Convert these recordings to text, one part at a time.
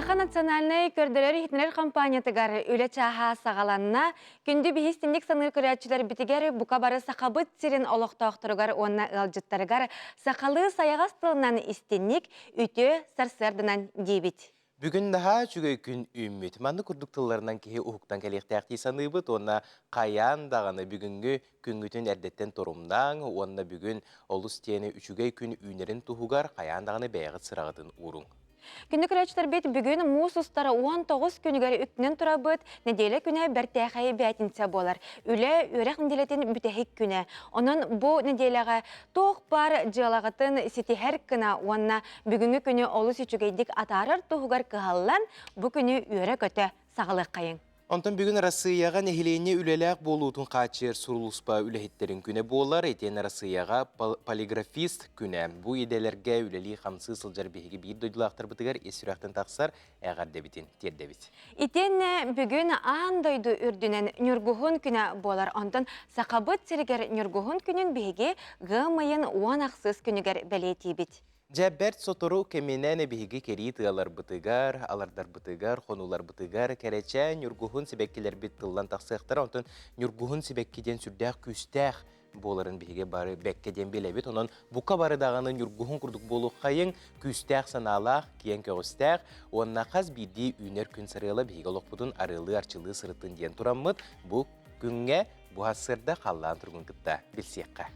Саха национальнай көрдөрөр-иһитиннэрэр компаниятыгар үлэ чааһа саҕаланна. Күндү биһи истинник саныыр көрөөччүлэрбитигэр бука бары Сахабыт сирин олохтоохторугар уонна ыалдьыттарыгар сахалыы сайаҕас тылынан истинник, үтүө сарсыарданан диибит. Бүгүн наһаа үчүгэй күн үүммүт. Маннык курдук тылларынан киһи уһуктан кэлиэхтээх дии саныыбыт уонна хайаан даҕаны бүгүҥҥү күҥҥүтүн эрдэттэн торумнааҥ уонна бүгүн олус диэни үчүгэй күн үүнэрин туһугар хайаан даҕаны бэйэҕит сыраҕытын ууруҥ. Күндү көрөөччүлэрбит бүгүн муус устар 19 күнүгэр үктэнэн турабыт нэдиэлэ күнэ бэртээхэй бээтинсэ буолар. Үлэ, үөрэх нэдиэлэтин бүтэһик күнэ. Онон бу нэдиэлэҕэ туох баар дьыалаҕытын ситиһэр гына уонна бүгүҥҥү күнү олус үчүгэйдик атаарар туһугар кыһаллан, бу күнү үөрэ-көтө саҕалыаххайыҥ. Онтон бүгүн Арассыыйаҕа нэһилиэнньэ үлэлээх буолуутун хааччыйар сулууспа үлэһиттэрин күнэ буолар. Итиэннэ Арассыыйаҕа полиграфист күнэ. Бу идэлэргэ үлэлии-хамсыы сылдьар биһиги биир дойдулаахтарбытыгар ис сүрэхтэн тахсар эҕэрдэбитин тиэрдэбит. Итиэннэ бүгүн аан дойду үрдүнэн Ньургуһун күнэ буолар. Онтон Сахабыт сиригэр Ньургуһун күнүн биһиги ыам ыйын 10 ахсыс күнүгэр бэлиэтиибит. Дьэ, бэрт сотору кэминэн биһиги кэрии тыаларбытыгар, алардарбытыгар, хонууларбытыгар кэрэчээн ньургуһун сибэккилэрбит тыллан тахсыахтара. Онтон ньургуһун сибэкки диэн сүрдээх күүстээх буоларын биһиги бары бэккэ диэн билэбит. Онон бука бары даҕаны ньургуһун курдук буолуоххайыҥ, күүстээх санаалаах, киэҥ көҕүстээх уонна хас биирдии үүнэр күн сарыала биһиги олохпутун арыалыы-арчылыы сырыттын диэн тураммыт, бу күҥҥэ бу сарсыарда халлаан туругун кытта билсиэххэ.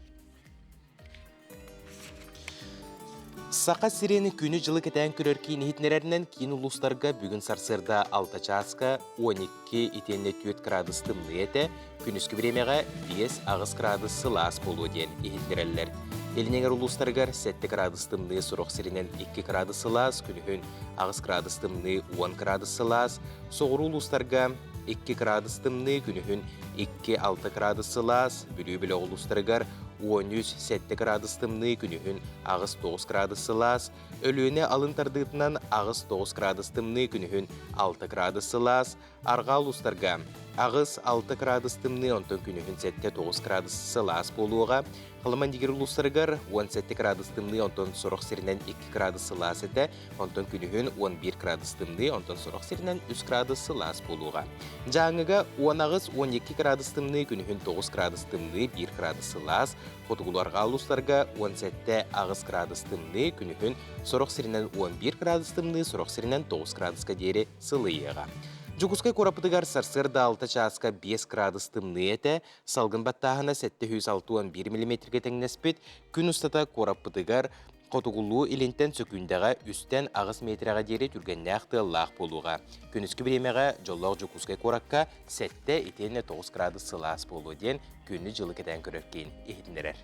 Саха сирин күнү-дьылы кэтээн көрөр киин иһитиннэрэринэн киин улуустарга бүгүн сарсыарда 6 чааска 12 итиэннэ 4 градус тымныы этэ, күнүскү бириэмэҕэ 5-8 градус сылаас буолуо диэн иһитиннэрэллэр. Илин эҥэр улуустарыгар 7 градус тымныы сорох сиринэн 2 градус сылаас, күнүһүн 8 градус тымныы 10 градус сылаас, соҕуруу улуустарга 2 градус тымныы, күнүһүн 2-6 градус сылаас, Бүлүү бөлөх улуустарыгар 13-7 градус тымныы, күнүһүн 8-9 градус сылаас, Өлүөнэ алын тардыытынан 8-9 градус тымныы, күнүһүн 6 градус сылаас, арҕаа улуустарга 8-6 градус тымныы, онтон күнүһүн 7-9 градус сылаас буолуоҕа. Халымандигир улуустарыгар 17 градус тымныы, онтон сорох сиринэн 2 градус сылаас этэ, онтон күнүһүн 11 градус тымныы, онтон сорох сиринэн 3 градус сылаас буолуоҕа. Дьааҥыга 18-12 градус тымныы, күнүһүн 9 градус тымныы, 1 градус сылаас, хотугулуу-арҕаа улуустарга 17-8 градус тымныы, күнүһүн сорох сиринэн 11 градус тымныы, сорох сиринэн 9 градуска диэри сылыйыаҕа. Дьокуускай куораппытыгар сарсыарда 6 чааска 5 градус тымныы этэ, Салгын баттааһына 761 миллиметргэ тэҥнэспит. Күн устата куораппытыгар хотугулуу илинтэн сөкүүндэҕэ үстэн аҕыс миэтэрэҕэ диэри түргэннээх тыаллаах буолуоҕа. Күнүскү бириэмэҕэ дьоллоох Дьокуускай куоракка 7 итиэннэ 9 градус сылаас буолуо диэн күнү-дьылы кэтээн көрөр киин иһитиннэрэр.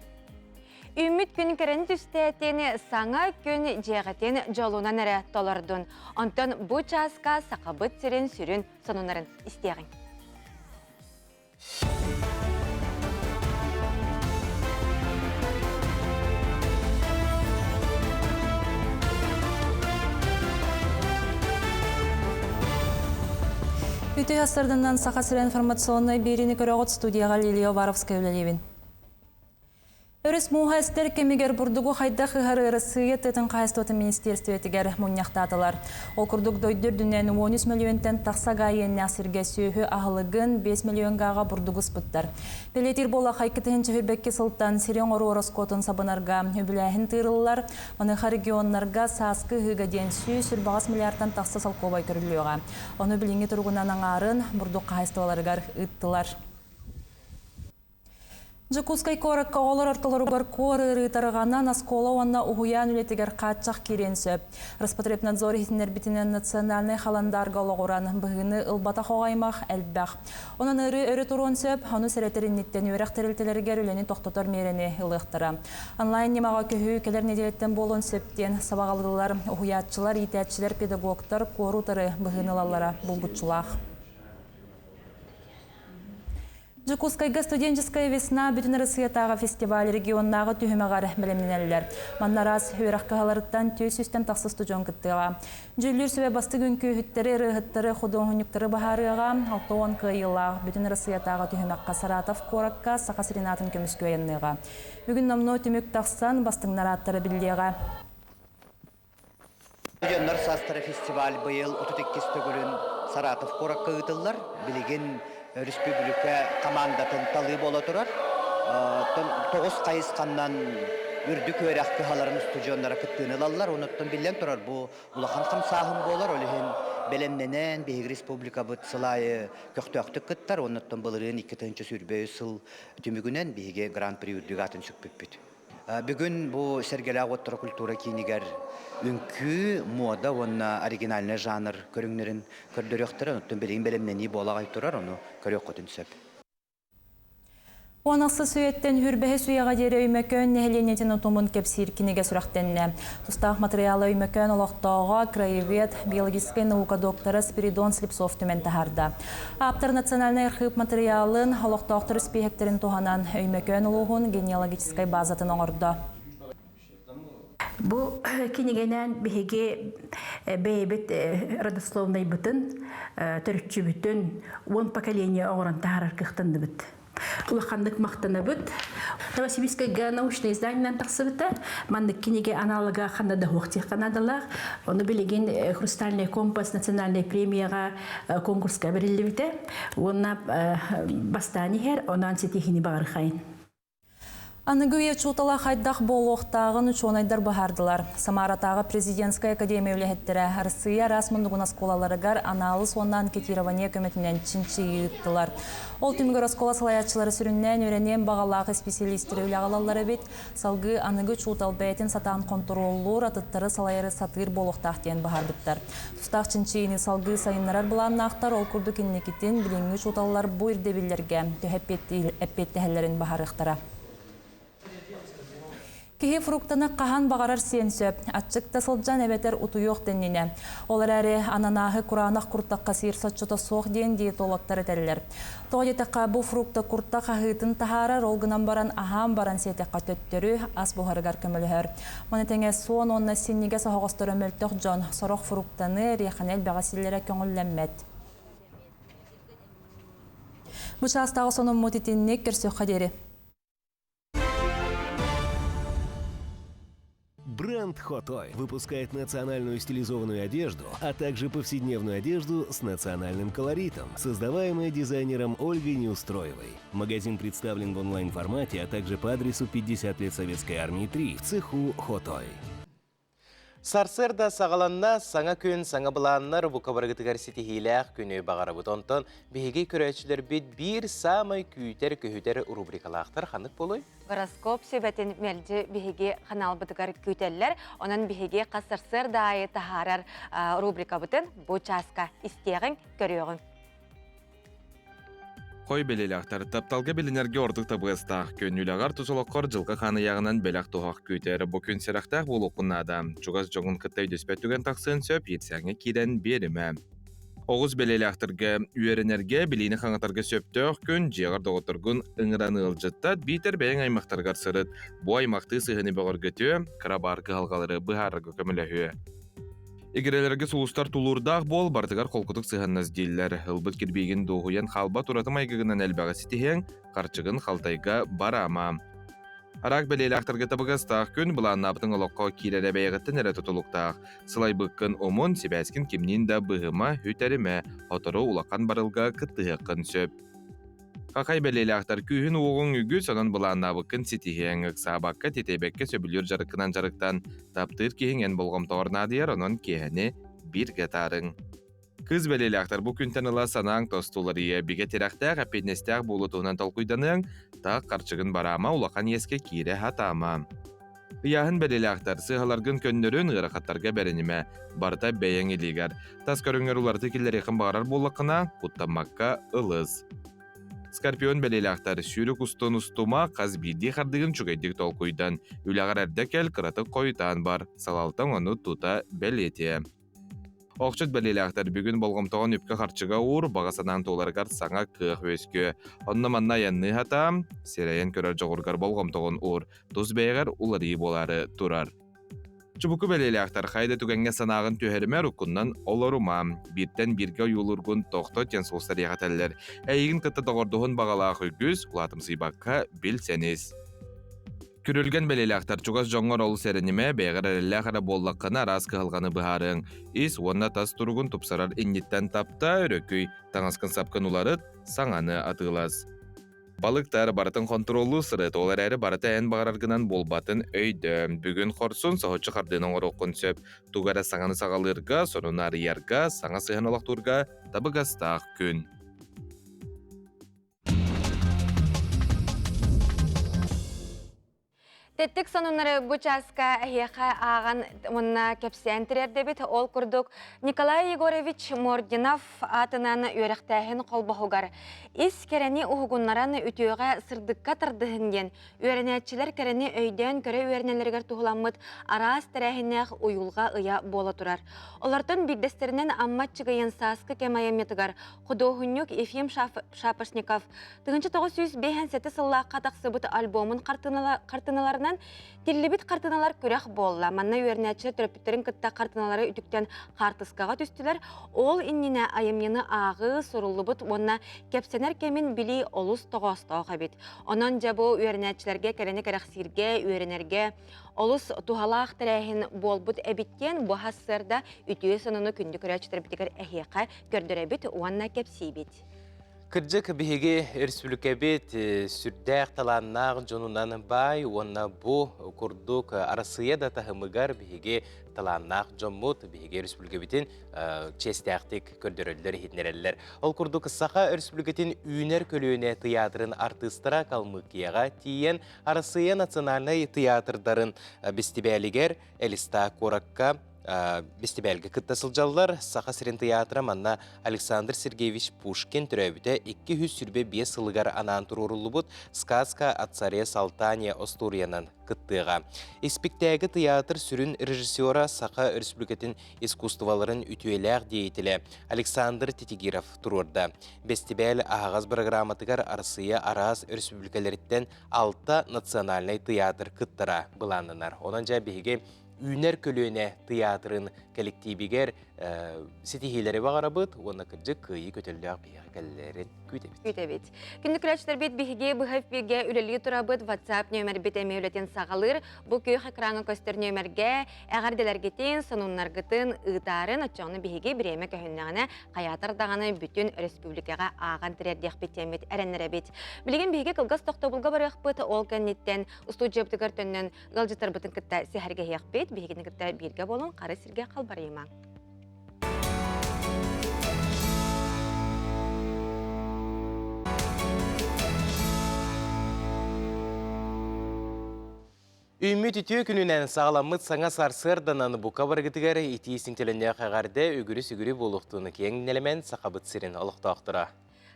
Үүммүт күн кэрэн түстээтин, саҥа күн дьиэҕитин дьолунан эрэ толордун. Онтон бу чааска Сахабыт сирин сүрүн сонуннарын истиэҕиҥ. Үтүө астарданан Саха сирэ информационнай биэриини көрөҕүт студияҕа Лилия Уваровская үлэлиибин. Өрүс мууһа эстэр кэмигэр бурдугу хайдах ыһар Арассыыйа тыатын хаһаайыстыбатын министиэристибэтигэр мунньахтаатылар. Ол курдук дойду үрдүнэн 13 мөлүйүөнтэн тахса гаа иэннээх сиргэ сүөһү аһылыгын 5 мөлүйүөн гааҕа бурдугу ыспыттар. Бэлиэтиир буоллахха, 2022 сылтан сири оҥоруу ороскуотун сабынарга үбүлээһин тыырыллар. Маныаха регионнарга сааскы ыһыыга диэн 128 миллиардтан тахса солкуобай көрүллүөҕэ. Ону билиҥҥи туругунан аҥаарын бурдук хаһаайыстыбаларыгар ыыттылар. Дьокуускай куоракка оҕолор ортолоругар куор ыарыы тарҕанан, оскуола уонна уһуйаан үлэтигэр хааччах киириэн сөп. Роспотребнадзор иһитиннэрбитинэн национальнай халандаарга олоҕуран, быһыыны ылбатах оҕо аймах элбэх. Онон ыарыы өрө туруон сөп, ону сэрэтэр инниттэн үөрэх тэрилтэлэригэр үлэни тохтотор миэрэни ылыахтара. Онлайн ньымаҕа көһүү кэлэр нэдиэлэттэн буолуон сөп диэн сабаҕалыыллар. Уһуйааччылар, иитээччилэр, педагогтар куору утары быһыыны ылаллара булгуччулаах. Дьокуускайга «Студенческая весна» Бүтүн Арассыыйатааҕы фестиваль регионнааҕы түһүмэҕэр бэлэмнэнэллэр. Манна араас үөрэх кыһаларыттан 400-тэн тахса устудьуон кыттыаҕа. Дьүүллүүр сүбэ бастыҥ үҥкүүһүттэри, ырыаһыттары, худуоһунньуктары быһаарыаҕа. 60 кыайыылаах Бүтүн Арассыыйатааҕы түһүмэххэ Саратов куоракка Саха сирин аатын көмүскүү айанныаҕа. Бүгүн номнуо түмүк тахсан, бастыҥнар ааттара биллиэҕэ. Дьоннор саастара фестиваль быйыл 32 төгүлүн Саратов куоракка ыытыллар. Билигин өрөспүүбүлүкэ хамаандатын талыы буола турар. Тоҕус хайысханнан үрдүк үөрэх кыһаларын устудьуоннара кыттыыны ылаллар. Онуттан биллэн турар бу улахан хамсааһын буолар. Ол иһин бэлэмнэнэн биһиги республикабыт сыл аайы көхтөөхтүк кыттар. Онуттан былырыын 2023 сыл түмүгүнэн биһиги Гран-при үрдүк аатын сүкпүппүт. Бүгүн бу Сэргэлээх уоттара культура киинигэр үҥкүү, муода уонна оригинальнай жанр көрүҥнэрин көрдөрүөхтэрэ. Оттон билигин бэлэмнэнии буола аҕай турар, ону көрүөххүтүн сөп. Он ахсыс үйэттэн хүрбэһис үйэҕэ диэри Өймөкөөн нэһилиэнньэтин утумун кэпсиир кинигэ сүрэхтэннэ. Тустаах матырыйаалы Өймөкөөн олохтооҕо, краевед, биологическай наука доктора Спиридон Слепцов түмэн таһаарда. Ааптар национальнай архыып матырыйаалын, олохтоохтор испииһэктэрин туһанан Өймөкөөн улууһун генеалогическай базатын оҥордо. Бу кинигэнэн биһиги бэйэбит родословнайбытын, төрүччүбүтүн уон поколение оҥорон таһаарар кыахтанныбыт. Улаханнык махтанабыт. Новосибирскайга научное изданиенан тахсыбыта. Маннык кинигэ аналога ханна да суох диэххэ наадалаах. Ону билигин «Хрустальный компас» национальнай премияҕа конкурска бэриллибитэ. Уонна бастаан иһэр, онон ситиһиини баҕарыхайын. Аныгы үйэ учуутала хайдах буолуохтааҕын учуонайдар быһаардылар. Самаратааҕы президентскай академия үлэһиттэрэ Арассыыйа араас муннугун оскуолаларыгар анаалыс уонна анкетирование көмөтүнэн чинчийии ыыттылар. Ол түмүгэр оскуола салайааччылара сүрүннээн үөрэниэн баҕалаах исписэлиистэри үлэҕэ ылаллар эбит. Салгыы аныгы учуутал бэйэтин сатаан хонтуруоллуур, атыттары салайары сатыыр буолуохтаах диэн быһаарбыттар. Тустаах чинчийиини салгыы сайыннарар былааннаахтар, ол курдук инникитин билиҥҥи учууталлар бу ирдэбиллэргэ төһө эппиэттэһэллэрин быһаарыахтара. Киһи фруктаны хаһан баҕарар сиэн сөп, аччык да сылдьан эбэтэр утуйуох да иннинэ. Ол эрээри ананаһы кураанах куртахха сиир соччото суох диэн диетологтар этэллэр. Тоҕо диэтэххэ, бу фрукта куртах аһыытын таһаарар, ол гынан баран аһаан баран сиэтэххэ төттөрү ас буһарыгар көмөлөһөр. Маны тэҥэ суон уонна синньигэс оһоҕосторо мөлтөх дьон сорох фруктаны, эриэхэни элбэҕи сииллэрэ көҥүллэммэт. Бу чаастааҕы сонуммут итинник көрсүөххэ диэри. Бренд Хотой выпускает национальную стилизованную одежду, а также повседневную одежду с национальным колоритом, создаваемую дизайнером Ольгой Неустроевой. Магазин представлен в онлайн-формате, а также по адресу 50 лет Советской Армии 3 в цеху Хотой. Сарсыарда саҕаланна, саҥа күн, саҥа былааннар бука барыгытыгар ситиһиилээх күнү баҕарабыт. Онтон биһиги көрөөччүлэрбит биир саамай күүтэр-көһүтэр рубрикалаахтар ханнык буолуой? Гороскоп сүбэтин мэлдьи биһиги ханаалбытыгар күүтэллэр. Онон биһиги хас сарсыарда аайы таһаарар рубрикабытын бу чааска истиэҕиҥ, көрүөҕүҥ. Хой бэлиэлээхтэр тапталга билинэргэ ордук табыгастаах күн үлэҕэр тус олоххор дьылҕа хаан ыйааҕынан бэлэх туһах күүтэр. Бу күн сэрэхтээх буолуоххун наада. Чугас дьоҥун кытта өйдөспөт түгэн тахсыан сөп, иирсээҥҥэ киирэн биэримэ. Оҕус бэлиэлээхтэргэ үөрэнэргэ, билиини хаҥатарга сөптөөх күн, дьиэҕэр доҕотторгун ыҥыран ыалдьыттат, биитэр бэйэҥ аймахтаргар сырыт. Бу аймахтыы сыһыаны бөҕөргөтүө, кыра баар кыһалҕалары быһаарарга көмөлөһүө. Игирэлэргэ сулустар тулуурдаах буол, барытыгар холкутук сыһыаннас дииллэр. Ылбыт кирбиигин дуоһуйан хаалбат ураты майгыгынан элбэҕи ситиһиэҥ, харчыгын халтайга бараама. Араак бэлиэлээхтэргэ табыгастаах күн былааннаабытыҥ олоххо киирэрэ бэйэҕиттэн эрэ тутулуктаах. Сылайбыккын умун, сибээскин кимниин да быһыма, үтэримэ, сотору улахан барылга кыттыһыаххын сөп. Хахай бэлиэлээхтэр күүһүн-уоҕуҥ үгүс, онон былааннаабыккын ситиһиэҥ, ыксаабакка, тиэтэйбэккэ сөбүлүүр дьарыккынан дьарыктан, таптыыр киһиҥ эн болҕомтоҕор наадыйар, онон киэһэни бииргэ таарыҥ. Кыыс бэлиэлээхтэр бу күнтэн ыла санааҥ тосту уларыйыа, бигэ тирэхтээх, эппиэтинэстээх буолуу туһунан толкуйданыаҥ, таах харчыгын бараама, улахан иэскэ киирэ сатаама. Ыйааһын бэлиэлээхтэр сыыһаларгын көннөрүн, ыарахаттарга бэринимэ, барыта бэйэҥ илиигэр. Тас көрүҥҥэр уларытыы киллэриэххин баҕарар буоллаххына, куттаммакка ылыс. Скорпион бэлиэлээхтэр сүүрүк устун устума, хас биирдии хардыгын үчүгэйдик толкуйдан, үлэҕэр эрдэ кэл, кыратык хойутаан бар, салалтаҥ ону тута бэлиэтиэ. Охчут бэлиэлээхтэр бүгүн болҕомтоҕун үпкэ-харчыга уур, баҕа санаан туоларыгар саҥа кыах үөскүө. Онно-манна айанныы сатаам, сирэйэн көрөр дьоҕургар болҕомтоҕун уур, тус бэйэҕэр уларыйыы буолаары турар. Чубуку бэлиэлээхтэр хайа да түгэҥҥэ санааҕын түһэримэр уккуннан олорума. Бииртэн бииргэ ойуулуургун тохто диэн сулустарыах этэллэр. Эйигин кытта доҕордоһун баҕалаах үгүс, улаатымсыйбакка билсэнис. Күрүлгэн бэлиэлээхтэр чугас дьоҥҥор олус эрэнимэ, бэйэҕэр эрэллээх эрэ буоллаххына араас кыһалҕаны быһаарыаҥ. Ис уонна тас туругун тупсарар инниттэн тапта, өрөкүй, таҥаскын-сапкын уларыт, саҥаны атыылас. Балыктар барытын хонтуруоллуу сырыт, ол эрээри барыта эн баҕараргынан буолбатын өйдөө. Бүгүн хорсун, соһуччу хардыыны оҥоруоххун сөп. Тугу эрэ саҥаны саҕалыырга, сонуну арыйарга, саҥа сыһыан олохтуурга табыгастаах күн. Тэттик сонуннары бу чааска эһиэхэ ааҕан уонна кэпсээн тириэрдэбит. Ол курдук Николай Егорович Мординов аатынан үөрэхтээһин холбоһугар ис кэрэни уһугуннаран үтүөҕэ сырдыкка тардыһын диэн үөрэнээччилэр кэрэни өйдөөн көрө үөрэнэллэригэр туһуламмыт араас тэрээһиннээх уйулҕа ыйа буола турар. Олортон биирдэстэринэн Амма Чыгыйын сааскы кэм айымньытыгар худуоһунньук Ефим Шапошников 1957 сыллаахха тахсыбыт альбомун хартыыналарынан тиллибит хартыыналар күрэх буолла. Манна үөрэнээччилэр төрөппүттэрин кытта хартыыналары үтүктэн хаартыскаҕа түстүлэр. Ол иннинэ айымньыны ааҕыы, суруллубут уонна кэпсэнэр кэмин билии олус тоҕоостоох эбит. Онон дьэ бу үөрэнээччилэргэ кэрэни кэрэхсииргэ, үөрэнэргэ олус туһалаах тэрээһин буолбут эбит диэн бу сарсыарда үтүө сонуну күндү көрөөччүлэрбитигэр эһиэхэ көрдөрөбүт уонна кэпсиибит. Кырдьык, биһиги өрөспүүбүлүкэбит сүрдээх талааннаах дьонунан баай уонна бу курдук Арассыыйа да таһымыгар биһиги талааннаах дьоммут биһиги өрөспүүбүлүкэбитин чиэстээхтик көрдөрөллөр, иһитиннэрэллэр. Ол курдук Саха Өрөспүүбүлүкэтин үүнэр көлүөнэ тыйаатырын артыыстара Калмыкияҕа тиийэн Арассыыйа национальнай тыйаатырдарын бэстибээлигэр Элиста куоракка бэстибээлгэ кытта сылдьаллар. Саха сирин тыйаатыра манна Александр Сергеевич Пушкин төрөөбүтэ 225 сылыгар анаан туруоруллубут «Сказка о царе Салтане» остуоруйанан кыттыаҕа. Испиктээги тыйаатыр сүрүн режиссера Саха Өрөспүүбүлүкэтин искусстволарын үтүөлээх деятелэ Александр Титигиров туруорда. Бэстибээл аһаҕас бырагырааматыгар Арассыыйа араас өрөспүүбүлүкэлэриттэн алта национальнай тыйаатыр кыттара былааннанар. Онон дьэ биһиги үүнэр көлүөнэ тыйаатырын кэлэктиибигэр ситиһиилэри баҕарабыт уонна кырдьык кыайыы көтөллөөх биһиэхэ кэллэрин күүтэбит. Күүтэбит. Күндү көрөөччүлэрбит биһиги быһа эфиргэ үлэлии турабыт WhatsApp нүөмэрбит эмиэ үлэтин саҕалыыр. Бу күөх экраҥҥа көстөр нүөмэргэ эҕэрдэлэргитин, сонуннаргытын ыытаарын, оччоҕуна биһиги бириэмэ көһүннэҕинэ хайаатар даҕаны бүтүн өрөспүүбүлүкэҕэ ааҕан тириэрдиэхпит диэммит эрэннэрэбит. Билигин биһиги кылгас тохтобулга барыахпыт, ол кэнниттэн устуудьуйабытыгар төннөн ыалдьыттарбытын кытта сэһэргэһиэхпит, биһигини кытта бииргэ буолун, хара сиргэ халбарыйыма. Үүммүт үтүө күнүнэн саҕаламмыт саҥа сарсыарданан бука барыгытыгар итии синтэлэннээх эҕэрдэ үгүрү-сүгүрү буолуохтун киэҥ нэлэмэн Сахабыт сирин олохтоохторо.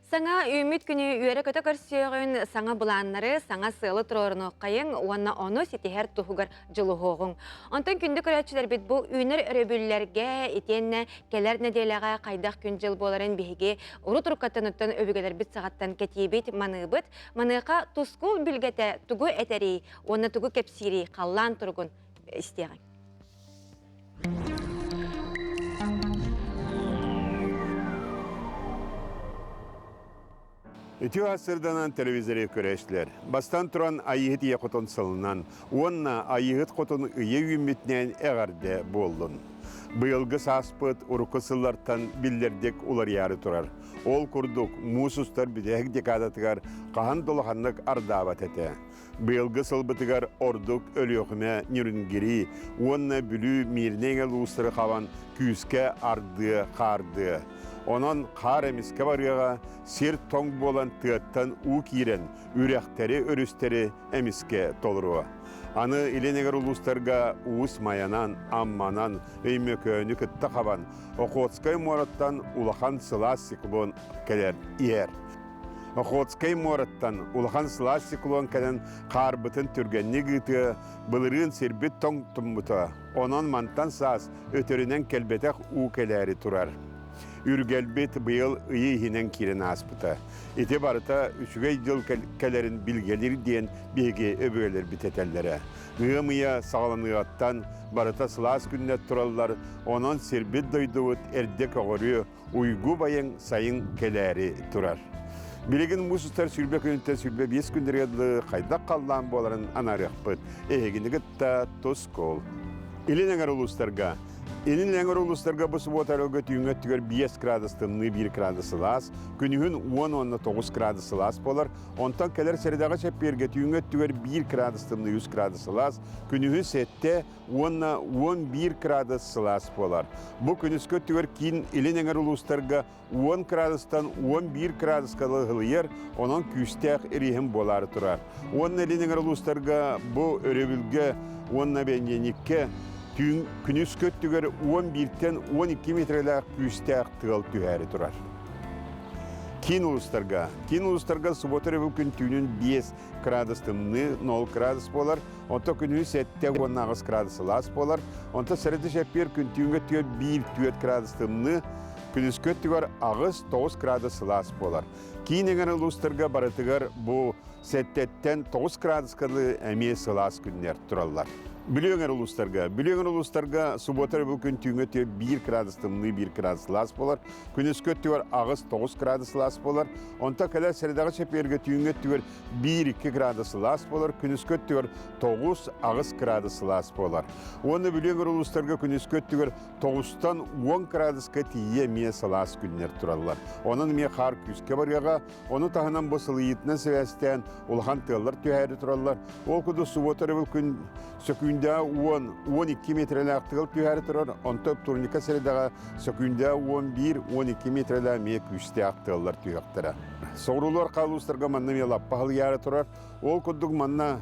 Саҥа үүммүт күнү үөрэ-көтө көрсүөҕүн, саҥа былааннары, саҥа сыалы туруорунуоххайыҥ уонна ону ситиһэр туһугар дьулуһуоҕуҥ. Онтон күндү көрөөччүлэрбит бу үүнэр өрөбүллэргэ итиэннэ кэлэр нэдиэлэҕэ хайдах күн-дьыл буоларын биһиги урут уруккаттан өбүгэлэрбит саҕаттан кэтиибит, маныыбыт. Маныаха тускул билгэтэ тугу этэрий уонна тугу кэпсиирий халлаан туругун истиэҕиҥ. Үтүө сырданан телевизоры көрөөччүлэр. Бастан туран Айыыһыт ийэ хотун сылынан уонна Айыыһыт хотун ыйа үүммүтүнэн эҕэрдэ буоллун. Быйылгы сааспыт урукку сыллартан биллэрдик уларыйаары турар. Ол курдук, муус устар бүтэһик декадатыгар хаһан да улаханнык ардаабат этэ. Быйылгы сылбытыгар ордук Өлүөхүмэ, Ньүрүнгири уонна Бүлүү Мииринэй улуустары хабан күүскэ ардыа, хаардыа. Онон хаар эмискэ барыаҕа, сир тоҥ буолан тыаттан уу киирэн, үрэхтэри, өрүстэри эмискэ толоруо. Аны илин эҥэр улуустарга Уус Майанан, Амманан, Өймөкөөнү кытта хабан, Охотскай муораттан улахан сылаас циклон кэлэр иһэр. Охотскай муораттан улахан сылаас циклон кэлэн хаарбытын түргэнник ыытыа, былырыын сирбит тоҥ туммута. Онон мантан саас өтөрүнэн кэлбэтэх уу кэлээри турар. Үргэлбит быйыл ыйы иһинэн киирэн ааспыта. Ити барыта үчүгэй дьыл кэлэрин билгэлиир диэн биһиги өбүгэлэрбит этэллэрэ. Ыам ыйа саҕаланыаҕыттан барыта сылаас күннэр тураллар, онон сирбит-дойдубут эрдэ көҕөрүө, уйгу байыҥ сайын кэлээри турар. Билигин муус устар сүүрбэ күнүттэн 25 күннэргэ дылы хайдах халлаан буоларын анаарыахпыт. Эһигини кытта Тускул. Илин эҥэр улуустарга Илин эҥэр улуустарга бу субуота өрөлгө түүҥҥү өттүгэр 5 градус тымныы 1 градус сылаас, күнүһүн 10 уонна 9 градус сылаас буолар. Онтон кэлэр сэрэдэҕэ чэппиэргэ түүҥҥү өттүгэр 1 градус тымныы 3 градус сылаас, күнүһүн 7 уонна 11 градус сылаас буолар. Бу күнүскү өттүгэр киин илин эҥэр улуустарга 10 градустан 11 градуска ыһылыйар, онон күүстээх ириһин буолаары турар. Уонна илин эҥэр улуустарга бу өрөбүлгэ уонна бэнидиэнньиккэ түүн күнүскү өттүгэр 11-тэн 12 метрэлээх күүстээх тыал түһээри турар. Киин улуустарга. Киин улуустарга субуота өрөбүл күн түүнүн 5 градус тымныы, 0 градус буолар. Онто күнүһү 7 18 градус сылаас буолар. Онто сэрэти чэппиэр күн түүҥҥэ өттүгэр 1-4 градус тымныы, күнүскү өттүгэр 8-9 градус сылаас буолар. Киин эҥэр улуустарга барытыгар бу сэттэттэн 9 градуска дылы эмиэ сылаас күннэр тураллар. Бүлүү эҥэр улуустарга. Бүлүү эҥэр улуустарга субуота өрөбүл күн түүҥҥэ өттүгэр 1 градус тымныы, 1 градус сылаас буолар. Күнүскү өттүгэр 8-9 градус сылаас буолар. Онтон кэлэр сэрэдэҕэ чэппиэргэ түүҥҥү өттүгэр 1-2 градус сылаас буолар, күнүскү өттүгэр 9-8 градус сылаас буолар. Уонна Бүлүү эҥэр улуустарга күнүскү өттүгэр 9-тан 10 градуска тиийэ эмиэ сылаас күннэр тураллар. Онон эмиэ хаар күүскэ барыаҕа. Ону таһынан бу сылыйыытынан сибээстээн улахан тыаллар түһээри тураллар. Ол курдук субуота өрөбүл күн сөкүүндэ 10-12 метрэлээх тыал түһээри турар, онтон турника средаҕа сөкүүндэ 11-12 метрэлээх эмиэ күүстээх тыаллар түһүөхтэрэ. Соҕуруулар хаалуустарга манна эмиэ лаппа халыйаары турар. Ол курдук манна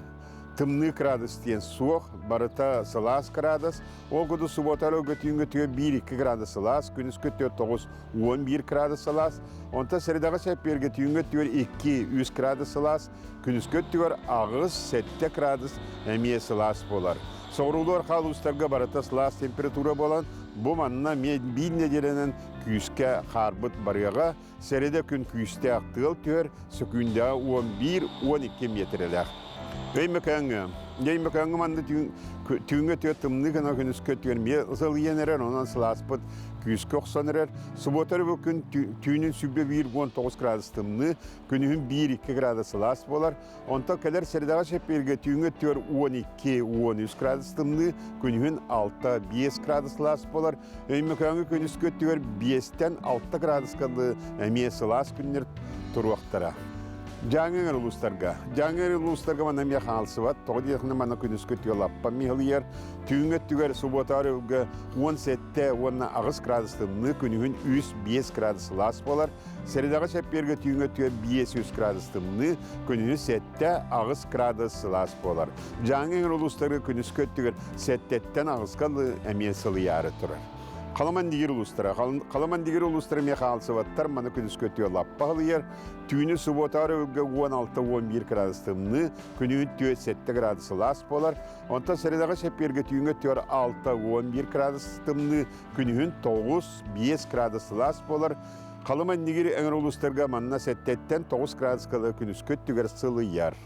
тымныы градус диэн суох, барыта сылаас градус. Ол курдук субуота өрөгө түүҥҥү түө 1-2 градус сылаас, күнүскү түө 9-11 градус сылаас. Онтон средаҕа чэппиэргэ түүҥҥү түөр 2-3 градус сылаас, күнүскү өттүгэр 8-7 градус эмиэ сылаас буолар. Соҕуруулар хаалуустарга барыта сылаас температура буолан, бу манна эмиэ биир нэдиэлэнэн күүскэ хаарбыт барыаҕа, Сэрэдэ күн күүстээх тыал түһэр, сөкүүндэҕэ 11-12 миэтэрэлээх. Өймөкөөҥҥө. Өймөкөөҥҥө манна түүҥҥэ түө тымныы гына күнүскэ түөр эмиэ сылыйан эрэр, онон сылааспыт күүскэ охсон эрэр. Субуота бу күн түүнүн сүбэ 1-19 градус тымныы, күнүһүн 1-2 градус сылаас буолар. Онтон кэлэр сэрэдэҕэ чэппиэргэ түүҥҥү өттүгэр 12-13 градус тымныы, күнүһүн 6-5 градус сылаас буолар. Өймөкөөҥҥү күнүскү өттүгэр 5-тэн 6 градуска дылы эмиэ сылаас күннэр туруохтара. Дьааҥы эҥэр улуустарга. Дьааҥы эҥэр улуустарга манна эмиэ хаалсыбат. Тоҕо диэххинэ манна күнүскү өттүгэр лаппа миһылыйар. Түүҥҥү өттүгэр субуотаар өлгө 17 уонна 8 градус тымныы, күнүһүн 3-5 градус сылаас буолар. Сэрэдэҕэ чэппиэргэ түүҥҥү өттүгэр 500 градус тымныы, күнүһү 7-8 градус сылаас буолар. Дьааҥы эҥэр улуустарга күнүскү өттүгэр 7-ттэн 8-ка эмиэ сылыйаары турар. Халаман дигир улуустара. Халаман дигир улуустара эмиэ хаалсыбаттар, маны күнүскү өттүгэр лаппа халыйар. Түүнү субуотаар өлгө 16-11 градус тымныы, күнүһүн 4-7 градус сылаас буолар. Онтон сэрэдэҕэ чэппиэргэ түүҥҥү өттүгэр 6-11 градус тымныы, күнүһүн 9-5 градус сылаас буолар. Халыма иннигир эҥэр улуустарга манна сэттэттэн 9 градуска күнүскү өттүгэр сылыйар.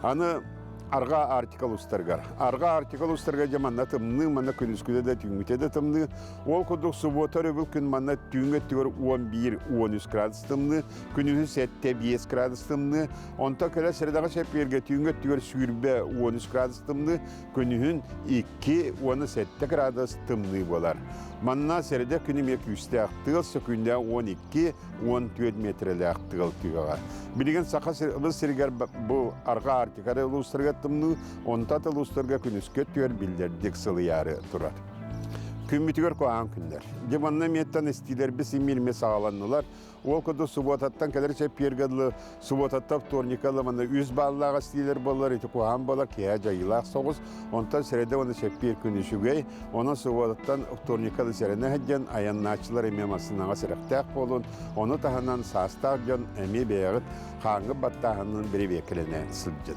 Аны Арҕаа Арктика улуустарыгар. Арҕаа Арктика улуустарыгар дьэ манна тымныы, манна күнүскүтэ да түүҥҥүтэ да тымныы. Ол курдук субуота өрөбүл күн манна түүҥҥү өттүгэр 11-13 градус тымныы, күнүһүн 7-5 градус тымныы. Онтон кэлэр сэрэдэҕэ чэппиэргэ түүҥҥү өттүгэр 20-13 градус тымныы, күнүһүн 2 уонна 7 градус тымныы буолар. Манна сэрэдэ күн эмиэ күүстээх тыал сөкүүндэ 12-14 метрэлээх тыал түһэҕэ. Билигин Саха сиригэр бу арҕаа Арктика улуустарыгар тымныы, онтон улуустарга күнүскү өттүгэр биллэрдик сылыйаары турар. Күммүтүгэр куһаҕан күннэр. Дьэ манна эмиэттэн истиилэрбит симиир эмиэ саҕаланнылар. Ол курдук субуотаттан кэлэр чэппиэргэ дылы субуотаттан вторникка дылы манна үс бааллаах истиилэр буоллар, ити куһаҕан буолар, киһи дьайыылаах соҕус. Онтон сэрэдэ уонна чэппиэр күн үчүгэй. Онон субуотаттан вторникка дылы сэрэнэ сылдьан айаннааччылар эмиэ массыынаҕа сэрэхтээх буолун. Ону таһынан саастаах дьон эмиэ бэйэҕит хааҥҥыт баттааһынын бэрэбиэркэлэнэ сылдьын.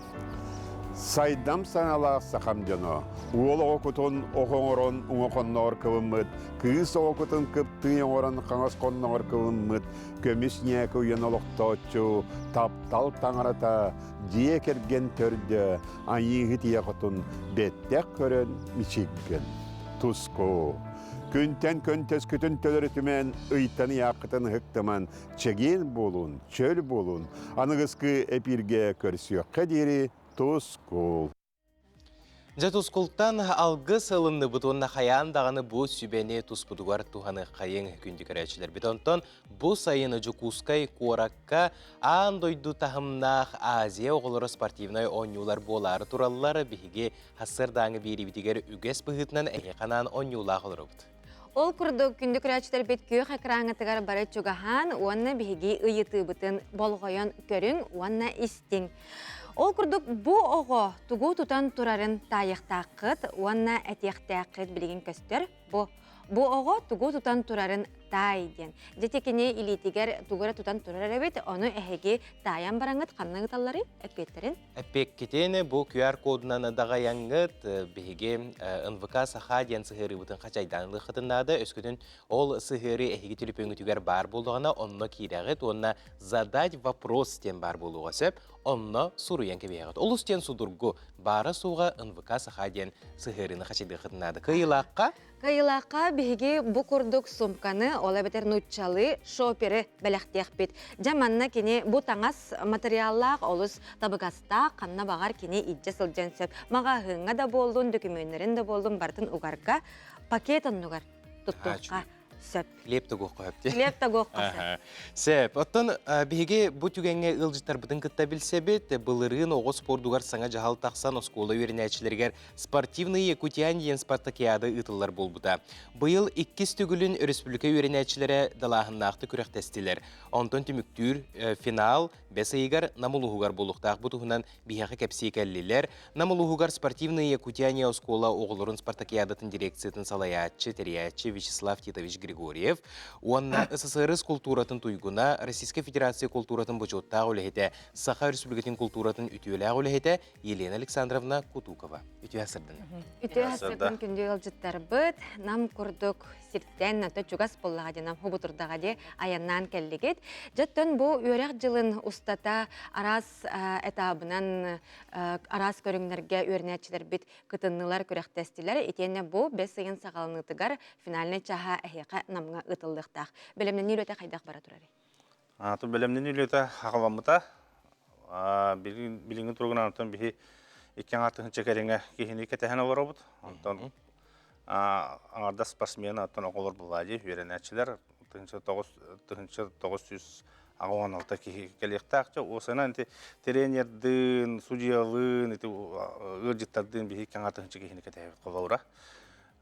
Сайдам саҥалаах сахам дьоно, уол оҕо кутун ох оҥорон уҥа хонноҕор кыбыммыт, Кыыс оҕокутун кыптыы оҥорон хаҥас хонноҕор кылыммыт көмүс ньээкэ уйан олохтооччу, таптал таҥарата, дьиэ кэргэн төрдө, айыыһыт ийэ хотун бэттэх көрөн мичиггин. Туску. Күнтэн көнтөскүтүн төлөрүтүмэн, ыйтан ыйааххытын ыһыктыман, чэгиэн буолун, чөл буолун. Аныгыскы эпииргэ көрсүөххэ диэри тускул. Дьэ тускултан алгыс ылынныбыт уонна хайаан даҕаны бу сүбэни туспутугар туһаныаххайыҥ күндү көрөөччүлэрбит. Онтон бу сайын Дьокуускай куоракка аан дойду таһымнаах Азия оҕолоро спортивнай оонньуулар буолаары тураллар. Биһиги сарсыардааҥы биэриибитигэр үгэс быһыытынан эһиэхэ анаан оонньуулаах олоробут. Ол курдук күндү көрөөччүлэрбит күөх экраҥҥытыгар бары чугаһаан уонна биһиги ыйытыыбытын болҕойон көрүҥ уонна истиҥ. Ол курдук бу оҕо тугу тутан турарын таайыахтааххыт уонна этиэхтээххит билигин көстөр. Бу Бу оҕо тугу тутан турарын таай диэн. Дьэ кини илиитигэр тугу эрэ тутан турар эбит, ону эһиги таайан бараҥҥыт ханна ыыталларый эппиэттэрин? Эппиэккитин бу QR кодунан даҕайаҥҥыт биһиги НВК Саха диэн сыһыарыыбытын хачайдаан ылыаххытын наада. Өскөтүн ол сыһыарыы эһиги төлөпүөҥҥүтүгэр баар буоллаҕына, онно киирэҕит уонна задать вопрос диэн баар буолуоҕа сөп. Онно суруйан кэбиһэҕит. Олус диэн судургу, баара-суоҕа НВК Саха диэн сыһыарыыны хачайдыаххытын наада. Кыайыылаахха Кыайыылаахха биһиги бу курдук сумканы, ол эбэтэр нууччалыы шоперы бэлэхтиэхпит. Дьэ манна кини бу таҥас материаллаах олус табыгастаах, ханна баҕар кини илдьэ сылдьан сөп. Маҕаһыыҥҥа да буоллун, дөкүмүөннэрин да буоллун барытын угарга пакет оннугар туттуохха сөп. Хлеб тугуохха сөп дии. Хлеб тугуохха сөп. Сөп. Оттон биһиги бу түгэҥҥэ ыалдьыттарбытын кытта билсэбит. Былырыын оҕо спордугар саҥа дьаһал тахсан оскуола үөрэнээччилэригэр «Спортивные якутяне» диэн спартакиада ыытыллар буолбута. Быйыл иккис төгүлүн өрөспүүбүлүкэ үөрэнээччилэрэ далааһыннаахтык күрэхтэстилэр. Онтон түмүктүүр финал бэс ыйыгар Нам улууһугар буолуохтаах. Бу туһунан биһиэхэ кэпсии кэллилэр. Нам улууһугар «Спортивные якутяне» оскуола оҕолорун спартакиадатын дирекциятын салайааччы, тэрийээччи Вячеслав Титович Григорьев уонна СССР култууратын туйгуна, Российскай Федерация култууратын бочуоттаах үлэһитэ, Саха Өрөспүүбүлүкэтин култууратын үтүөлээх үлэһитэ Елена Александровна Кутукова. Үтүө сырдын. Үтүө сырдын күндү ыалдьыттарбыт. Нам курдук сиртэн ото чугас буоллаҕа диэн хубутурдаҕа дии айаннаан кэллигит. Дьэттэн бу үөрэх дьылын устата араас этабынан араас көрүҥнэргэ үөрэнээччилэрбит кытыннылар, күрэхтэстилэр. Итиэннэ бу бэс ыйын саҕаланыытыгар финальнай чаһа эһиэхэ Намҥа ыытыллыахтаах. Бэлэмнэнии үлэтэ хайдах бара турарый? Бэлэмнэнии үлэтэ хаҕаламмыта. Билиҥҥи туругунан онтон биһи икки аҥаар тыһыынча кэриҥэ киһини кэтэһэн олоробут. Онтон аҥардас спортсмен оттон оҕолор булаадьы үөрэнээччилэр 1900 96 киһи кэлиэхтээх. Уосанан ити тренердыын, судьуйалыын, ити ыалдьыттардыын биһи икки аҥаар тыһыынча киһини кэтэһэбит холобура.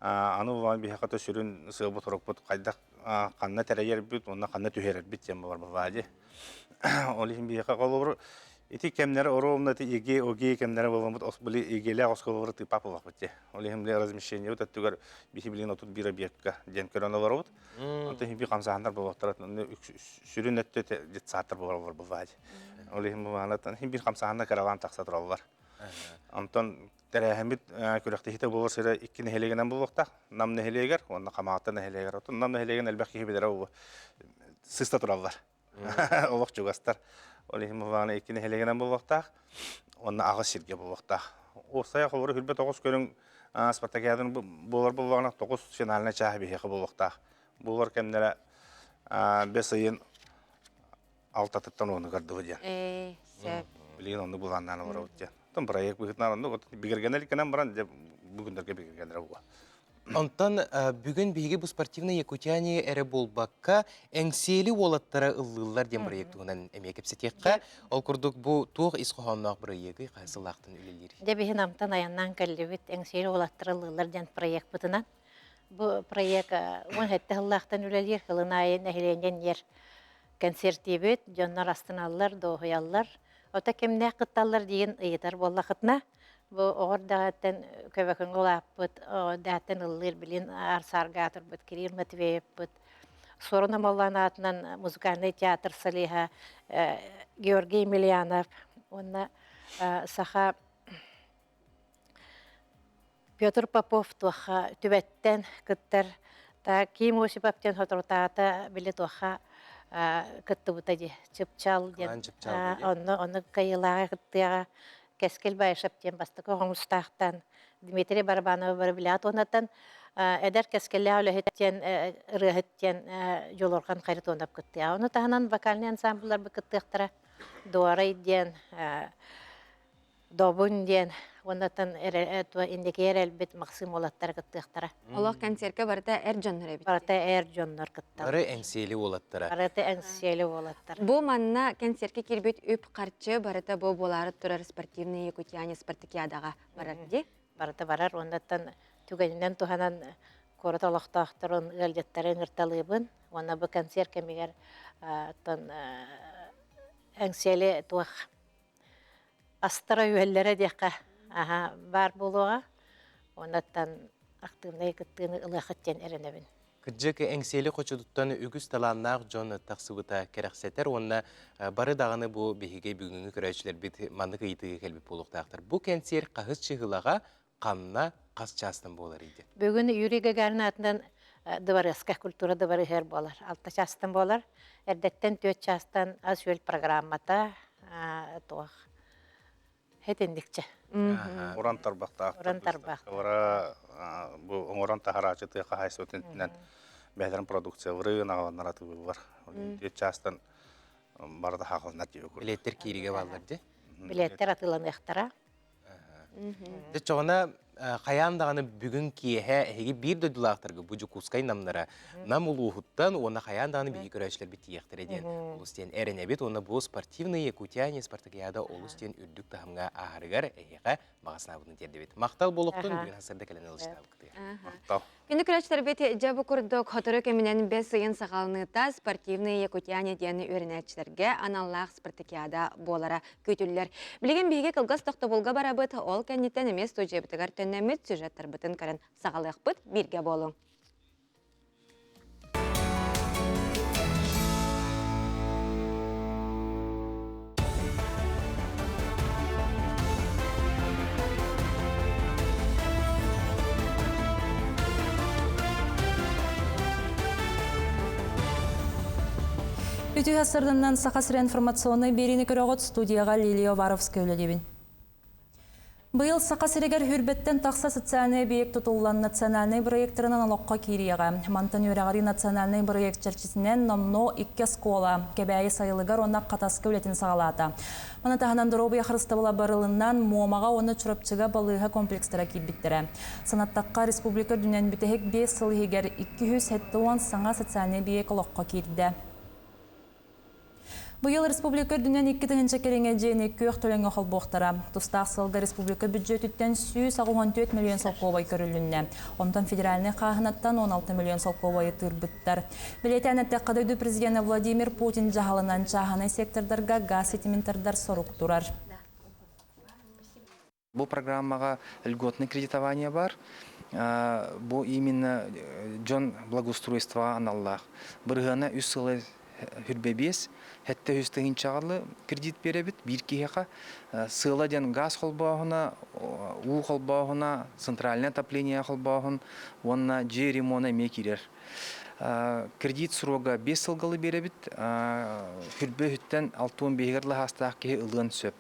Аны улахан биһиэхэ то сүрүн сыалбыт-сорукпут хайдах ханна тэрийэрбит уонна ханна түһэрэрбит диэн буолар бываадьы. Ол иһин биһиэхэ холобур ити кэмнэрэ оруобуна ити ЕГЭ, ОГЭ кэмнэрэ буоламмыт били ЕГЭлээх оскуолалары тыыппат буоллахпыт дии. Ол иһин били размещениебыт өттүгэр биһи билигин 31 объекка диэн көрөн олоробут. Онтон иһин би хамсааһыннар буолуохтара сүрүн өттө детсадтар буолар бываадьы. Ол иһин бу иһин бир хамсааһыннар кыралаан тахса тураллар. Онтон Тэрээһиммит күрэхтэһиитэ буолар сирэ икки нэһилиэгинэн буолуохтаах. Нам нэһилиэгэр уонна Хамаҕатта нэһилиэгэр. Оттон Нам нэһилиэгин элбэх киһи билэрэ буолуо. Сыста тураллар. Олох чугастар. Ол иһин буоллаҕына икки нэһилиэгинэн буолуохтаах. Уонна аҕыс сиргэ буолуохтаах. Уопсайа холобура хүрбэ тоҕус көрүҥ спартакиаданы буолар буоллаҕына тоҕус финальнай чааһы биһиэхэ буолуохтаах. Буолар кэмнэрэ бэс ыйын алтатыттан уонугар дылы диэн. Ээ, сөп. Билигин оннук былааннаан олоробут диэн. Оттон проект быһыытынан оннук бигэргэнэ иликкэнэн баран дьэ бүгүннэргэ бигэргэнэрэ буолуо. Онтон бүгүн биһиги бу спортивный Якутяне эрэ буолбакка, Эҥсиэли уолаттара ыллыыллар диэн проект туһунан эмиэ кэпсэтиэххэ. Ол курдук бу туох ис хоһоонноох бырайыагый хаһыс сыллаахтан үлэлиир? Дьэ биһин Амтан айаннаан кэллибит Эҥсиэли уолаттара ыллыыллар диэн проекпытынан. Бу проект 17 сыллаахтан үлэлиир, сылын аайы нэһилиэнньэ ньиэр Концертиибит, дьоннор астыналлар, дуоһуйаллар. Ото кимнээх кытталлар диэн ыйытар буоллахытына, бу оҕо эрдэҕиттэн көбөкөҥө улааппыт, оҕо эрдэҕиттэн ыллыыр билин аар-саарга аатырбыт Кирилл Матвеевпыт, Суорун Омоллоон аатынан музыкальнай театр солиһа Георгий Емельянов уонна саха Петр Попов туохха түбэттэн кыттар та Ким Осипов диэн соторутаата били туохха кыттыбыта дии Чыпчал диэн онно онно кыайыылааҕы кыттыаҕа Кэскил Баишев диэн бастакы оҕоҥустаахтан Дмитрий Барабанова бары билээт уоннаттан. Эдэр кэскиллээх үлэһит диэн ырыаһыт диэн Дьулурҕан Харитонов кыттыаҕа. Ону таһынан вокальнай ансамблларбыт кыттыахтара. Дуорай диэн, Добун диэн уоннаттан инники эрэлбит Максим уолаттара кыттыахтара. Олох концертка барыта эр дьоннор эбит. Барыта эр дьоннор кытталлар. Бары эҥсиэли уолаттара. Барыта эҥсиэли уолаттар. Бу манна концертка киирбит үп-харчы барыта бу буолаары турар спортивный Якутяне спартакиадаҕа барар дии. Барыта барар уоннаттан түгэнинэн туһанан куорат олохтоохторун ыалдьыттары ыҥырталыыбын уонна бу концерт кэмигэр оттон эҥсиэли туох астара-үөллэрэ диэххэ аһа баар буолуоҕа уоннаттан актыыбынай кыттыыны ылыаххыт диэн эрэнэбин. Кырдьык, Эҥсиэли хочотуттан үгүс талааннаах дьон тахсыбыта кэрэхсэтэр уонна бары даҕаны бу биһиги бүгүҥҥү көрөөччүлэрбит маннык ыйытыыга кэлбит буолуохтаахтар. Бу кэнсиэр хаһыс чыһылаҕа, ханна, хас чаастан буолар диэн? Бүгүн Юрий Гагарин аатынан дыбарыаска культура дыбарыһыар буолар. Алта чаастан буолар. Эрдэттэн түөрт чаастан ас-үөл программата туох Хэтинникчэ. Уран тарбахтаах. Уран тарбах. Ора бу оҥорон таһарааччы тыа хаһаайыстыбатын өттүнэн бэйэлэрин продукцияларын аҕаланнар атыылыыллар. Түөрт чаастан барыта хааланнар диэби курдук. Билеттер кииригэ бааллар дии. Билеттер атыыланыахтара. Дьэ чоҕуна хайаан даҕаны бүгүн киэһэ эһиги биир дойдулаахтарга бу Дьокуускай намнара Нам улууһуттан уонна хайаан даҕаны биһиги көрөөччүлэрбит тиийиэхтэрэ диэн олус диэн эрэнэбит уонна бу спортивные якутяне спартакиада олус диэн үрдүк таһымҥа ааһарыгар эһиэхэ баҕа санаабытын тиэрдэбит. Махтал буолуохтун бүгүн сарсыарда кэлэн ылыстаабыккытыгар. Махтал. Күндү көрөөччүлэрбит дьэ бу курдук сотору кэминэн бэс ыйын саҕаланыыта спортивные якутяне диэн үөрэнээччилэргэ аналлаах спартакиада буолара күүтүллэр. Билигин биһиги кылгас тохтобулга барабыт, ол кэнниттэн эмиэ студиябытыгар төннөммүт сюжеттарбытын көрөн саҕалыахпыт. Бииргэ буолуҥ. Үтүө сарданнан Саха сирэ информационнай биэриини көрөҕүт студияҕа Лилия Уваровская үлэлиибин. Быйыл Саха сиригэр хүрбэттэн тахса социальнай объект тутуллан национальнай бырайыактарынан олоххо киириэҕэ. Мантан үөрэҕирии национальнай бырайыак чэрчитинэн номнуо икки оскуола Кэбээйи сайылыгар уонна Хатаска үлэтин саҕалаата. Маны таһынан доруобуйа харыстабыла барылынан Муомаҕа уонна Чурапчыга балыыһа комплекстара киирбиттэрэ. Санаттахха, республика үрдүнэн бүтэһик биэс сыл иһигэр 270 саҥа социальнай объект олоххо киирдэ. Быйыл республика үрдүнэн 2000 кэриҥэ дьиэни күөх төлөҥҥө холбуохтара. Тустаах сылга республика бүддьүөтүттэн 184 миллион солкуобай көрүлүннэ. Онтон федеральнай хааһынаттан 16 миллион солкуобайы тыырбыттар. Бэлиэтээн эттэххэ, дойду президенэ Владимир Путин дьаһалынан чааһынай сектордарга газ ситимин тардар сорук турар. Бу программаҕа льготное кредитование бар. Бу именно дьон благоустройствоҕа аналлаах. Бырыһыана үс сылы хүрбэ биэс, сэттэ үс тыһыынчаҕалы кредит биэрэбит биир киһиэхэ. Сыала диэн газ холбооһуна, уу холбооһуна, центральное отопление холбооһун уонна дьиэ ремона эмиэ киирэр. Кредит срога биэс сылгалы биэрэбит. Хүрбэ үһүттэн 65-гэр лаһаастаах киһи ылыан сөп.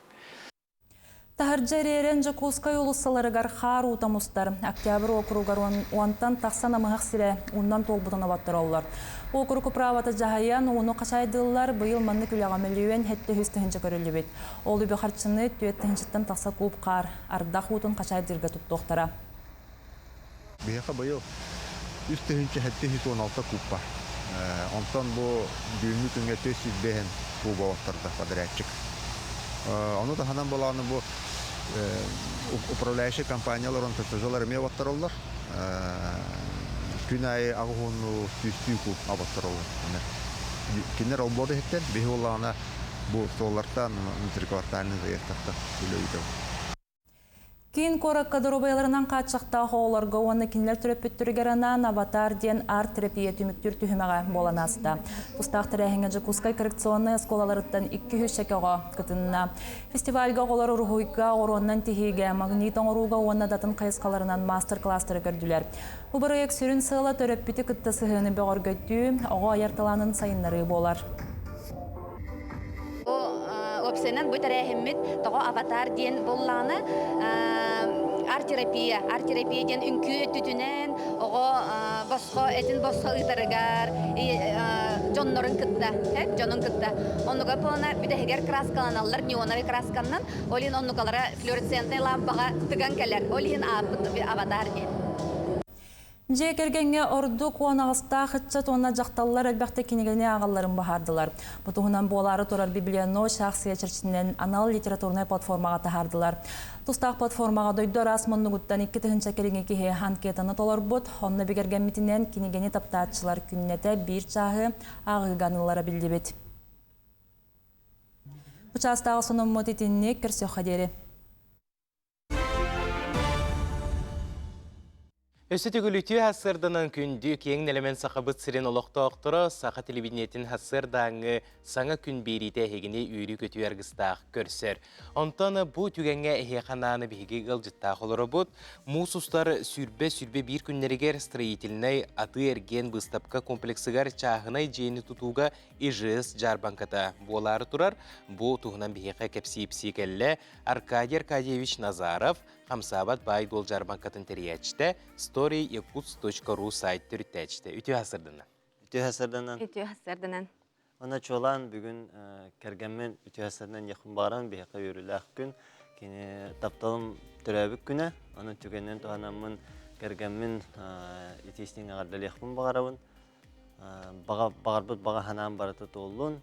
Таһырдьа ириэрэн Дьокуускай уулуссаларыгар хаар уута мустар. Октябрь уокуругар уонтан тахса намыһах сирэ уунан туолбутун оботтороллор. Уокурук управата дьаһайан ууну хачайдыыллар, быйыл маннык үлэҕэ мөлүйүөн 700 тыһыынча көрүллүбүт. Ол үбү харчыны 4 тыһыынчаттан тахса куб хаар, ардах уутун хачайдыырга туттуохтара. Биһиэхэ быйыл 3716 куб бар. Онтон бу бүгүҥҥү күҥҥэ 405 куба оттарда подрядчик. Ону таһынан былааны бу управляющай компаниялар онтон ТЖлар эмиэ оботтороллор. Күн аайы аҕыс сүүстүү куб оботтороллор. Кинилэр олбуода иһиттэн биһи буоллаҕына бу суоллартан внутриквартальный заездтартан үлэ ыытабыт. Киин куоракка доруобуйаларынан хааччахтаах оҕолорго уонна кинилэр төрөппүттэригэр анаан «Аватар» диэн арт-терапия түмүктүүр түһүмэҕэ буолан ааста. Тустаах тэрээһиҥҥэ Дьокуускай коррекционнай оскуолаларыттан 200 чэкэ оҕо кытынна. Фестивальга оҕолор уруһуйга, оҕуруоннан тиһиигэ, магнит оҥорууга уонна да атын хайысхаларынан маастар-кылаастары көрдүлэр. Бу бырайыак сүрүн сыала төрөппүтү кытта сыһыаны бөҕөргөтүү, оҕо айар талаанын сайыннарыы буолар. Бу уопсайынан Уопсайынан бу тэрээһиммит тоҕо аватар диэн буоллаҕына арт-терапия, арт-терапия диэн үҥкүү өттүтүнэн оҕо босхо этин босхо ыытарыгар дьоннорун кытта, дьонун кытта. Оннуга буолана бүтэһигэр краскаланаллар неоновый красканнан, ол иһин оннукалара флуоресцентнай лампаҕа тыган кэлэр. Ол иһин ааппыт аватар диэн. Дьиэ кэргэҥҥэ ордук 18-таах ыччат уонна дьахталлар элбэхтик кинигэни ааҕалларын быһаардылар. Бу туһунан буолаары турар Библионочь аахсыйа чэрчитинэн анал литературнай платформаҕа таһаардылар. Тустаах платформаҕа дойду араас муннугуттан 2000 кэриҥэ киһи анкетаны толорбут. Онно бигэргэммитинэн кинигэни таптааччылар күннэтэ биир чааһы ааҕыыга аныыллара биллибит. Бу чаастааҕы сонуммут итинник көрсүөххэ диэри. Өссө төгүл үтүө сарсыарданан күндү киэҥ нэлэмэн Сахабыт сирин олохтоохторо саха телевидениетин сарсыардааҥҥы саҥа күн биэриитэ эһигини үөрүү-көтүү аргыстаах көрсөр. Онтон бу түгэҥҥэ эһиэхэ анаан биһиги ыалдьыттаах олоробут. Муус устар сүүрбэ-сүүрбэ биир күннэригэр строительнай атыы-эргиэн быыстапка комплексыгар чааһынай дьиэни тутууга ИЖС дьаарбаҥката буолаары турар. Бу туһунан биһиэхэ кэпсии-ипсии кэллэ Аркадий Аркадьевич Назаров, хамсаабат баай-дуол дьаарбаҥкатын тэрийээччитэ, storyyakuts.ru сайт төрүттээччитэ. Үтүө сарсыарданан. Үтүө сарсыарданан. Үтүө сарсыарданан. Онно чуолаан бүгүн кэргэммин үтүө сарсыарданан диэхпин баҕаран биһиэхэ үөрүүлээх күн. Кини тапталым төрөөбүт күнэ. Онон түгэнинэн туһанаммын кэргэммин итии-истиҥ эҕэрдэлиэхпин баҕарабын. Баҕарбыт баҕа санаам барыта туоллун.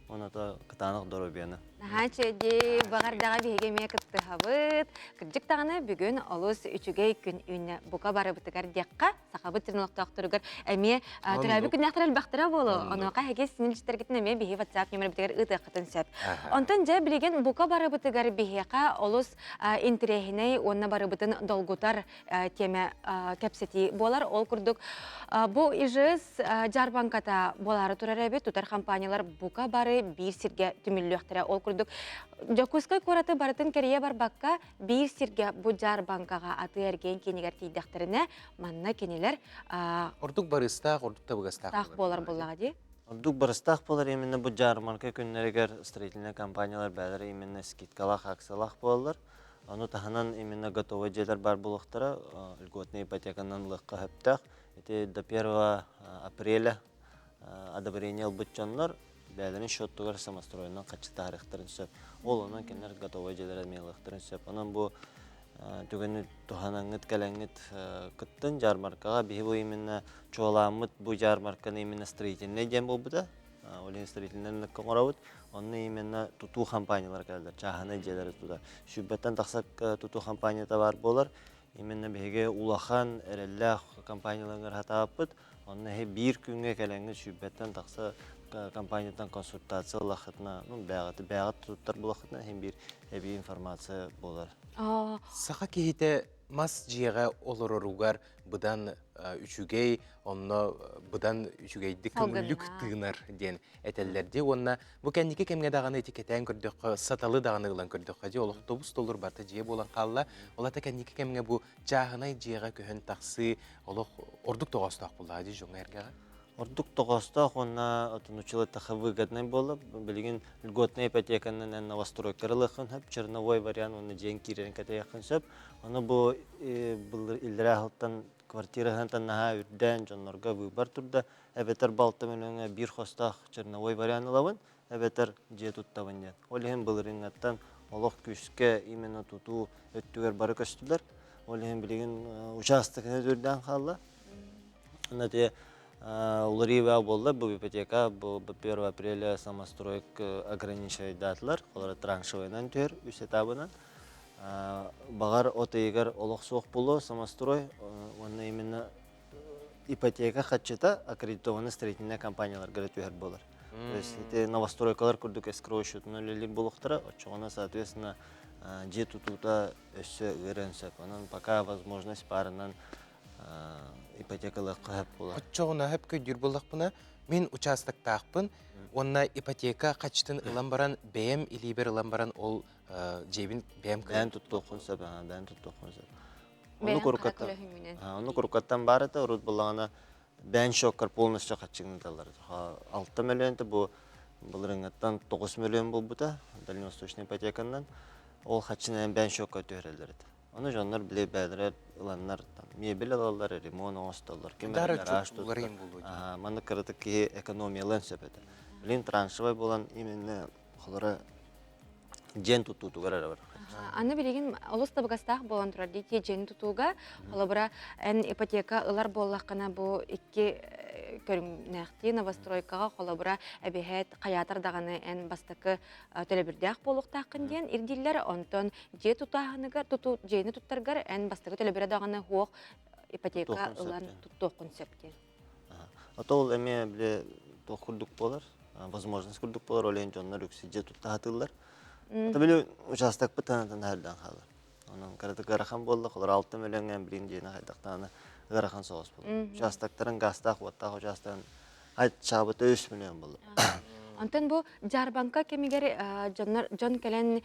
Уонна кытаанах доруобуйаны. Наһаа үчүгэй баҕардаҕа биһиги эмиэ кыттыһабыт. Кырдьык даҕаны бүгүн олус үчүгэй күн үүннэ. Бука барыбытыгар диэххэ, сахабыт сирин олохтоохторугар эмиэ төрөөбүт күннээхтэр элбэхтэрэ буолуо. Онуоха эһиги синилдьиттэргитин эмиэ биһи WhatsApp нөмербитигэр ыытыаххытын сөп. Онтон дьэ билигин бука барыбытыгар биһиэхэ олус интэриэһинэй уонна барыбытын долгутар тиэмэ кэпсэтии буолар. Ол курдук бу ИЖС дьаарбаҥката буолаары турар эбит. Тутар компаниялар бука бары биир сиргэ түмүллүөхтэрэ. Ол курдук Дьокуускай куораты барытын кэрийэ барбакка биир сиргэ бу дьаарбаҥкаҕа атыы-эргиэн киинигэр тиийдэхтэринэ манна кинилэр Ордук барыстаах, ордук табыгастаах буолар буоллаҕа дии. Ордук барыстаах буолар именно бу дьаарбаҥка күннэригэр строительнай компаниялар бэйэлэрэ именно скидкалаах, акциялаах буолаллар. Ону таһынан именно готовый дьиэлэр баар буолуохтара, льготная ипотеканан ылыахха сөптөөх. Ити до 1 апреля одобрение ылбыт дьоннор бэйэлэрин счеттугар самостройунан хаччы таһаарыахтарын сөп. Ол онон кинилэр готовый дьиэлэр эмиэ ылыахтарын сөп. Онон бу түгэни туһанаҥҥыт кэлэҥҥит кыттын дьаармаркаҕа биһи бу именно чуолааммыт бу дьаармарканы именно строительный диэн буолбута. Ол иһин строительнай оҥоробут. Онно именно тутуу компаниялар кэлэллэр, чааһынай дьиэлэри тутар. Сүүрбэттэн тахса тутуу компанията баар буолар. Именно биһиги улахан, эрэллээх компанияларыгар хатаабыппыт. Онно эһи биир күҥҥэ кэлэҥҥит сүүрбэттэн тахса компанияттан консультация ыллаххытына, ну, бэйэҕит бэйэҕит туттар булаххытына иһин биир эбии информация буолар. Саха киһитэ мас дьиэҕэ олороругар быдан үчүгэй, онно быдан үчүгэйдик көҥүллүк тыынар диэн этэллэр дии уонна бу кэнники кэмҥэ даҕаны ити кэтээн көрдөххө саталы даҕаны ылан көрдөххө дии олох тобус толур барыта дьиэ буолан хаалла ол ата кэнники кэмҥэ бу чааһынай дьиэҕэ көһөн тахсыы олох ордук тоҕоостоох буоллаҕа дии дьоҥҥо эргэҕэ Ордук тоҕоостоох уонна отун училаттаха выгоднай буолла. Билигин льготная ипотеканан эн новостройкары ылыаххын сөп, черновой вариант уонна дьиэҥ киирэрин кэтэһиэххин сөп. Ону бу былыр иллэрээ сылтан квартираһын наһаа үрдээн дьоннорго выбор турда. Эбэтэр балта мөлөҥө биир хостоох черновой вариант ылабын, эбэтэр дьиэ туттабын диэн. Ол иһин былырыыҥҥаттан олох күүскэ именно тутуу өттүгэр бары көстүлэр. Ол иһин билигин учаастакына үрдээн хаалла. Онно ити уларыйыы буолла бу ипотека бу 1 апреля самостройк ограничивайдаатылар. Олор траншевойынан түһэр үс этабынан. Баҕар от ыйыгар олох суох буолуо самострой уонна именно ипотека хаччыта аккредитованный строительная компанияларга эрэ түһэр буолар. То есть ити новостройкалар курдук эскроу счетунан үлэлиир буолуохтара, оччоҕуна соответственно дьиэ тутуута өссө ыарыан сөп. Онон пока возможность баарынан ипотекалыахха сөп буолар. Оччоҕуна сөп көйдүүр буоллахпына, мин участоктаахпын уонна ипотека хаччытын ылан баран бэйэм илиибэр ылан баран ол дьиэбин бэйэм Бэйэн туттуоххун сөп, бэйэн туттуоххун сөп. Оннук уруккаттан, оннук уруккаттан баар этэ, урут буллаҕына бэйэн счеккар полностью хаччыгын ыталлар. 6 миллионта бу Былырыҥҥыттан 9 миллион буолбута дальневосточный ипотеканан. Ол хаччынан бэйэн счекка түһэрэллэр этэ. Ону дьоннор били бэйэлэрэ ыланнар там мебель ылаллар, ремонт оҥостоллор, ким эрэ гараж туттар. Маннык кыратык киһи экономиялыан сөп этэ. Билин траншевай буолан именно холоро дьиэн тутуутугар эрэ бар. Аны билигин олус табыгастаах буолан турар дии дьиэни тутууга холобура эн ипотека ылар буоллаххына бу икки көрүҥнээхтии новостройкаҕа холобура эбиһээт хайаатар даҕаны эн бастакы төлөбүрдээх буолуохтааххын диэн ирдииллэр онтон дьиэ тутааһыныгар туту дьиэни туттаргар эн бастакы төлөбүрэ даҕаны суох ипотека ылан туттуоххун сөп диэн. Ото ол эмиэ били туох курдук буолар, возможность курдук буолар, ол иһин дьоннор үксэ дьиэ тутта сатыыллар. Ото били учаастакпыт таһынан хаһырдан хаалар. Онон кыратык ыарахан буолла, холор алта мөлөҥҥө билин дьиэни хайдахтаҕына ыарахан соҕус буолла. Учаастактарын газтаах, уоттаах учаастагын аччаабыта үс мөлөөн буолла. Онтон бу дьаарбаҥка кэмигэр дьоннор дьон кэлэн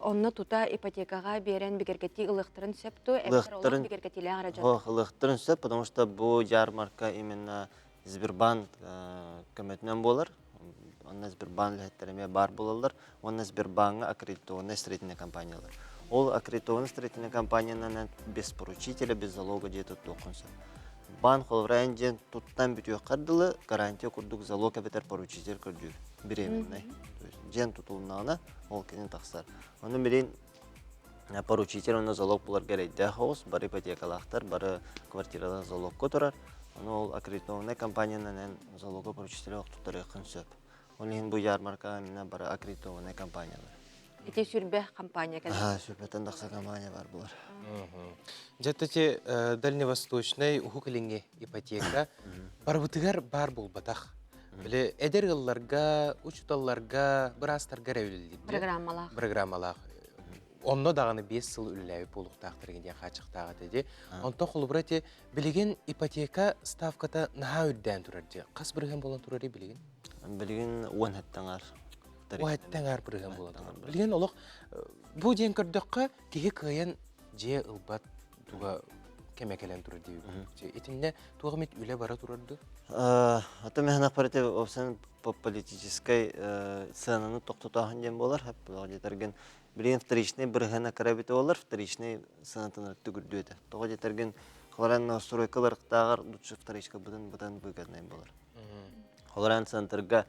онно тута ипотекаҕа биэрэн бигэргэтии ылыахтарын сөп дуо? Эбэтэр олох бигэргэтиилээх эрэ дьон? Ылыахтарын сөп, потому что бу ярмарка именно Сбербанк көмөтүнэн буолар. Онно Сбербанк үлэһиттэрэ эмиэ баар буолаллар. Уонна Сбербаҥҥа аккредитованная строительная компаниялар. Ол аккредитованная строительная компаниянан без поручителя, без залога дьиэ туттуоххун сөп. Баан холобура дьиэн туттан бүтүөххэр дылы гарантия курдук залог эбэтэр поручитель көрдүүр беременный. То есть дьиэн тутулуннаҕына ол кини тахсар. Ону билин поручитель онно залог буларга эрэйдээх оҕус, бары ипотекалаахтар, бары квартиралар залогка турар. Ону ол аккредитованная компаниянан залога поручителя охтуттарыаххын сөп. Ол иһин бу ярмарка именно бары аккредитованная компаниялар. Ити сүрбэ компания кэлэр. Ага, сүрбэтэн тахса компания бар булар. Дьэ, Дальневосточный Уһук Илиҥҥи ипотека барыбытыгар баар буолбатах. Били эдэр ыалларга, учууталларга, быраастарга эрэ үлэлиир. Программалаах. Программалаах. Онно даҕаны 5 сыл үлэлээбит буолуохтаахтар диэн хааччахтаах этэ дии. Онтон холобура ити билигин ипотека ставката наһаа үрдээн турар дии. Хас бырыһыан буолан турарый билигин? Билигин 10 хэттаҥар. 10 хэттаҥар бырыһыан буолан турар. Билигин олох бу диэн көрдөххө киһи кыайан дьиэ ылбат туга кэмэ кэлэн турар диэбит. Итиннэ туох эмит үлэ бара турар дуо? Ата мэһэн аппараты опсан по политическай сыананы тохтотооһун диэн буолар. Диэтэргин билигин вторичный бырыһыана кыра эбитэ буолар, вторичный сыанатын түгүрдүө этэ. Тоҕо диэтэргин холоран новостройкаларыктааҕар лучше вторичка бытын бытан выгодный буолар. Холоран центрга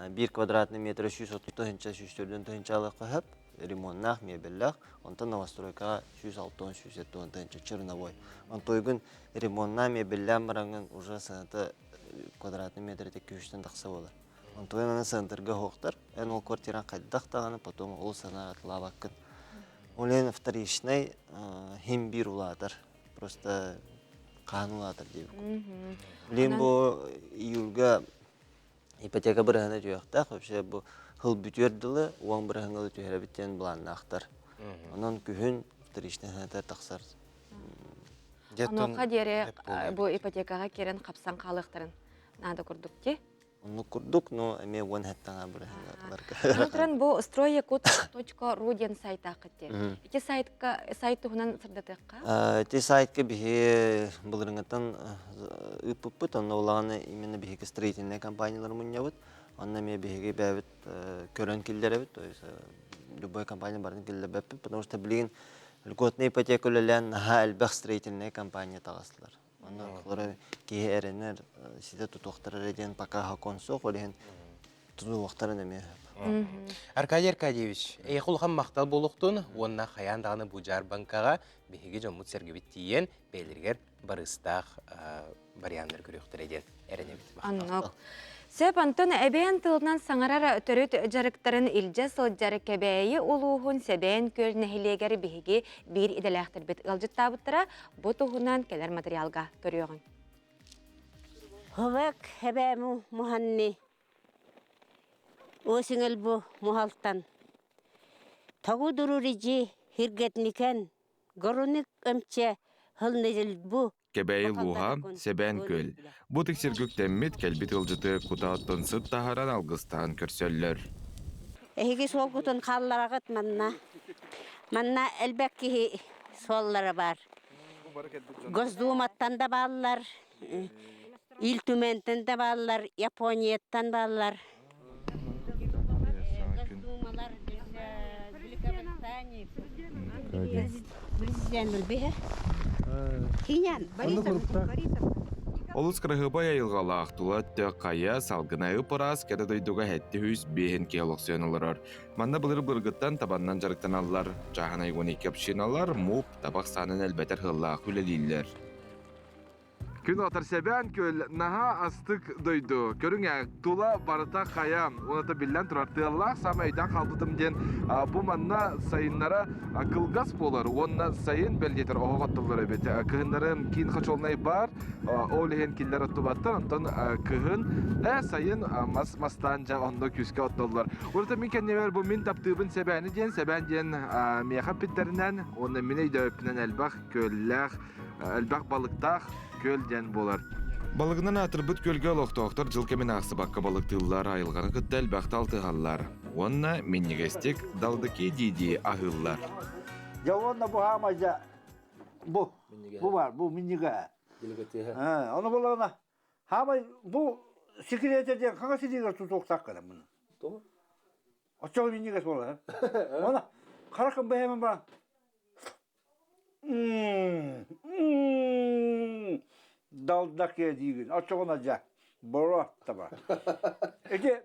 биир квадратный метр 130 тыһыынча 104 тыһыынча алыахха сөп, ремоннаах, мебеллээх, онтон новостройкаҕа 160 170 тыһыынча черновой. Онтойгун ремоннаах, мебеллээн бараҥҥын уже сыаната квадратный метр күүстэн тахса буолар. Онтуйан аны центрга оһохтор, эн ол квартираҥ хайдах даҕаны потом ол санаа атылаабаккын. Ол иһин вторичный хим биир улаатар. Просто хаан улаатар диэбит. Билин бу июльга ипотека бырыһына түһүөхтээх. Вообще бу хыл бүтүөр дылы уон бырыһыҥҥа түһэрэбит диэн былааннаахтар. Онон күһүн вторичный сыаната тахсар. Онуоха диэри бу ипотекаҕа киирэн хапсан хаалыахтарын наада курдук дии. Оннук курдук, но эмиэ уон хэттаҥа бырыһыҥҥа Аны туран бу стройякут.ру диэн сайтааххыт дии. Ити сайтка сайт туһунан сырдатыахха. Ити сайтка биһи былырыҥҥыттан ыыппыппыт, онно улаҕаны именно биһиги строительнай компаниялар мунньабыт. Онно эмиэ биһиги бэйэбит көрөн киллэрэбит, то есть любой компания барын киллэрбэппит, потому что билигин льготная ипотека үлэлээн наһаа элбэх строительная компания таҕыстылар. Онно олору киһи эрэнэр, ситэ тутуохтара эрэ диэн пока хокон суох, ол иһин тутуохтарын эмиэ сөп. Аркадий Аркадьевич, эйиэхэ улахан махтал буолуохтун уонна хайаан даҕаны бу дьаарбаҥкаҕа биһиги дьоммут-сэргэбит тиийэн бэйэлэригэр барыстаах варианнары көрүөхтэрэ диэн эрэнэбит. Оннук. Сөп, онтон эбээн тылынан саҥарар төрүт дьарыктарын илдьэ сылдьар Кэбээйи улууһун Сэбээн Күөл нэһилиэгэр биһиги биир идэлээхтэрбит ыалдьыттаабыттара. Бу туһунан кэлэр материалга көрүөҕүҥ. Ховек хэбээmu муһанни Осиңел бу муһалтан Тогу дурурижи хиргетникен Горуник өмче хылнезил бу Кэбээйи лууһа, Сэбээн Күөл. Бу ытык сиргэ үктэммит, кэлбит ыалдьыты кутааттан сыт таһааран алгыстаан көрсөллөр. Эһиги суолгутун хааллараҕыт манна. Манна элбэх киһи суоллара бар. Госдуматтан да бааллар, Ил Түмэнтэн да бааллар, Японияттан бааллар. Олус кыраһыабай айылҕалаах тула өттө хайа, салгына ып-ыраас кэрэ дойдуга 700 биэһин киһи олохсуйан олорор. Манна былыр-былыргыттан табаннан дьарыктаналлар. Чааһынай 12 общиналар МУП табах саанын элбэтэр сыаллаах үлэлииллэр. Күн отар сэбээн күөл наһаа астык дойду. Көрүҥ тула барыта хайа. Уната биллэн турар тыаллаах саамай өйдөөн хаалбытым диэн бу манна сайыннара кылгас буолар уонна сайын бэлиэтэр оһох оттуллар эбит. Кыһыннары киин хочуолунай баар, ол иһин кинилэр оттубаттар. Онтон кыһын сайын мас мастаан дьэ онно күүскэ оттоллор. Урут мин кэннибэр бу мин таптыыбын сэбээни диэн, сэбээн диэн миэхэ эппиттэринэн уонна мин өйдөөбүппүнэн элбэх күөллээх элбэх балыктаах күөл диэн буолар. Балыгынан аатырбыт күөлгэ олохтоохтор дьыл кэмин аахсыбакка балыктыыллар, айылҕаны кытта элбэхтэ алтыһаллар уонна минньигэстик далдыки дии-дии аһыыллар. Дьэ уонна бу хаамайда бу бу бар бу минньигэ. Ону булана хаамай бу секрете диэн хаҥас илиигэр тутуохтаах гына муну. Оччоҕо минньигэс буолар. Она харахым бэйэм баран Далдакыа диигин, оччоҕуна дьэ, боруоттаба. Ити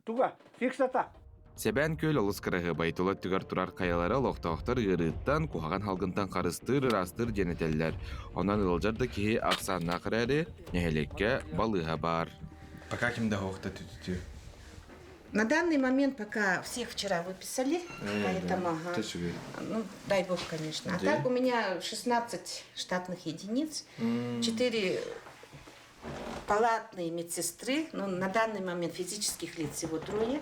туга, фиксата. Сэбээн Күөл олус кыраһыабай тула өттүгэр турар хайалары олохтоохтор ыарыыттан, куһаҕан халгынтан харыстыыр, ыраастыыр диэн этэллэр. Онон ыалдьар да киһи ахсааннаах эрээри, нэһилиэккэ балыыһа баар. Пока ким да суох да түтүтү. На данный момент пока всех вчера выписали, поэтому, ага, ну, дай бог, конечно. А так у меня 16 штатных единиц, 4 палатные медсестры, ну, на данный момент физических лиц всего трое.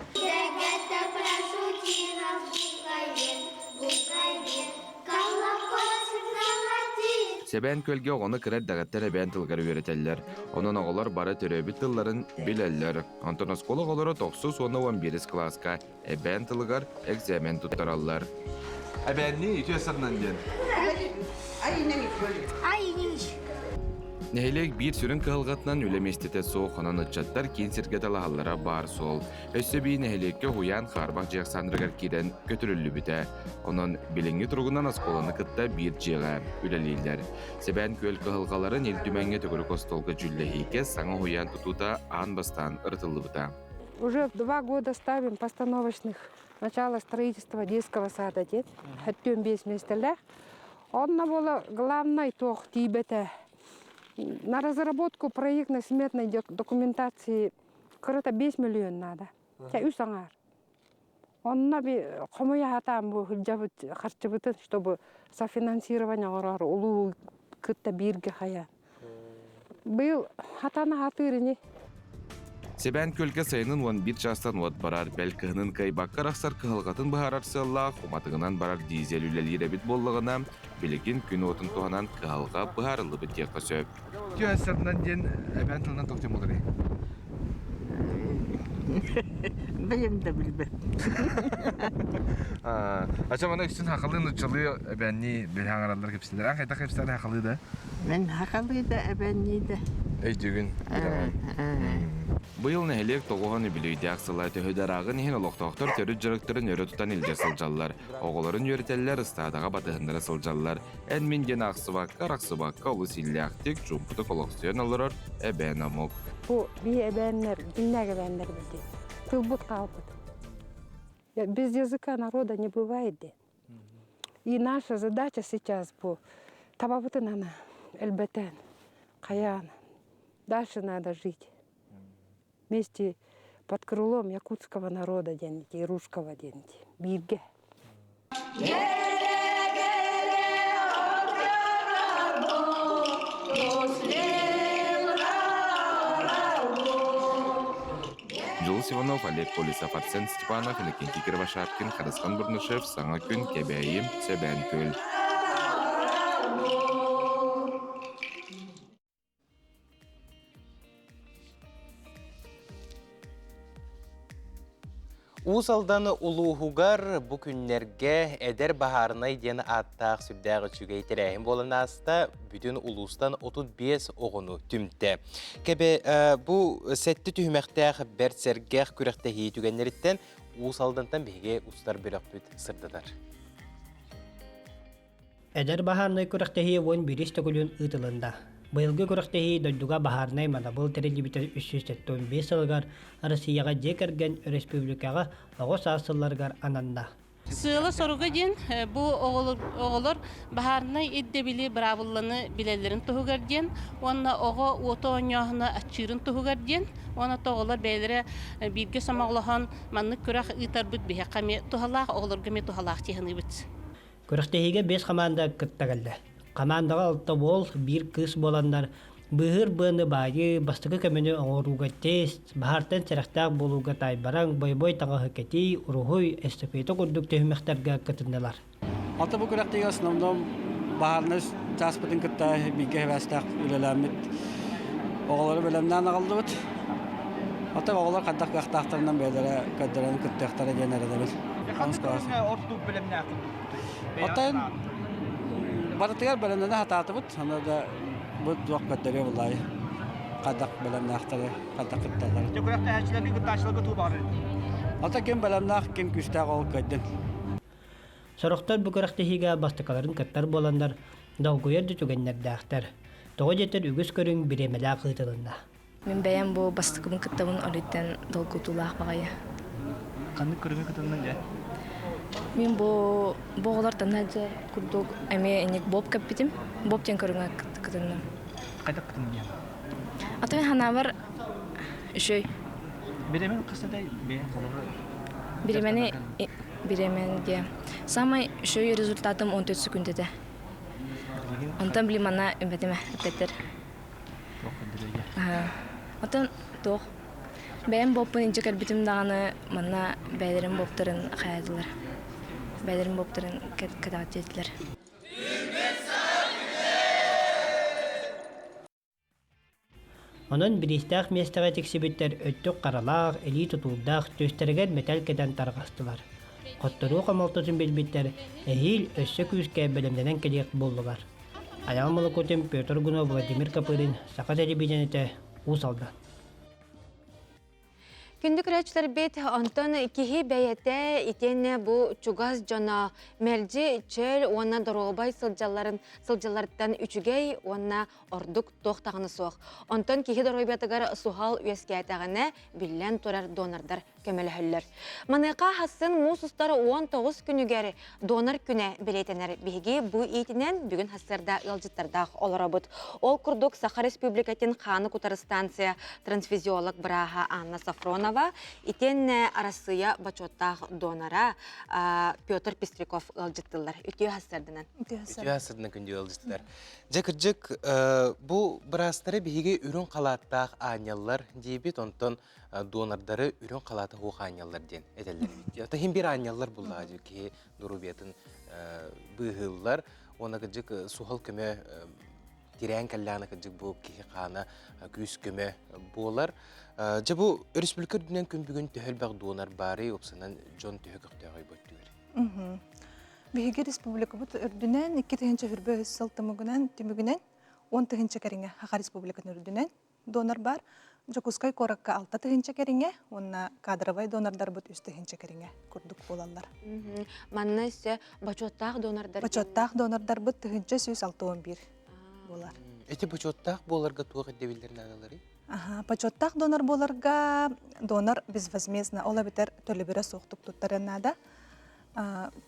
Сэбээн Күөлгэ оҕону кыра эрдэҕиттэн эбээн тылыгар үөрэтэллэр. Онон оҕолор бары төрөөбүт тылларын билэллэр. Онтон оскуола оҕолоро тохсус уонна 11 кылааска эбээн тылыгар экзамен туттараллар. Эбээннии үтүө сарынан диэн. Нэһилиэк биир сүрүн кыһалҕатынан үлэ миэстэтэ суох, онон ыччаттар киин сиргэ талаһаллара баар суол. Өссө бии нэһилиэккэ уһуйаан хаарбах дьиэ ахсааннарыгар киирэн көтүрүллүбүтэ. Онон билиҥҥи туругунан оскуоланы кытта биир дьиэҕэ үлэлииллэр. Сэбээн Күөл кыһалҕаларын Ил Түмэҥҥэ төгүрүк остуолга дьүүллэһиигэ саҥа уһуйаан тутуута аан бастаан ырытыллыбыта. Уже 2 года ставим постановочных начало строительства детского сада диэн өттүөн биэс миэстэлээх. Онно буола главный туох тиийбэтэ на разработку проектно-сметной документации кырата 5 миллион надо. Чэ үс аҥаар. Онно би хомуйа сатаан бу сылдьабыт харчыбытын, чтобы софинансирование оҥорор улуу кытта бииргэ хайа. Быйыл хатана хатыыр ини. Сэбээн Күөлгэ сайынын 11 чаастан уот барар, бэл кыһынын кыайбакка арахсар кыһалҕатын быһаарар сыаллаах уматыгынан барар дизель үлэлиир эбит буоллаҕына, билигин күн уотун туһанан кыһалҕа быһаарыллыбыт диэххэ сөп. Түһэсэрнэн диэн эбээн тылынан тохтем болар Бэйэм да билбэт. Ача мана үксүн хахалы нуччалыы эбээннии билһаҥараллар кэпсилэр. Ан хайдах кэпсэлэр хахалы да? Мен хахалы да эбээннии да. Өйдүүгүн. Быйыл нэһилиэк тоҕуһан үбүлүөйдээх сыла төһө да ырааҕын иһин олохтоохтор төрүт дьарыктарын өрө тутан илдьэ сылдьаллар. Оҕолорун үөрэтэллэр, ыстаадаҕа батыһыннара сылдьаллар. Эн-мин диэн аахсыбакка, арахсыбакка олус иллээхтик, чуумпутук олохсуйан олорор эбээн омук. Бу бии эбээннэр, дьиҥнээх эбээннэр билдин. Тылбыт хаалбыт. Без языка народа не бывает диэн. И наша задача сейчас бу табабытын ана элбэтэн, хайаан. Дальше надо жить. Вместе под крылом якутского народа диэн и русского диэн бииргэ. Дьулус Иванов, Олег Колесов, Арсен Степанов, Иннокентий Кривошапкин, Харысхан Бурнашев, Саҥа күн, Кэбээйи, Сэбээн Күөл. Уус Алдан улууһугар бу күннэргэ Эдэр баһаарынай диэн ааттаах сүрдээх үчүгэй тэрээһин буолан ааста. Бүтүн улуустан 35 оҕону түмтэ. Кэбэ бу сэттэ түһүмэхтээх бэрт сэргэх күрэхтэһии түгэннэриттэн Уус Алдантан биһиги устар бөлөхпүт сырдатар. Эдэр баһаарынай күрэхтэһии 11 төгүлүн ыытылынна. Быйылгы күрэхтэһии дойдуга баһаарынай манабыл тэриллибитэ 375 сылыгар Россияҕа дьиэ кэргэн өрөспүүбүлүкэҕэ оҕо саас сылларыгар ананна. Сыала-соруга диэн бу оҕолор баһаарынай ирдэбили быраабылланы билэллэрин туһугар диэн уонна оҕо уоту оонньооһуна аччыырын туһугар диэн уонна оҕолор бэйэлэрэ бииргэ сомоҕолоһон маннык күрэх ыытарбыт биһиэхэ эмиэ туһалаах, оҕолорго эмиэ туһалаах дии саныыбыт. Күрэхтэһиигэ биэс хамаанда кытта кэллэ. Хамаандаҕа алта уол, биир кыыс буоланнар, быыһыыр быаны баайыы, бастакы көмөнү оҥорууга тест, баһаартан сэрэхтээх буолууга таайбараҥ, бойобуой таҥаһы кэтии, уруһуй, эстафета курдук түһүмэхтэргэ кытыннылар. Алта бу күрэхтэһиигэ основном баһаарынай чааспытын кытта бииргэ сибээстээх үлэлээммит оҕолору бэлэмнээн аҕаллыбыт. Оттон оҕолор хайдах кыахтаахтарынан бэйэлэрэ көрдөрөн кыттыахтара диэн эрэнэбин. Ордук бэлэмнээххит? Оттон барытыгар бэлэмнэнэ сатаатыбыт. Аны да бу туох көрдөрүө буллаайы. Хайдах бэлэмнээхтэри, хайдах кытталлар. Күрэхтэһээччилэргэ кыттааччыларга туу баҕарар. Ата ким бэлэмнээх, ким күүстээх ол кыайдын. Сорохтор бу күрэхтэһиигэ бастакыларын кыттар буоланнар, долгуйар да түгэннэрдээхтэр. Тоҕо диэтэр үгүс көрүҥ бириэмэлээх ыытылынна. Мин бэйэм бу бастакыбын кыттабын олүттэн долгутуулаах баҕайы. Ханнык көрүҥү кытынныҥ дьэ? Мин бу бу оҕолор танаджа курдук эмиэ инник боб кэппитим. Боб диэн көрүҥэ кытынным. Хайдах кытынныҥ диэн? Ата мин ханаабар үчүгэй. Биремен хасадай бэйэҥ холобура Биремени биремен диэ. Самай үчүгэй результатым 14 секунд этэ. Онтон били манна үмбэтиме эппеттер. Оттон туох бэйэм боппун илдьэ кэлбитим даҕаны манна бэйэлэрин боптарын хайаатылар. Бэйэлэрин боптарын кэтэҕэттиэтилэр. Онон бириистээх миэстэҕэ тиксибиттэр өттүк харалаах, илии тутуурдаах, түстэригэр мэтэл кэтэн тарҕастылар. Хотторуу хомолтотун билбиттэр эһиил өссө күүскэ бэлэмнэнэн кэлиэх буоллулар. Айаал Молокутин, Петр Гунов, Владимир Копырин, Саха телевидениетэ, Уус Алдан. Күндү көрөөччүлэрбит, онтон киһи бэйэтэ итиэннэ бу чугас дьоно мэлдьи чөл уонна доруобай сылдьалларын сылдьалларыттан үчүгэй уонна ордук туох даҕаны суох. Онтон киһи доруобуйатыгар суһал үөскээтэҕинэ, биллэн турар донордар көмөлөһөллөр. Маныаха хасын муус устар 19 күнүгэр донор күнэ бэлиэтэнэр. Биһиги бу иитинэн бүгүн хассыарда ыалдьыттардаах олоробут. Ол курдук Саха Республикатын хааны кутар станция трансфизиолог бырааһа Анна Сафронова итиэннэ Арассыыйа бочуоттаах донора Петр Пестряков ыалдьыттыллар. Үтүө хассыарданан. Үтүө хассыарданан күндү ыалдьыттар. Дьэ кырдьык бу быраастары биһиги үрүҥ халааттаах аанньаллар диибит, онтон донордары үрүҥ халааты хуох аанньаллар диэн этэллэр эбит. Ото хин бир аанньаллар буллаҕа дии киһи доруобуйатын быыһыыллар уонна кырдьык суһал көмө тирээн кэллэҕинэ кырдьык бу киһи хаана күүс көмө буолар. Дьэ бу өрөспүүбүлүкэ үрдүнэн күн бүгүн төһө элбэх донор баарый, уопсанан дьон төһө көхтөөҕөй бу өттүгэр? Биһиги республикабыт үрдүнэн 2023 сыл түмүгүнэн түмүгүнэн 10 тыһыынча кэриҥэ Саха Республикатын үрдүнэн донор бар. Дьокуускай куоракка 6 тыһыынча кэриҥэ уонна кадровай донордарбыт 3 тыһыынча кэриҥэ курдук буолаллар. Манна өссө бочуоттаах донордар Бочуоттаах донордарбыт 1161 буолар. Эти бочуоттаах буоларга туох ирдэбиллэр наадаларый? Аха, бочуоттаах донор буоларга донор безвозмездно, ол эбэтэр төлөбүрэ суохтук туттарыан наада.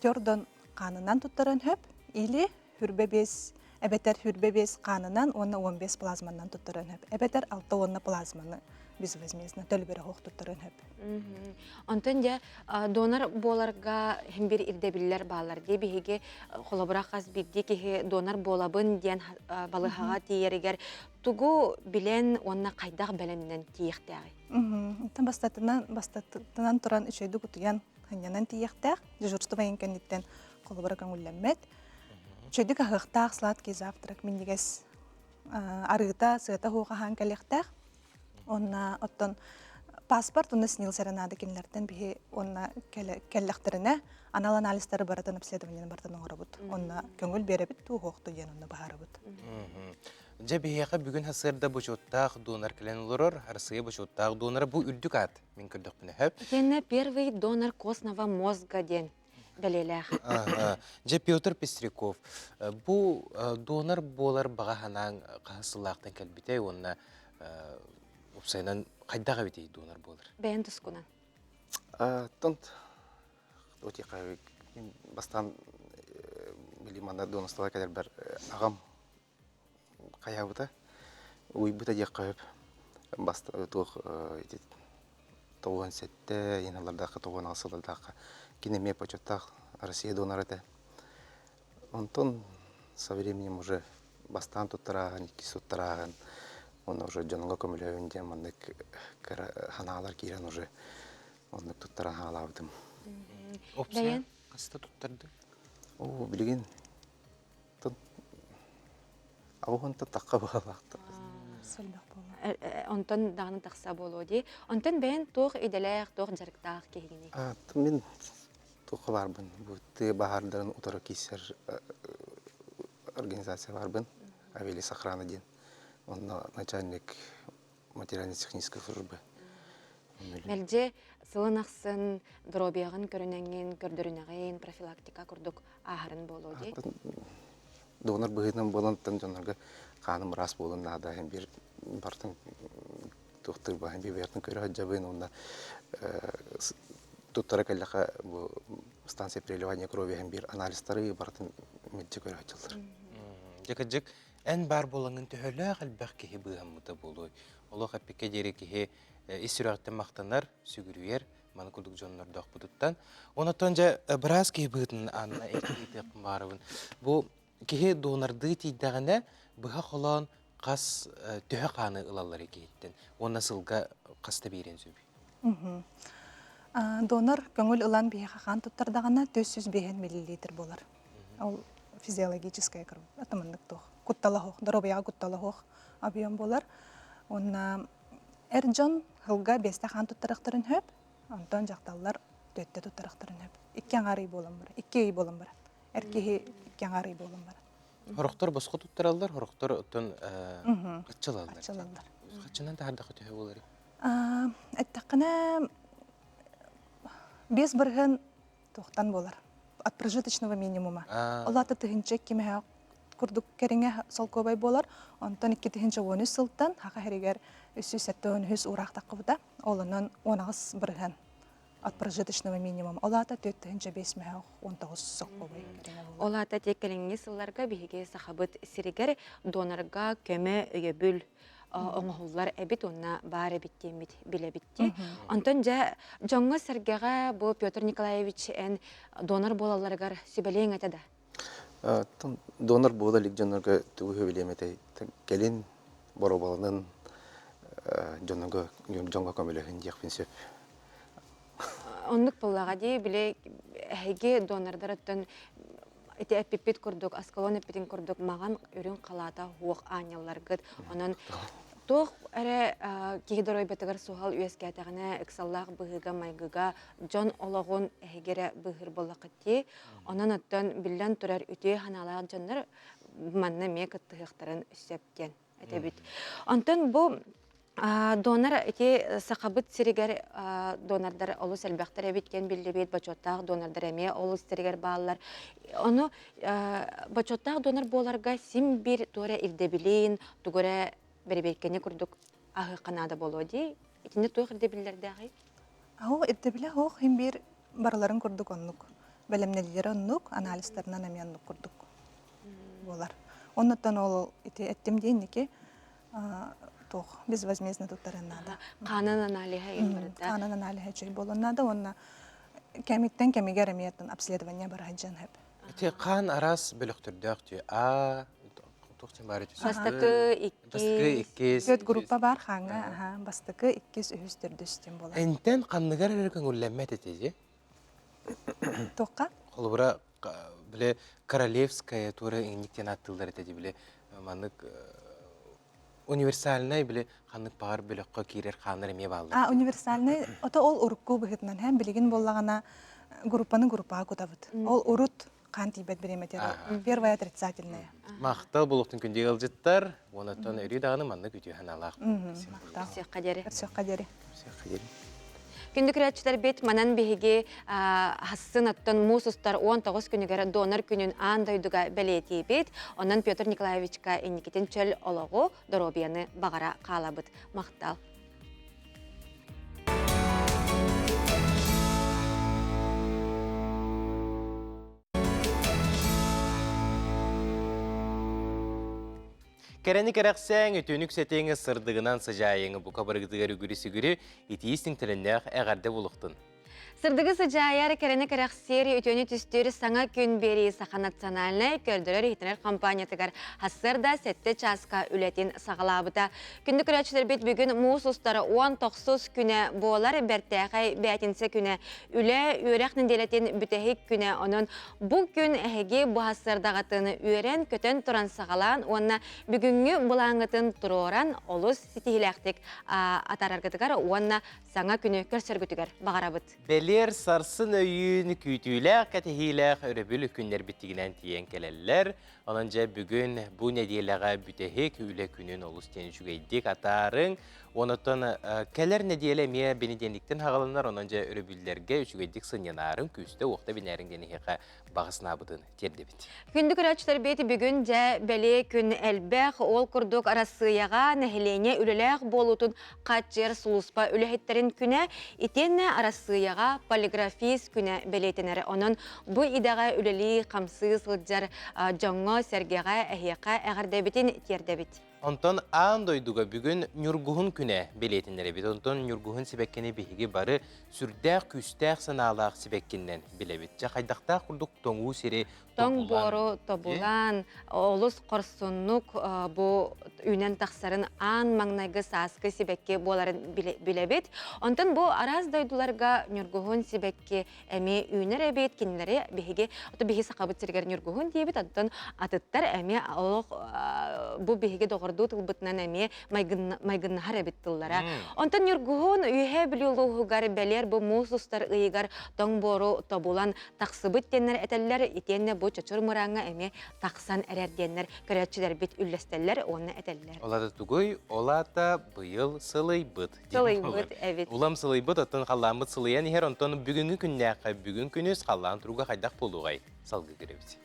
Төрдөн хаанынан туттаран хөп или хүрбэ биэс эбэтэр хүрбэ биэс хаанынан уонна 15 плазманан туттаран хөп эбэтэр алта уонна плазманы безвозмездно төлөбүрэ суох туттаран хөп. Онтон дьэ донор буоларга хим бир ирдэбиллэр баалар дии биһиги холобура хас биирдии киһи донор буолабын диэн балыһаҕа тиийэригэр тугу билэн уонна хайдах бэлэмнэн тиийиэхтээҕий? Онтон бастатынан бастатынан туран үчүгэйдик утуйан сынньанан тиийиэхтээх дежурство кэнниттэн холобура көҥүллэммэт Чөдүк аһыахтаах сладкий завтрак минньигэс арыыта, сыата хуохаһаан кэлиэхтээх. Онна оттон паспорт уонна снил серенада кинилэртэн биһи уонна кэллэхтэринэ анал анализтары барытын обследованиены барытын оҥоробут. Онно көҥүл биэрэбит дуу, суох дуу диэн онно быһаарабыт. Дьэ биһиэхэ бүгүн сарсыарда бочуоттаах донор кэлэн олорор. Арассыыйа бочуоттаах донора бу үрдүк аат мин көрдөхпүнэ сөп. Итиэннэ первый донор костного мозга диэн. бэлиэлээх. Дьэ, Петр Пестряков, бу донор буолар баҕа санааҥ хаһыс сыллаахтан кэлбитэй уонна уопсайынан хайдах эбитий донор буолар? Бэйэн тускунан. Оттон бастаан били манна донорствоҕа кэлэрбэр аҕам хайаабыта уйбута диэххэ сөп. Баста туох ити 97 иналардаахха 98 сыллардаахха кини эмиэ почеттаах Россия донор этэ. Онтон со временем уже бастаан туттарааһын, иккис туттарааһын, уонна уже дьоҥҥо көмөлөһөбүн диэн маннык кыра санаалар киирэн уже оннук туттаран хаалаабытым. Бэйэн? Хаста туттардыҥ? Оо, билигин Аҕыһынта тахха баҕалаахтар. Онтон даҕаны тахса буолуо дии. Онтон бэйэн туох идэлээх, туох дьарыктаах киһигиний? Мин туохха баарбын, бу тыа баһаардарын утары киирсэр организация баарбын, Авелис охрана диэн. Онно начальник материально-технической службы. Мэлдьи сылын ахсын доруобуйаҕын көрүнэҥҥин, көрдөрүнэҕин, профилактика курдук ааһарын буолуо дии. Донор быһыытынан буолан дьоннорго хааным ыраас буолун наада биир бартын туохтуур баһын биир көрө сылдьабын уонна туттара кэллэхэ бу станция переливания крови биир анализтары барытын мэлдьи көрө сылдьаллар. Дьэ кырдьык эн баар буолаҥҥын төһөлөөх элбэх киһи быыһаммыта буолуой? Олох эппиккэ диэри киһи ис сүрэҕиттэн махтанар, сүгүрүйэр, маны курдук дьоннордоохпутуттан. Онотон дьэ быраас киһи быһыытынан Анна ыйытыахпын баарыбын. Бу киһи донордыы тиийдэҕинэ быһа холоон хас төһө хааны ылаллар киһиттэн уонна сылга хаста биэриэн сөбүй? Донор көҥүл ылан биһиэхэ хаан туттардаҕына 405 миллилитр буолар. Ол физиологическая атымыннык туох куттала суох, доруобуйаҕа куттала суох объем буолар. Уонна эр дьон сылга биэстэ хаан туттарыахтарын сөп, онтон дьахталлар түөттэ туттарыахтарын сөп. Икки аҥаар ый буолан баран, икки ый буолан баран. Эр киһи икки аҥаар ый буолан баран. Хорохтор босхо туттараллар, хорохтор оттон хаччылаллар. Хаччылаллар. Хаччынан таһардахха төһө буоларый? Эттэххинэ, 5% туохтан буолар? От прожиточного минимума. Ол аата тыһыынча кимэһэ курдук кэриҥэ солкуобай буолар. Онтон 2013 сылтан Хаха сиригэр 373 уураах таххыбыта. Ол онон 18% от прожиточного минимума. Ол аата 4519 солкуобай кэриҥэ буолар. Ол аата тек кэлиҥҥи сылларга биһиги Сахабыт сиригэр донорга көмө өйөбүл оҥоһуллар эбит уонна баар эбит диэммит билэбит дии. Онтон дьэ дьоҥҥо-сэргэҕэ бу Петр Николаевич эн донор буолалларыгар сүбэлиэҥ этэ да? Донор буола илик дьоннорго тугу сөбүлүөм этэй? Кэлин боруобаланын дьонго дьоҥҥо көмөлөһүн диэхпин сөп. Оннук буоллаҕа дии, били эһиги донордар оттон ити эппиппит курдук, Аскалон эппитин курдук маҕан үрүҥ халаата уох аанньалларгыт. Онон туох эрэ киһи доруобуйатыгар суһал үөскээтэҕинэ, ыксаллаах быһыыга-майгыга дьон олоҕун эһиги эрэ быыһыыр буоллаххыт дии. Онон оттон биллэн турар үтүө санаалаах дьоннор манна эмиэ кыттыһыахтарын сөп диэн этэбит. Онтон бу Донор ити Сахабыт сиригэр донордар олус элбэхтэр эбит диэн биллибит, бочуоттаах донордар эмиэ олус сиригэр бааллар. Ону бочуоттаах донор буоларга син биир туора ирдэбилин, тугу эрэ бэрэбиэркэни курдук аһыахха наада буолуо дии. Итиннэ туох ирдэбиллэрдээҕий? Аһоо ирдэбилэ оһох иһин биир барыларын курдук оннук. Бэлэмнэлиилэрэ оннук, анализтарынан эмиэ оннук курдук буолар. Оннуттан ол ити эттим диэн инники туох безвозмездно туттарын наада. Хаанын аналиһа барыта. Хаанын аналиһа үчүгэй буолуон наада уонна кэмиттэн кэмигэр эмиэ обследование бара сылдьан сөп. Ити хаан араас бөлөхтөрдөөх дии. А туох диэн баар ити? Бастакы, иккис. Бастакы, иккис. Төрт группа бар хааҥҥа, аха, бастакы, иккис, үһүс, төрдүс диэн буолар. Энтэн ханныгар эрэ көҥүллэммэт этэ дии. Туохха? Холобура, били королевская туора иҥник диэн ааттыыллар этэ дии били маннык универсальнай били ханнык баҕар бөлөххө киирэр хааннар эмиэ бааллар. А универсальнай ото ол урукку быһыытынан һэм билигин буоллаҕына группаны группаҕа кутабыт. Ол урут хаан тиийбэт бириэмэтигэр первая отрицательная. Махтал буолуохтун күндү ыалдьыттар. Уонаттан өрүү даҕаны маннык үтүө санаалаах. Махтал. Көрсүөххэ диэри. Көрсүөххэ диэри. Көрсүөххэ диэри. Күндү көрөөччүлэрбит, манан биһиги хассын оттон муус устар 19 күнүгэр донор күнүн аан дойдуга бэлиэтиибит. Онон Петр Николаевичка инникитин чөл олоҕу, доруобуйаны баҕара хаалабыт. Махтал. Кэрэни кэрэхсээҥ, үтүөнү үксэтиҥ, сырдыгынан сыдьаайыҥ, бука барыгытыгар үгүрү-сүгүрү, итии истиҥтэриннээх эҕэрдэ булуохтун. Сырдыгы сыдьаайар, кэрэни кэрэхсиэр, үтүөнү түстүүр саҥа күн биэрии Саха национальнай көрдөрөр-иһитинэр компаниятыгар сарсыарда сэттэ чааска үлэтин саҕалаабыта. Күндү көрөөччүлэрбит бүгүн муус устар 19 күнэ буолар бэртээхэй бээтинсэ күнэ. Үлэ, үөрэх нэдиэлэтин бүтэһик күнэ. Онон Бу күн эһиги бу сардаҕатын үөрэн-көтөн туран саҕалаан уонна бүгүҥҥү былааҥҥытын туруоран олус ситиһиилээхтик атаараргытыгар уонна саҥа күнү көрсөргүтүгэр баҕарабыт. Бэлиэр сарсын өйүүн күүтүүлээх, кэтэһиилээх өрөбүл күннэрбитигинэн тиийэн кэлэллэр. Онон дьэ бүгүн бу нэдиэлэҕэ бүтэһик үлэ күнүн олус диэн үчүгэйдик атаарыҥ. Онтон кэлэр нэдиэлэ эмиэ бэнидиэнниктэн хаҕаланар, онон дьэ өрөбүллэргэ үчүгэйдик сынньанаарыҥ, күүстэ-уохта бинээриҥ диэн эһиэхэ баҕа санаабытын тиэрдэбит. Күндү көрөөччүлэрбит бүгүн дьэ бэлиэ күн элбэх, ол курдук Арассыыйаҕа нэһилиэнньэ үлэлээх буолуутун хааччыйар сулууспа үлэһиттэрин күнэ, итиэннэ Арассыыйаҕа полиграфист күнэ бэлиэтэнэр. Онон бу идэҕэ үлэлии-хамсыы сылдьар дьоҥҥо-сэргэҕэ эһиэхэ эҕэрдэбитин тиэрдэбит. Онтон аан дойдуга бүгүн Ньургуһун күнэ бэлиэтэнэр эбит. Онтон Ньургуһун сибэккини биһиги бары сүрдээх күүстээх санаалаах сибэккиннэн билэбит. Дьэ хайдахтаах курдук тоҥуу сири Тоҥ буору тобулан, олус хорсуннук бу үүнэн тахсарын аан маҥнайгы сааскы сибэкки буоларын билэбит. Онтон бу араас дойдуларга ньургуһун сибэкки эмиэ үүнэр эбит кинилэри биһиги ото биһи сахабыт сиригэр ньургуһун диэбит оттон атыттар эмиэ олох бу биһиги доҕордуу тылбытынан эмиэ майгыннаһар эбит тыллара онтон ньургуһун үөһээ бүлүү улууһугар бэлиэр бу муус устар ыйыгар тоҥ буору тобулан тахсыбыт диэннэр этэллэр итиэннэ бу чочур мырааҥҥа эмиэ тахсан эрэр диэннэр көрөөччүлэрбит үллэстэллэр уонна этэллэр Ол аата тугуй? Ол аата быйыл сылыйбыт. Сылыйбыт эбит. Улам сылыйбыт, оттон халлааммыт сылыйан иһэр, онтон бүгүҥҥү күннээххэ бүгүн күнүс халлаан туруга хайдах буолуоҕай? Салгыы көрөбүт.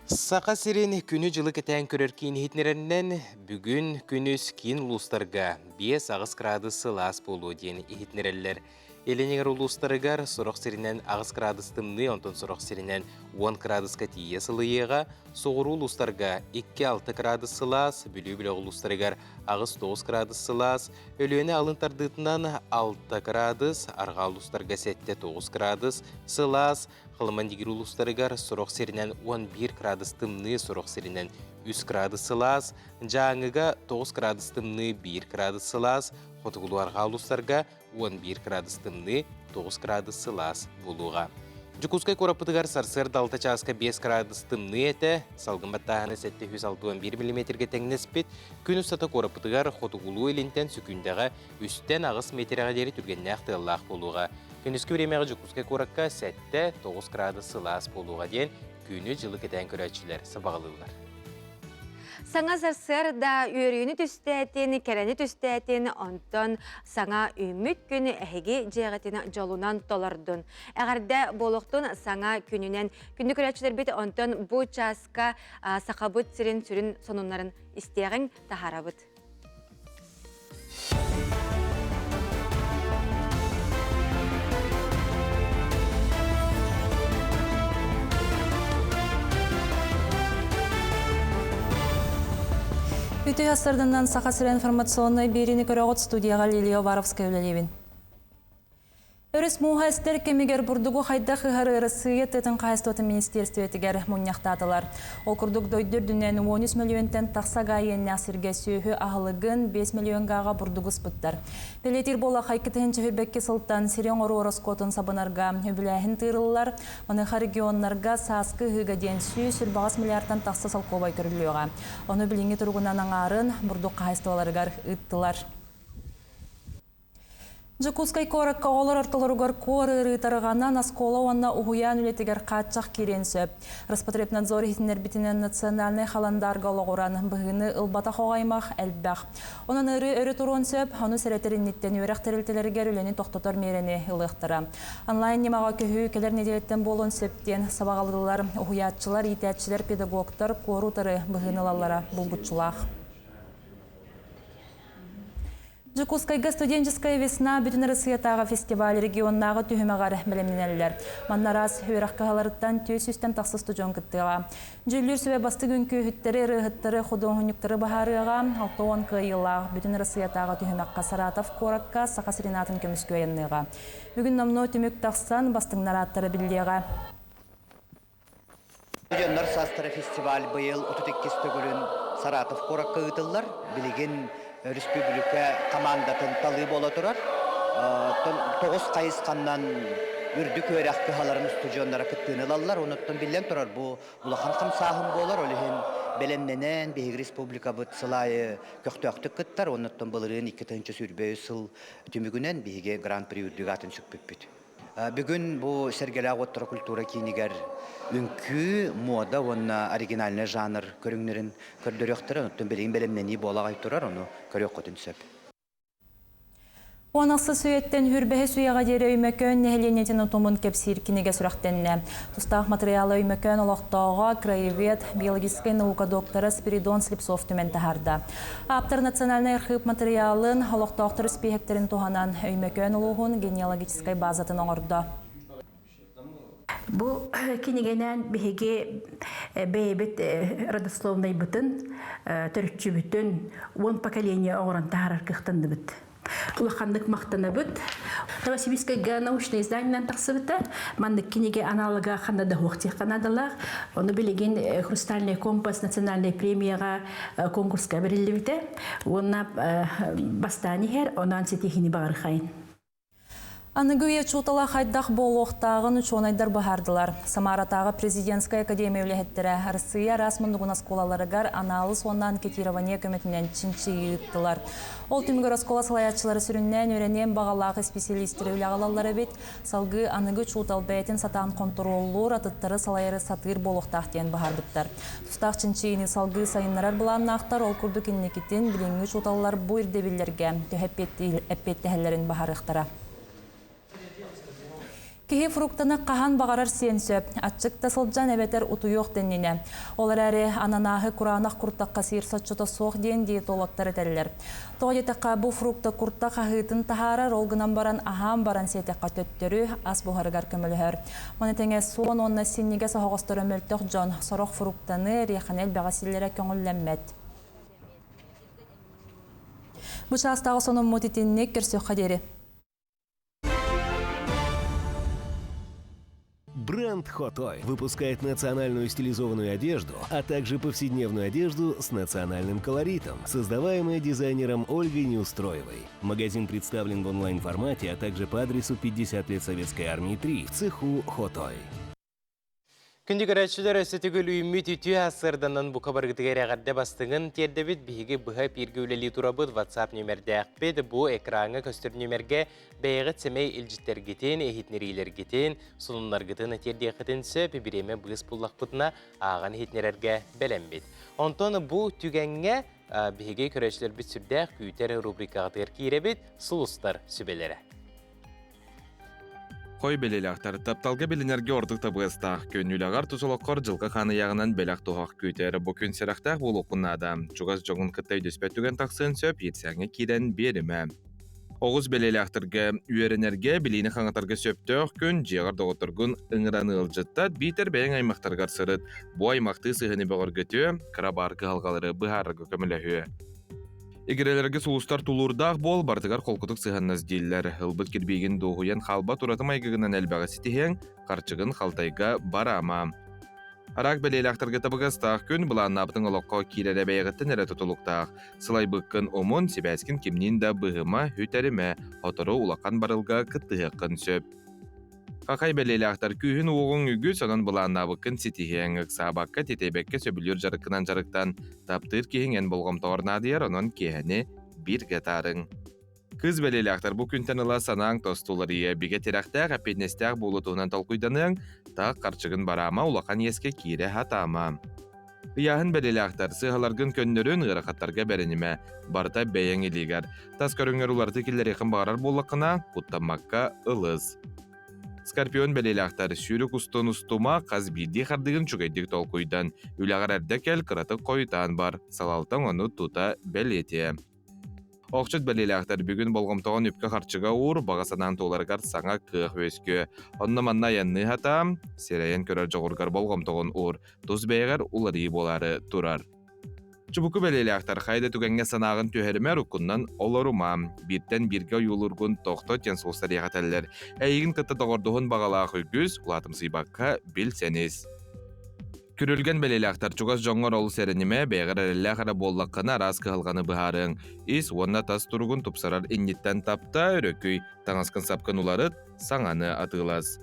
Саха сирин күнү-дьылы кэтээн көрөр киин иһитиннэрэринэн, бүгүн күнүс киин улуустарга 5-8 градус сылаас буолуо диэн иһитиннэрэллэр. Илиниҥэр улуустарыгар сорох сиринэн 8 градус тымныы, онтон сорох сиринэн 10 градуска тиийэ сылыйыаҕа. Соҕуруу улуустарга 2-6 градус сылаас, Бүлүү бөлөх улуустарыгар 8-9 градус сылаас, Өлүөнэ алын тардыытынан 6 градус, арҕаа улуустарга 7-9 градус сылаас, Халыман-Дигир улуустарыгар сорох сиринэн 11 градус тымныы, сорох сиринэн 3 градус сылаас, Дьааҥыга 9 градус тымныы, 1 градус сылаас, Хотугулуу-арҕаа улуустарга 11 градус тымныы, 9 градус сылаас буолуоҕа. Дьокуускай куораппытыгар сарсыарда 6 чааска 5 градус тымныы этэ, салгын баттааһына 761 миллиметргэ тэҥнэспит. Күн устата куораппытыгар хотугулуу илинтэн сүкүндэҕэ үстэн 8 метрэҕэ диэри түргэннээх тыаллаах буолуоҕа. Күнүскү бириэмэҕэ Дьокуускай куоракка 7-9 градус сылаас буолуоҕа диэн күнү-дьылы кэтээн көрөөччүлэр сабаҕалыыллар. Саҥа сарсыарда үөрүүнү түстээтин, кэрэни түстээтин, онтон саҥа үүммүт күн эһиги дьиэҕитин дьолунан толордун. Эҕэрдэ буолуохтун саҥа күнүнэн. Күндү көрөөччүлэрбит онтон бу чааска Сахабыт сирин сүрүн сонуннарын истиэҕиҥ, таһаарабыт. Үтүө астарданан Саха сирэ информационнай биэриини көрөҕүт студияҕа Лилия Уваровская үлэлиибин. Өрүс мууһа эстэр кэмигэр бурдугу хайдах ыһары Арассыыйа тыатын хаһаайыстыбатын министиэристибэтигэр мунньахтаатылар. Ол курдук дойду үрдүнэн 13 мөлүйүөнтэн тахса гаа иэннээх сиргэ сүөһү аһылыгын 5 мөлүйүөн гааҕа бурдугу ыспыттар. Бэлиэтиир буоллахха, 2022 сылтан сири оҥоруу ороскуотун сабынарга үбүлээһин тыырыллар. Маныаха регионнарга сааскы ыһыыга диэн 128 миллиардтан тахса солкуобай көрүллүөҕэ. Ону билиҥҥи туругунан аҥаарын бурдук хаһаайыстыбаларыгар ыыттылар. Дьокуускай куоракка оҕолор ортолоругар куор ыарыы тарҕанан, оскуола уонна уһуйаан үлэтигэр хааччах киириэн сөп. Роспотребнадзор иһитиннэрбитинэн национальнай халандаарга олоҕуран, быһыыны ылбатах оҕо аймах элбэх. Онон ыарыы өрө туруон сөп, ону сэрэтэр инниттэн үөрэх тэрилтэлэригэр үлэни тохтотор миэрэни ылыахтара. Онлайн ньымаҕа көһүү кэлэр нэдиэлэттэн буолуон сөп диэн сабаҕалыыллар. Уһуйааччылар, иитээччилэр, педагогтар куору утары быһыыны ылаллара булгуччулаах. Дьокуускайга «Студенческая весна» Бүтүн Арассыыйатааҕы фестиваль регионнааҕы түһүмэҕэр бэлэмнэнэллэр. Манна араас үөрэх кыһаларыттан 400-тэн тахса устудьуон кыттыаҕа. Дьүүллүүр сүбэ бастыҥ үҥкүүһүттэри, ырыаһыттары, худуоһунньуктары быһаарыаҕа. 60 кыайыылаах Бүтүн Арассыыйатааҕы түһүмэххэ Саратов куоракка Саха сирин аатын көмүскүү айанныаҕа. Бүгүн номнуо түмүк тахсан, бастыҥнар ааттара биллиэҕэ. Студеннар саастара фестиваль быйыл 32 төгүлүн Саратов куоракка ыытыллар. Билигин өрөспүүбүлүкэ командатын талыы буола турар. Тоҕус хайысханнан үрдүк үөрэх кыһаларын устудьуоннара кыттыыны ылаллар. Онуттан биллэн турар, бу улахан хамсааһын буолар. Ол иһин бэлэмнэнэн биһиги республикабыт сыл аайы көхтөөхтүк кыттар. Онуттан былырыын 2023 сыл түмүгүнэн биһиги Гран-при үрдүк аатын сүкпүппүт. Бүгүн бу Сэргэлээх уоттара культура киинигэр үҥкүү, муода уонна оригинальнай жанр көрүҥнэрин көрдөрүөхтэрэ. Оттон билигин бэлэмнэнии буола аҕай турар, ону көрүөххүтүн сөп. Он ахсыс үйэттэн хүрбэһис үйэҕэ диэри Өймөкөөн нэһилиэнньэтин утумун кэпсиир кинигэ сүрэхтэннэ. Тустаах матырыйаалы Өймөкөөн олохтооҕо, краевед, биологическай наука доктора Спиридон Слепцов түмэн таһаарда. Ааптар национальнай архыып матырыйаалын, олохтоохтор испииһэктэрин туһанан Өймөкөөн улууһун генеалогическай базатын оҥордо. Бу кинигэнэн биһиги бэйэбит родословнайбытын, төрүччүбүтүн уон поколение оҥорон таһаарар кыахтанныбыт. Улаханнык махтанабыт. Новосибирскайга научное изданиенан тахсыбыта. Маннык кинигэ аналога ханна да суох диэххэ наадалаах. Ону билигин «Хрустальный компас» национальнай премияҕа конкурска бэриллибитэ. Уонна бастаан иһэр, онон ситиһиини баҕарыхайын. Аныгы үйэ учуутала хайдах буолуохтааҕын учуонайдар быһаардылар. Самаратааҕы президентскай академия үлэһиттэрэ Арассыыйа араас муннугун оскуолаларыгар анаалыс уонна анкетирование көмөтүнэн чинчийии ыыттылар. Ол түмүгэр оскуола салайааччылара сүрүннээн үөрэниэн баҕалаах исписэлиистэри үлэҕэ ылаллар эбит. Салгыы аныгы учуутал бэйэтин сатаан хонтуруоллуур, атыттары салайары сатыыр буолуохтаах диэн быһаарбыттар. Тустаах чинчийиини салгыы сайыннарар былааннаахтар, ол курдук инникитин билиҥҥи учууталлар бу ирдэбиллэргэ төһө эппиэттэһэллэрин быһаарыахтара. Киһи фруктаны хаһан баҕарар сиэн сөп, аччык да сылдьан эбэтэр утуйуох да иннинэ. Ол эрээри ананааһы кураанах куртахха сиир соччото суох диэн диетологтар этэллэр. Тоҕо диэтэххэ, бу фрукта куртах аһыытын таһаарар, ол гынан баран аһаан баран сиэтэххэ төттөрү ас буһарыгар көмөлөһөр. Маны тэҥэ суон уонна синньигэс оһоҕосторо мөлтөх дьон сорох фруктаны, эриэхэни элбэҕи сииллэрэ көҥүллэммэт. Бу чаастааҕы сонуммут итинник көрсүөххэ диэри. Бренд Хотой выпускает национальную стилизованную одежду, а также повседневную одежду с национальным колоритом, создаваемая дизайнером Ольгой Неустроевой. Магазин представлен в онлайн-формате, а также по адресу 50 лет Советской Армии 3 в цеху Хотой. Күндү көрөөччүлэр өссө төгүл үүммүт үтүө сырданан бука баргытыгар эҕэрдэ бастыҥын тиэрдэбит. Биһиги быһа эпииргэ үлэлии турабыт WhatsApp нүмердээхпит. Бу экраҥҥа көстөр нүмергэ бэйэҕит сэмэй илдьиттэргитин, иһитинэриилэргитин, сонуннаргытын тиэрдиэххитин сөп. Бириэмэ быыс буллахпытына ааҕан иһитинэрэргэ бэлэммит. Онтон бу түгэҥҥэ биһиги көрөөччүлэрбит сүрдээх күүтэр рубрикаҕытыгар киирэбит Сулустар сүбэлэрэ. Хой бэлиэлээхтэр тапталга билинэргэ ордук табыгастаах күн үлэҕэр тус олоххор дьылҕа хаан ыйааҕынан бэлэх-туһах күүтэр. Бу күн сэрэхтээх буолуоххун наада. Чугас дьоҥун кытта өйдөспөт түгэн тахсыан сөп, иирсээҥҥэ киирэн биэримэ. Оҕус бэлиэлээхтэргэ үөрэнэргэ, билиини хаҥатарга сөптөөх күн, дьиэҕэр доҕотторгун ыҥыран ыалдьыттат, биитэр бэйэҥ аймахтаргар сырыт. Бу аймахтыы сыһыаны бөҕөргөтүө, кыра баар кыһалҕалары быһаарарга көмөлөһүө. Игирэлэргэ сулустар тулуурдаах буол, барытыгар холкутук сыһыаннас дииллэр. Ылбыт кирбиигин дуоһуйан хаалбат ураты майгыгынан элбэҕи ситиһиэҥ, харчыгын халтайга бараама. Араак бэлиэлээхтэргэ табыгастаах күн, былааннаабытыҥ олоххо киирэрэ бэйэҕиттэн эрэ тутулуктаах. Сылайбыккын умун, сибээскин кимниин да быһыма, үтэримэ, сотору улахан барылга кыттыһыаххын сөп. Хахай бэлиэлээхтэр күүһүн-уоҕуҥ үгүс, онон былааннаабыккын ситиһиэҥ, ыксаабакка, тиэтэйбэккэ сөбүлүүр дьарыккынан дьарыктан, таптыыр киһиҥ эн болҕомтоҕор наадыйар, онон киэһэни бииргэ атаарыҥ. Кыыс бэлиэлээхтэр бу күнтэн ыла санааҥ тостуларыйа бигэ тирэхтээх, эппиэтинэстээх буолуу туһунан толкуйданыаҥ, таах харчыгын бараама, улахан иэскэ киирэ сатаама. Ыйааһын бэлиэлээхтэр сыыһаларгын көннөрүн, ыарахаттарга бэринимэ, барыта бэйэҥ илиигэр. Тас көрүҥҥэр уларытыы киллэриэххин баҕарар буоллаххына, куттаммакка ылыс. Скорпион бэлиэлээхтэр сүүрүк устун устума, хас биирдии хардыгын үчүгэйдик толкуйдан, үлэҕэр эрдэ кэл, кыратык хойутаан бар, салалтаҥ ону тута бэлиэтиэ. Охчут бэлиэлээхтэр бүгүн болҕомтоҕун үпкэ-харчыга уур, баҕа санаан туоларыгар саҥа кыах үөскүө. Онно-манна айанныы сатаам, сирэйин көрөр дьоҕургар болҕомтоҕун уур, тус бэйэҕэр уларыйыы буолаары турар. Чубуку бэлиэлээхтэр хайа да түгэҥҥэ санааҕын түһэримэ, уруккуннан олорума. Бииртэн бииргэ ойуулуургун тохто диэн сулустар этэллэр. Эйигин кытта доҕордоһун баҕалаах үгүс, улаатымсыйбакка билсэнис. Күрүлгэн бэлиэлээхтэр чугас дьоҥҥор олус эрэнимэ, бэйэҕэр эрэллээх эрэ буоллаххына араас кыһалҕаны быһаарыаҥ. Ис уонна тас туругун тупсарар инниттэн тапта, өрөкүй, таҥаскын-сапкын уларыт, саҥаны атыылас.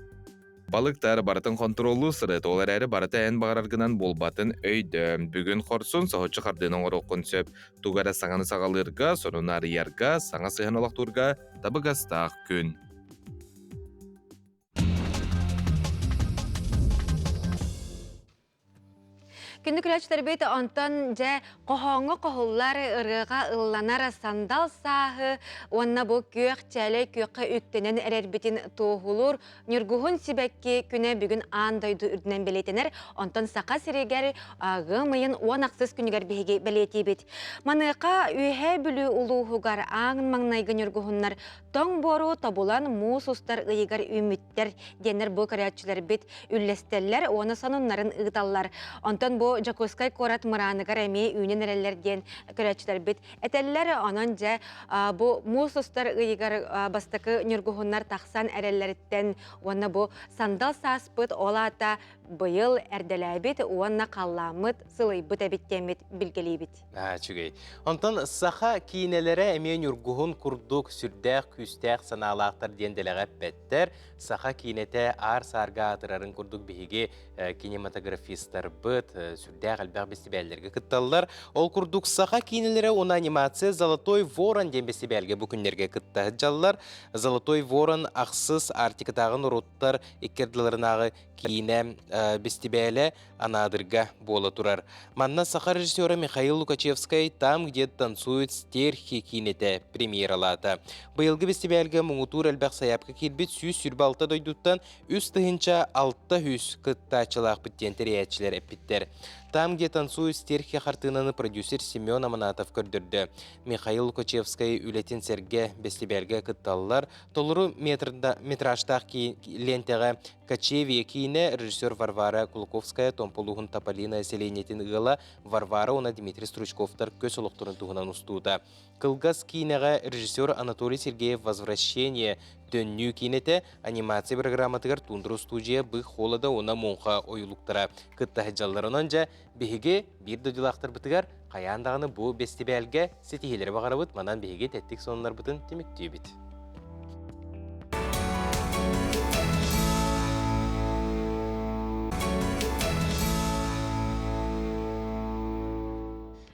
Балыктар барытын хонтуруоллуу сырыт, ол эрээри барыта эн баҕараргынан буолбатын өйдөө. Бүгүн хорсун, соһуччу хардыыны оҥоруоххун сөп. Тугу эрэ саҥаны саҕалыырга, сонуну арыйарга, саҥа сыһыан олохтуурга табыгастаах күн. Күндү күлээччилэрбит онтон дьэ хоһооҥҥо хоһуллар, ырыаҕа ылланар сандал сааһы уонна бу күөх чээлэй күөххэ үктэнэн эрэрбитин туоһулуур Ньургуһун сибэкки күнэ бүгүн аан дойду үрдүнэн бэлиэтэнэр. Онтон Саха сиригэр ыам ыйын 16 күнүгэр биһиги бэлиэтиибит. Маныаха Үөһээ Бүлүү улууһугар ааҥ маҥнайгы ньургуһуннар Тоҥ буору тобулан муус устар ыйыгар үүммүттэр диэннэр бу көрөөччүлэрбит үллэстэллэр уонна сонуннарын ыыталлар. Онтон бу Дьокуускай куорат мырааныгар эмиэ үүнэн эрэллэр диэн көрөөччүлэрбит этэллэр. Онон дьэ бу муус устар ыйыгар бастакы ньургуһуннар тахсан эрэллэриттэн уонна бу сандал сааспыт ол аата быйыл эрдэлээбит уонна халлааммыт сылыйбыт эбит диэммит билгэлиибит. Аа, үчүгэй. Онтон саха киинэлэрэ эмиэ ньургуһун курдук сүрдээх күүстээх санаалаахтар диэн дэлэҕэ эппэттэр. Саха киинэтэ аар-саарга аатырарын курдук биһиги кинематографистарбыт сүрдээх элбэх бэстибээллэргэ кытталлар. Ол курдук саха киинэлэрэ уонна анимация «Золотой ворон» диэн бэстибээлгэ бу күннэргэ кытта сылдьаллар. «Золотой ворон» ахсыс Арктикатааҕы норуоттар икки ардыларынааҕы киинэ бэстибээлэ Анаадырга буола турар. Манна саха режиссера Михаил Лукачевскай «Там, где танцуют стерхи» киинэтэ премьералаата. Быйылгы бэстибээлгэ муҥутуур элбэх сайаапка киирбит 126 дойдуттан 3600 кыттааччылаахпыт диэн тэрийээччилэр эппиттэр. «Там, где танцуют стерхи» хартыынаны продюсер Семен Аманатов көрдөрдө. Михаил Лукачевскай үлэтин сэргэ бэстибээлгэ кытталлар. Толору метражтаах лиэнтэҕэ Кочевье киинэ режиссер Варвара Кулаковская Томполуһун Тополина сэлиэнньэтин ыала Варвара уонна Дмитрий Стручковтар көс олохторун туһунан устуута. Кылгас киинэҕэ режиссер Анатолий Сергеев «Возвращение» төннүү киинэтэ анимация программатыгар Тундра студия Бых холода уонна муҥха ойулуктара кытта сылдьаллар. Дьэ, биһиги биир дойдулаахтарбытыгар хайаан даҕаны бу бэстибээлгэ ситиһиилэри баҕарабыт. Манан биһиги тэттик сонуннарбытын түмүктүүбүт.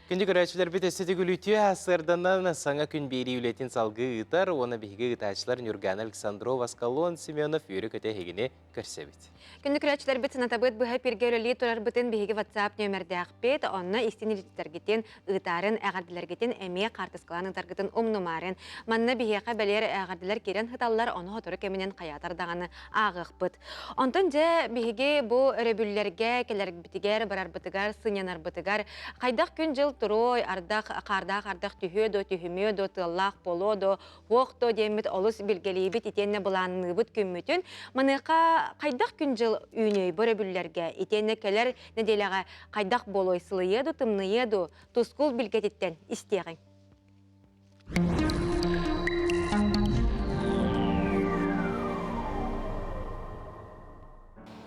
Күндү көрөөччүлэрбит өссө төгүл үтүө сарсыарданан саҥа күн биэрии үлэтин салгыы ыытар уонна биһиги ыытааччылар Нюргана Александрова, Аскалон Семенов үөрэ-көтө эһигини көрсөбүт. Күндү көрөөччүлэрбит санатабыт быһа эпиргэ үлэлии турарбытын биһиги WhatsApp нүөмэрдээхпит, онно истин илдьиттэргитин, ыытаарын, эҕэрдэлэргитин эмиэ хаартыскалаан ыытаргытын умнумаарын. Манна биһиэхэ бэлиэр эҕэрдэлэр киирэн сыталлар, ону сотору кэминэн хайаатар даҕаны ааҕыахпыт. Онтон дьэ биһиги бу өрөбүллэргэ кэлэрбитигэр, барарбытыгар, сынньанарбытыгар хайдах күн-дьыл туруой, ардах, хаардаах ардах түһүө дуо, түһүмүө дуо, тыаллаах буолуо дуо, Уох то диэммит олус билгэлиибит итиэннэ былаанныыбыт күммүтүн. Маныаха хайдах күн-дьыл үүнүөй бу өрөбүллэргэ итиэннэ кэлэр нэдиэлэҕэ хайдах буолуой сылыйыа ду тымныйыа ду тускул билгэтиттэн истиэҕиҥ.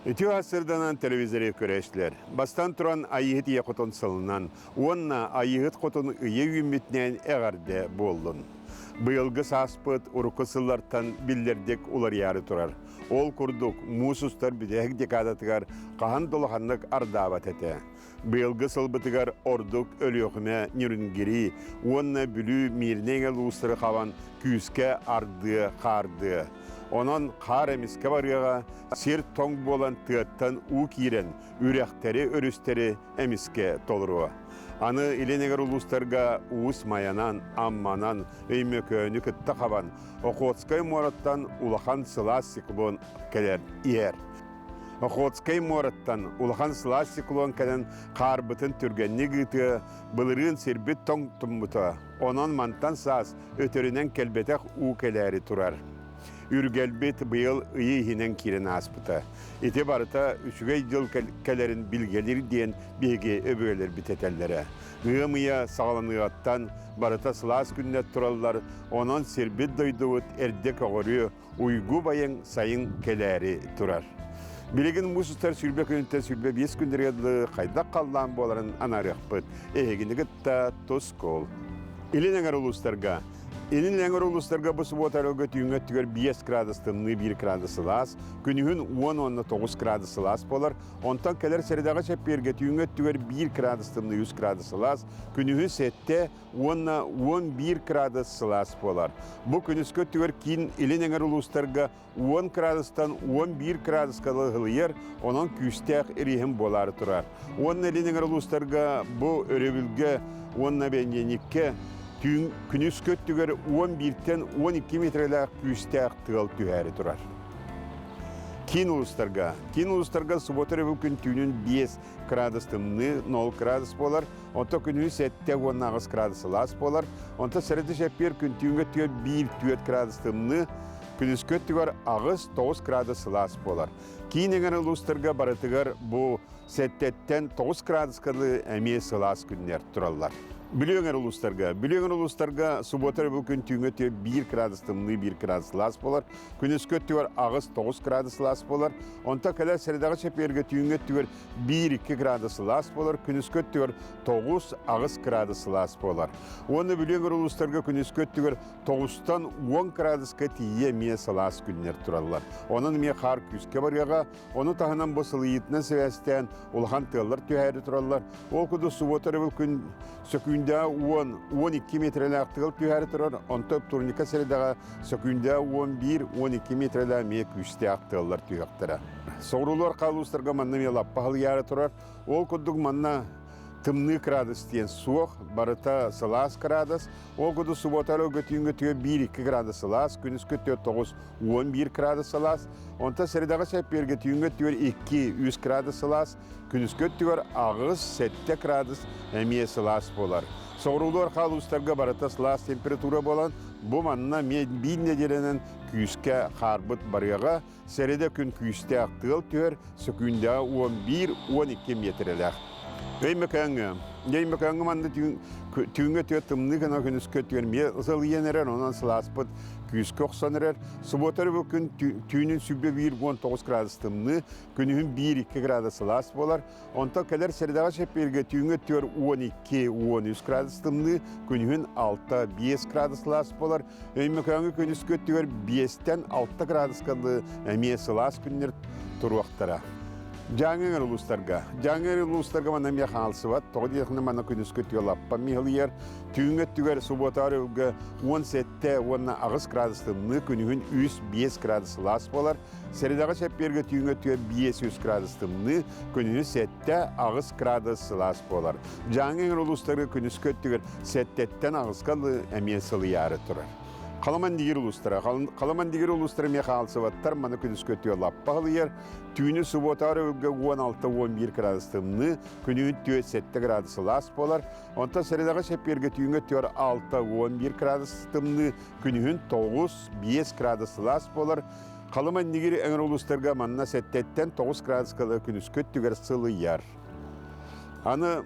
Үтүө сырданан телевизоры көрөөччүлэр. Бастан туран Айыыһыт ийэ хотун сылынан уонна Айыыһыт хотун ыйа үүммүтүнэн эҕэрдэ буоллун. Быйылгы сааспыт урукку сыллартан биллэрдик уларыйаары турар. Ол курдук, муус устар бүтэһик декадатыгар хаһан да улаханнык ардаабат этэ. Быйылгы сылбытыгар ордук Өлүөхүмэ, Ньүрүнгири уонна Бүлүү Мииринэй улуустары хабан күүскэ ардыа, хаардыа. Онон хаар эмискэ барыаҕа, сир тоҥ буолан тыаттан уу киирэн, үрэхтэри, өрүстэри эмискэ толоруо. Аны илин эҥэр улуустарга Уус Майанан, Амманан, Өймөкөөнү кытта хабан, Охотскай муораттан улахан сылаас циклон кэлэр иһэр. Охотскай муораттан улахан сылаас циклон кэлэн хаарбытын түргэнник ыытыа, былырыын сирбит тоҥ туммута. Онон мантан саас өтөрүнэн кэлбэтэх уу кэлээри турар. Үргэлбит быйыл ыйы иһинэн киирэн ааспыта. Ити барыта үчүгэй дьыл кэлэрин билгэлиир диэн биһиги өбүгэлэрбит этэллэрэ. Ыам ыйа саҕаланыаҕыттан барыта сылаас күннэр тураллар, онон сирбит-дойдубут эрдэ көҕөрүө, уйгу байыҥ сайын кэлээри турар. Билигин муус устар 20 күнүттэн 25 күннэргэ дылы хайдах халлаан буоларын анаарыахпыт. Эһигини кытта тускул. Илин эҥэр улуустарга Илин эҥэр улуустарга бу субуота өрөлгө түүҥҥү өттүгэр 5 градус тымныы 1 градус сылаас, күнүһүн 10 уонна 9 градус сылаас буолар. Онтон кэлэр сэрэдэҕэ чэппиэргэ түүҥҥү өттүгэр 1 градус тымныы 3 градус сылаас, күнүһүн 7 уонна 11 градус сылаас буолар. Бу күнүскү өттүгэр киин илин эҥэр улуустарга 10 градустан 11 градуска ыһылыйар, онон күүстээх ириэһин буолаары турар. Уонна илин эҥэр улуустарга бу өрөбүлгэ уонна бэнидиэнньиккэ түүн күнүскү өттүгэр 11-тэн 12 метрэлээх күүстээх тыал түһээри турар. Киин улуустарга. Киин улуустарга субуота өрөбүл күн түүнүн 5 градус тымныы, 0 градус буолар. Онто күнүһү 7 уонна 8 градус сылаас буолар. Онто сэрэти шэппиэр күн түүҥҥэ өттүгэр 1-4 градус тымныы, Күнүскү өттүгэр 8-9 градус сылаас буолар. Киин эҥэр улуустарга барытыгар бу сэттэттэн 9 градуска дылы эмиэ сылаас күннэр тураллар. Бүлүү эҥэр улуустарга. Бүлүү эҥэр улуустарга субуота өрөбүл күн түүҥҥү өттүгэр 1 градус тымныы, 1 градус сылаас буолар. Күнүскү өттүгэр 8-9 градус сылаас буолар. Онтон кэлэр сэрэдэҕэ чэппиэргэ түүҥҥү өттүгэр 1-2 градус сылаас буолар. Күнүскү өттүгэр 9-8 градус сылаас буолар. Уонна Бүлүү эҥэр улуустарга күнүскү өттүгэр Тоҕустан 10 градуска тиийэ эмиэ сылаас күннэр тураллар. Онон эмиэ хаар күүскэ барыаҕа. Ону таһынан бу сылыйыытынан сибээстээн улахан тыаллар түһээри тураллар. Ол курдук субуота өрөбүл күн сөкүүндэҕэ 10, 12 метрэлээх тыал түһээри турар. Онтон турника сирэдэҕэ сөкүүндэҕэ 11, 12 метрэлээх эмиэ күүстээх тыаллар түһүөхтэрэ. Соҕуруулар хаалуустарга манна эмиэ лаппа халыйаары турар. Ол курдук манна тымныы градус диэн суох, барыта сылаас градус. Ол курдук субуота өрөгөтүүҥҥэ түө 1-2 градус сылаас, күнүскү 9 11 градус сылаас, онтон сэрэдэҕэ сэппиэргэ түүҥҥэ өттүгэр 2-3 градус сылаас, күнүскү өттүгэр 8-7 градус эмиэ сылаас буолар. Соҕуруулуу архаа улуустарга барыта сылаас температура буолан, бу манна эмиэ биир нэдиэлэнэн күүскэ хаарбыт барыаҕа, Сэрэдэ күн күүстээх тыал түһэр, сөкүүндэҕэ 11-12 миэтэрэлээх. Өймөкөөҥҥө. Өймөкөөҥҥө манна түүҥҥэ түө тымныы гына күнүскэ түөр эмиэ ысылыйан эрэр, онон сылааспыт күүскэ охсон эрэр. Субуота өрөбүл күн түүнүн сүбэ 1-19 градус тымныы, күнүһүн 1-2 градус сылаас буолар. Онтон кэлэр сэрэдэҕэ чэппиэргэ түүҥҥэ өттүгэр 12-13 градус тымныы, күнүһүн 6-5 градус сылаас буолар. Өймөкөөҥҥө күнүскү өттүгэр 5-тэн 6 градуска дылы эмиэ сылаас күннэр туруохтара. Дьааҥы эҥэр улуустарга. Дьааҥы эҥэр улуустарга манна эмиэ хаалсыбат. Тоҕо диэххинэ манна күнүскү өттүгэр лаппа миһалыйар. Түүҥҥү өттүгэр субуотаар өлгө 17 уонна 8 градус тымныы, күнүһүн 3-5 градус сылаас буолар. Сэрэдэҕэ чэппиэргэ түүҥҥү өттүгэр 5-3 градус тымныы, күнүһүн 7-8 градус сылаас буолар. Дьааҥы эҥэр улуустарга күнүскү өттүгэр 7-ттэн 8-ка эмиэ сылыйаары турар. Халаман-Дигир улуустара. Халаман-Дигир улуустара эмиэ хаалсыбаттар, маны күнүскү өттүгэр лаппа халыйар. Түүнү субуотаар өлгө 16-11 градус тымныы, күнүһүн 4-7 градус сылаас буолар. Онтон сэрэдэҕэ чэппиэргэ түүҥҥү өттүгэр 6-11 градус тымныы, күнүһүн 9-5 градус сылаас буолар. Халыма иннигир эҥэр улуустарга манна сэттэттэн 9 градуска күнүскү өттүгэр сылыйар. Аны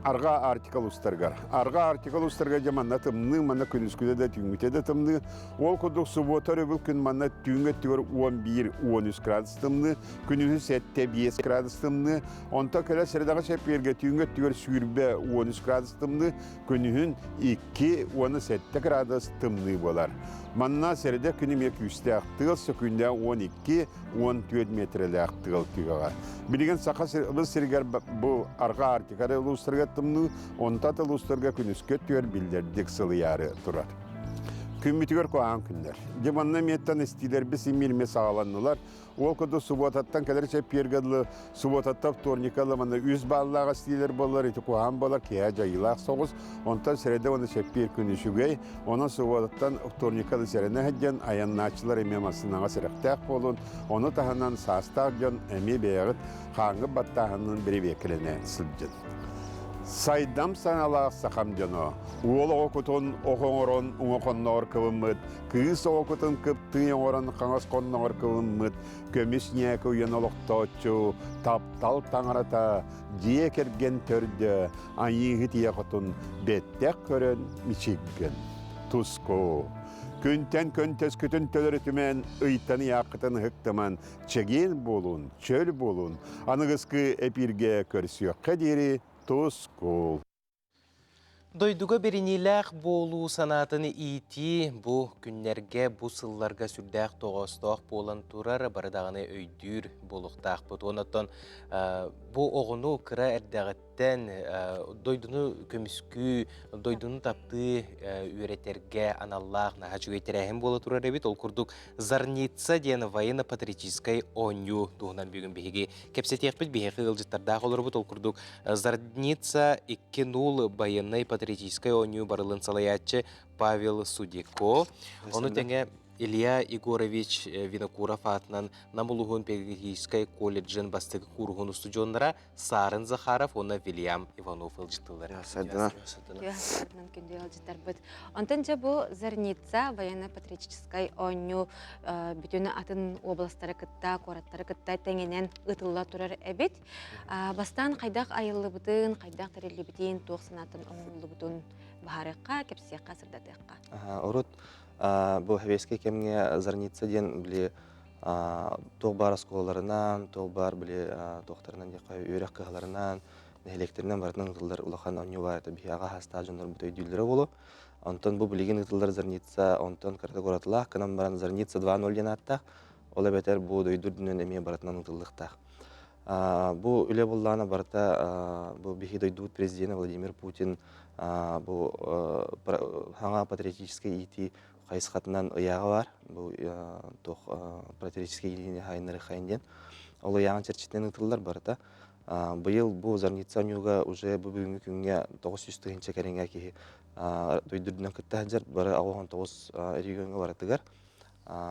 Арҕаа Арктика улуустарыгар. Арҕаа Арктика улуустарыгар дьэ манна тымныы, манна күнүскүтэ да түүҥҥүтэ да тымныы. Ол курдук субуота өрөбүл күн манна түүҥҥү өттүгэр 11-13 градус тымныы, күнүһүн 7-5 градус тымныы. Онтон кэлэр сэрэдэҕэ чэппиэргэ түүҥҥү өттүгэр 20-13 градус тымныы, күнүһүн 2 уонна 7 градус тымныы буолар. Манна сэрэдэ күн эмиэ күүстээх тыал сөкүүндэ 12-14 миэтэрэлээх тыал түһэҕэ. Билигин Саха сиригэр бу арҕаа Арктика улуустарыгар тымныы, онтон улуустарга күнүскү өттүгэр биллэрдик сылыйаары турар. Күммүтүгэр куһаҕан күннэр. Дьэ манна эмиэттэн истиилэрбит симиирмэ саҕаланнылар. Ол курдук субуотаттан кэлэр чэппиэргэ дылы, субуотаттан вторникка дылы манна үс бааллаах истиилэр буоллар, ити куһаҕан буолар, киһи дьайыылаах соҕус. Онтон сэрэдэ уонна чэппиэр күн үчүгэй. Онон субуотаттан вторникка дылы сэрэнэ сылдьан, айаннааччылар эмиэ массыынаҕа сэрэхтээх буолун. Ону таһынан саастаах дьон эмиэ бэйэҕит хааҥҥыт баттааһынын бэрэбиэркэлэнэ сылдьын. Сайдам саҥалаах сахам дьоно, уол оҕо кутун ох оҥорон уҥа хонноҕор кыбыммыт, кыыс оҕо кутун кыптыы оҥорон хаҥас хонноҕор кыбыммыт, көмүс ньээкэ уйан олохтооччу, таптал таҥарата, дьиэ кэргэн төрдө, айыыһыт ийэ хотун бэттэх көрөн мичиггин. Туску. Күнтэн көнтөскүтүн төлөрүтүмэн, ыйтан ыйааххытын ыһыктыман, чэгиэн буолун, чөл буолун, аныгыскы эпииргэ көрсүөххэ диэри тускул. Дойдуга бэриниилээх буолуу санаатын иитии бу күннэргэ, бу сылларга сүрдээх тоҕоостоох буолан турар, бары даҕаны өйдүүр буолуохтаахпыт. Онон бу оҕону кыра эрдэҕиттэн дойдуну көмүскүү, дойдуну таптыы үөрэтэргэ аналлаах наһаа үчүгэй тэрээһин буола турар эбит. Ол курдук Зарница диэн военно-патриотическай оонньуу туһунан бүгүн биһиги кэпсэтиэхпит. Биһиэхэ ыалдьыттардаах олоробут. Ол курдук Зарница 2-0 военнай-патриотическай оонньуу барылын салайааччы Павел Судико. Ону тэҥэ Илья Егорович Винокуров аатынан Нам улууһун педагогическай колледжын бастакы кууруһун устудьуоннара Саарын Захаров уонна Вильям Иванов ыалдьыттылар. Сарынан күндү ыалдьыттарбыт. Онтон дьэ бу Зарница военно-патриотическай оонньуу бүтүн атын уобаластары кытта, куораттары кытта тэҥинэн ыытылла турар эбит. Бастаан хайдах айыллыбытын, хайдах тэриллибитин, туох санаатын оҥоһуллубутун баһарыахха, кэпсиэххэ, сырдатыахха. Урут бу сэбиэскэй кэмҥэ Зарница диэн били туох баар оскуолаларынан, туох баар били туохтарынан диэххэ үөрэх кыһаларынан, нэһилиэктэринэн барытынан ыытыллар улахан оонньуу баар этэ. Биһиги аҕа саастаах дьоннорбут өйдүүллэрэ буолуо. Онтон бу билигин ыытыллар Зарница онтон кырата куратылаах гынан баран Зарница 2.0 диэн ааттаах. Ол эбэтэр бу дойду үрдүнэн эмиэ барытынан ыытыллыахтаах. Бу үлэ буллаана барыта бу биһиги дойдубут президенэ Владимир Путин бу хаҥа патриотическай иитии хайысхатынан ыйааҕа баар. Бу туох патриотическай иитиини хайыннары хайын диэн. Ол ыйааҕын чэрчитинэн ыытыллар барыта. Быйыл бу Зарница оонньууга уже бу бүгүҥҥү күҥҥэ 900 тыһыынча кэриҥэ киһи дойду үрдүнэн кытта сылдьар. Бары 89 региоҥҥа барытыгар.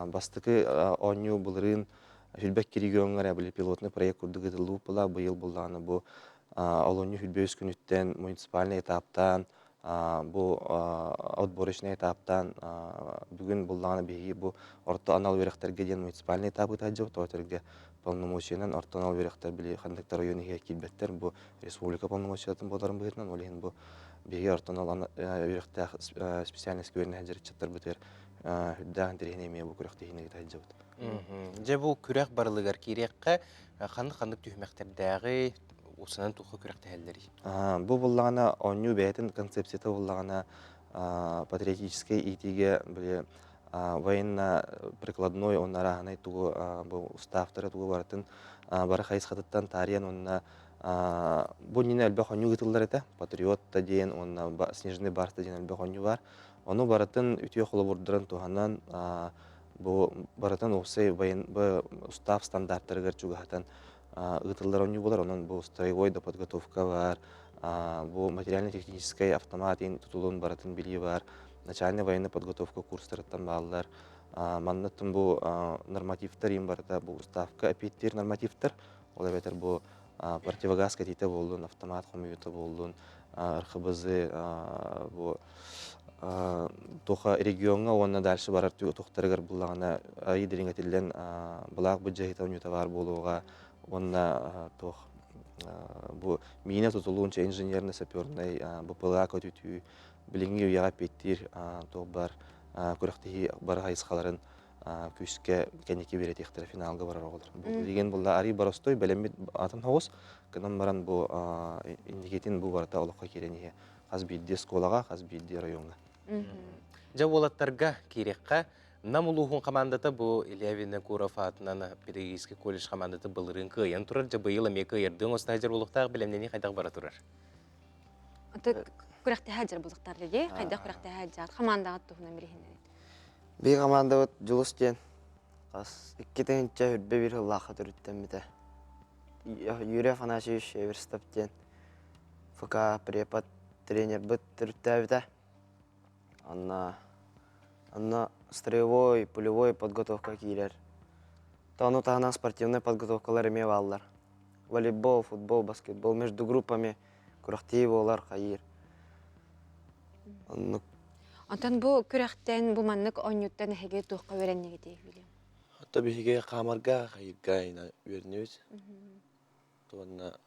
Бастакы оонньуу былырыын Хүлбэк региоҥҥа эрэ били пилотный проект курдук ыытыллыбыт буолла. Быйыл буллаҕына бу олунньу хүлбэ үс күнүттэн муниципальный этаптаан бу отборочный этаптаан бүгүн буллаҕына биһиги бу орто анал үөрэхтэргэ диэн муниципальный этап ыытааччыбыт тоҕо полномочиянан орто анал үөрэхтэр били ханныктар район иһигэр киирбэттэр бу республика полномочиятын буоларын быһыытынан ол иһин бу биһиги орто анал үөрэхтээх специальность үөрэнэ сылдьар ыччаттарбытыгар үрдээх интэриэһинэй эмиэ бу күрэхтэһиини ыыта сылдьабыт. Дьэ бу күрэх барылыгар киириэххэ ханнык-ханнык түһүмэхтэрдээҕи усанан туохха күрэхтэһэллэрий? Бу буллаҕына оонньуу бэйэтин концепцията буллаҕына патриотическай иитиигэ били военно-прикладной уонна арааһынай тугу бу устаафтары тугу барытын бары хайысхатыттан таарыйан уонна бу иннинэ элбэх оонньуу ыытыллар этэ патриот да диэн уонна снежный барс да диэн элбэх оонньуу баар ону барытын үтүө холобурдарын туһанан бу барытын уопсай устаап стандартарыгар чугаһатан ыытыллар оонньуу буолар. Онон бу строевой да подготовка бар, бу материально-техническэй автомат тутулун барытын билии бар, начальный военная подготовка курстарыттан бааллар. Манна бу нормативтар им барыта бу уставка эпиэттиир нормативтар, ол эбэтэр бу противогаз кэтиитэ буоллун, автомат хомуйуута буоллун, РХБЗ бу туха региоҥҥа уонна дальше барар туохтарыгар буллаҕына айыы дириҥэтиллэн былаах быдьаһыта онньута баар буолуоҕа уонна туох Бу миинэ тутулуун чэ инженерно-сапернай БПЛА көтүтүү билиҥҥи үйэҕэ эппиэттиир туох бар күрэхтэһии бары хайысхаларын күүскэ кэнники биэрэтиэхтэрэ финалга барар оҕолор. Бу билигин булла арый боростой бэлэммит атын соҕус гынан баран бу инникитин бу барыта олоххо киирэн иһэ хас биирдии оскуолаҕа, хас биирдии оройуоҥҥа. Дьэ уолаттарга киириэххэ Нам улууһун хамаандата бу Илья Винокуров аатынан педагогический колледж хамаандата былырыын кыайан турар. Дьэ быйыл эмиэ кыайардыы оҥосто сылдьар буолуохтаах бэлэмнэнии хайдах бара турар? Күрэхтэһэ сылдьар буолуохтаах дии. Хайдах күрэхтэһэ сылдьар? Хамаандаҕыт туһунан билиһиннэрин. Биир хамаандабыт Дьулус диэн хас 2021 сыллаахха төрүттэммитэ. Юрий Афанасьевич Эверстов диэн ФК препод тренербыт төрүттээбитэ. Онно онно строевой, пулевой подготовка киирэр. Ону таһынан спортивнай подготовкалар эмиэ бааллар. Волейбол, футбол, баскетбол между группами күрэхтии буолар, хайыыр. Оннук. Онтон бу күрэхтэн, бу маннык оонньууттан эһиги туохха үөрэннигитий, Вильям? Хата биһиги хаамарга, хайыырга үөрэнэбит. Уонна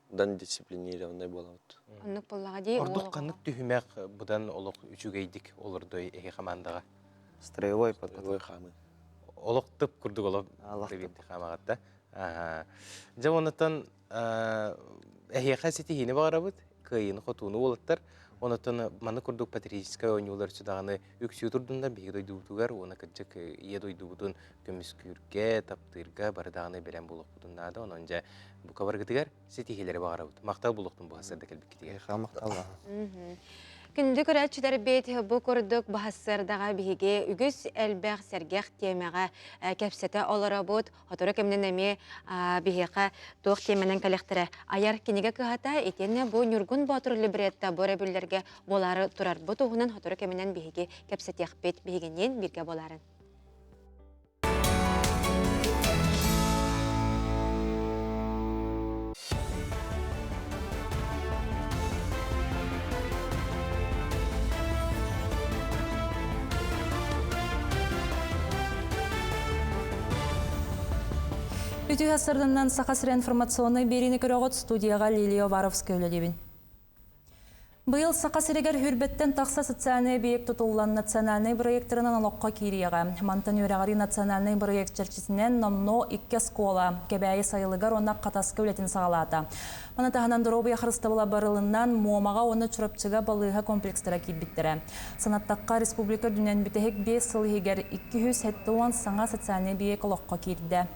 дан дисциплинированный буолабыт. Оннук буоллаҕа дии. Ордук ханнык түһүмэх быдан олох үчүгэйдик олордой эһи хамаандаҕа? Строевой подготовка. хаамыы. Олох тып курдук олох хаамаҕатта. Дьэ оннуттан эһиэхэ ситиһиини баҕарабыт, кыайыыны-хотууну уолаттар. Онуттан маны курдук патриотическай оонньуулар үчү үксүү турдуннар биһиги дойдубутугар уонна кырдьык ийэ дойдубутун көмүскүүргэ, таптыырга бары даҕаны бэлэм буолуохпутун наада. Онон дьэ бука баргытыгар ситиһиилэри баҕарабыт. Махтал булуохтун бу сарда кэлбиккитигэр. Махтал. Күндү көрөөччүлэрбит бу курдук баһассыардаҕа биһиги үгүс элбэх сэргэх тиэмэҕэ кэпсэтэ олоробут. Сотору кэминэн эмиэ биһиэхэ туох тиэмэнэн кэлиэхтэрэ айар кинигэ кыһата итиэннэ бу Ньургун Боотур либретто бу өрөбүллэргэ буолаары турар. Бу туһунан сотору кэминэн биһиги кэпсэтиэхпит. Биһигиниин бииргэ буолаарын. Үтүө сарданнан Саха сирэ информационнай биэриини көрөҕүт студияҕа Лилия Уваровская үлэлиибин. Быйыл Саха сиригэр хүрбэттэн тахса социальнай объект тутуллан национальнай проектарынан олоххо киириэҕэ. Мантан үөрэҕирии национальнай проект чэрчитинэн номнуо икки оскуола Кэбээйи сайылыгар уонна Хатаска үлэтин саҕалаата. Маны таһынан доруобуйа харыстабыла барылынан Муомаҕа уонна Чурапчыга балыыһа комплекстара киирбиттэрэ. Санаттахха, республика үрдүнэн бүтэһик биэс сыл иһигэр 270 саҥа социальнай эбийиэк олоххо киирдэ.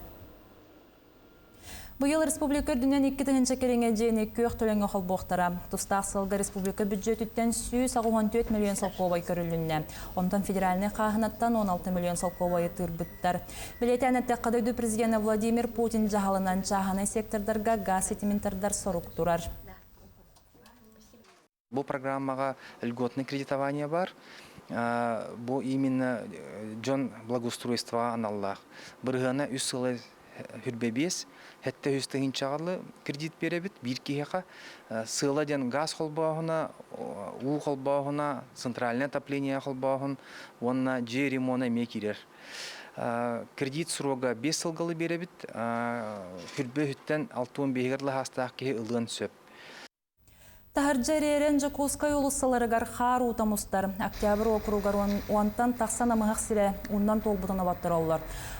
Быйыл республика үрдүнэн 2000 кэриҥэ дьиэни күөх төлөҥҥө холбуохтара. Тустаах сылга республика бүддьүөтүттэн 184 миллион солкуобай көрүлүннэ. Онтон федеральнай хааһынаттан 16 миллион солкуобайы тыырбыттар. Бэлиэтээн эттэххэ, дойду президенэ Владимир Путин дьаһалынан чааһынай сектордарга газ ситимин тардар сорук турар. Бу программаҕа льготное кредитование бар. Бу именно дьон благоустройствоҕа аналлаах. Бырыһыана үс сылы хүрбэ биэс, сэттэ үс тыһыынчаҕалы кредит биэрэбит биир киһиэхэ. Сыала диэн газ холбооһуна, уу холбооһуна, центральное отопление холбооһун уонна дьиэ ремона эмиэ киирэр. Кредит срога биэс сылгалы биэрэбит. Хүрбэ үһүттэн 65-гэр лаһаастаах киһи ылыан сөп. Таһырдьа эрээрэн Дьокуускай уулуссаларыгар хаар уута мустар. Октябрь уокуругар уонтан тахса намыһах сирэ уунан туолбутун оботтороллор.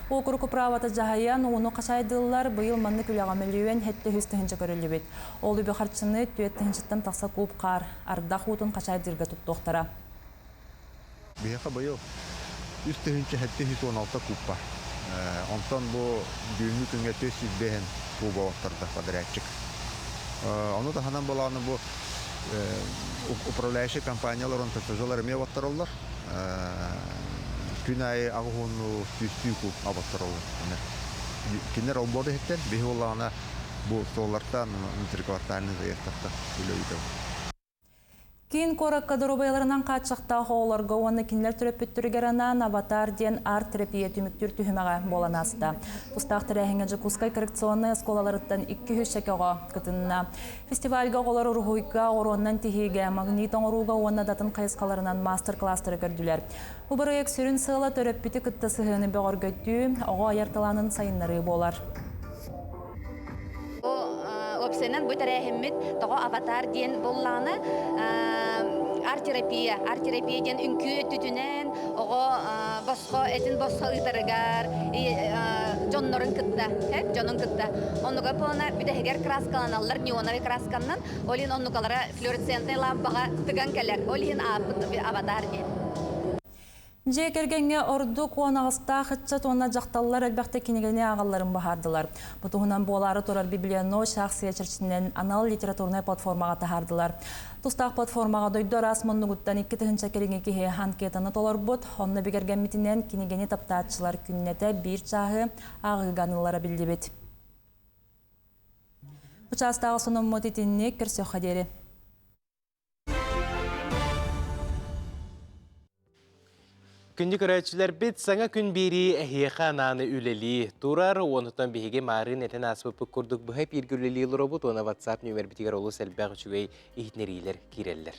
Уокурук управата дьаһайан ууну хачайдыыллар, быйыл маннык үлэҕэ мөлүйүөн 700 тыһыынча көрүллүбүт. Ол үбү харчыны 4 тыһыынчаттан тахса куб хаар, ардах уутун хачайдыырга туттуохтара. Биһиэхэ быйыл 3716 куб бар. Онтон бу бүгүҥҥү күҥҥэ 405 куба оттарда подрядчик. Ону таһынан былааны бу управляющай компаниялар онтон ТЖлар эмиэ оботтороллор. Күн аайы аҕыс сүүстүү куб оботтороллор. Кинилэр олбуода иһиттэн биһи буоллаҕына бу суоллартан внутриквартальный заездтартан үлэ ыытабыт. Киин куоракка доруобуйаларынан хааччахтаах оҕолорго уонна кинилэр төрөппүттэригэр анаан «Аватар» диэн арт-терапия түмүктүүр түһүмэҕэ буолан ааста. Тустаах тэрээһиҥҥэ Дьокуускай коррекционнай оскуолаларыттан 200 оҕо кытынна. Фестивальга оҕолор уруһуйга, оҕуруоннан тиһиигэ, магнит оҥорууга уонна датын хайысхаларынан маастар-кылаастары көрдүлэр. Бу бырайыак сүрүн сыала төрөппүтү кытта сыһыаны бөҕөргөтүү, оҕо айар талаанын сайыннарыы буолар. Уопсайынан бу тэрээһиммит тоҕо аватар диэн буоллаҕына арт-терапия, арт-терапия диэн үҥкүү өттүтүнэн оҕо босхо этин босхо ыытарыгар дьоннорун кытта, дьонун кытта. Оннуга буолана бүтэһигэр краскаланаллар неоновый красканнан, ол иһин оннукалара флуоресцентный лампаҕа тыган кэлэр. Ол иһин ааппыт аватар диэн. Дьиэ кэргэҥҥэ ордук 18-таах ыччат уонна дьахталлар элбэхтик кинигэни ааҕалларын быһаардылар. Бу туһунан буолаары турар Библионочь аахсыйа чэрчитинэн анал литературнай платформаҕа таһаардылар. Тустаах платформаҕа дойду араас муннугуттан 2000 кэриҥэ киһи анкетаны толорбут. Онно бигэргэммитинэн кинигэни таптааччылар күннэтэ биир чааһы ааҕыыга аныыллара биллибит. Бу чаастааҕы сонуммут итинник көрсүөххэ диэри. Күндү көрөөччүлэрбит, саҥа күн биэрии эһиэхэ анааны үлэлии турар. Онтон биһиги маарыын этэн ааспыппыт курдук быһа эпииргэ үлэлии олоробут уонна WhatsApp нүөмэрбитигэр олус элбэх үчүгэй иһитиннэриилэр киирэллэр.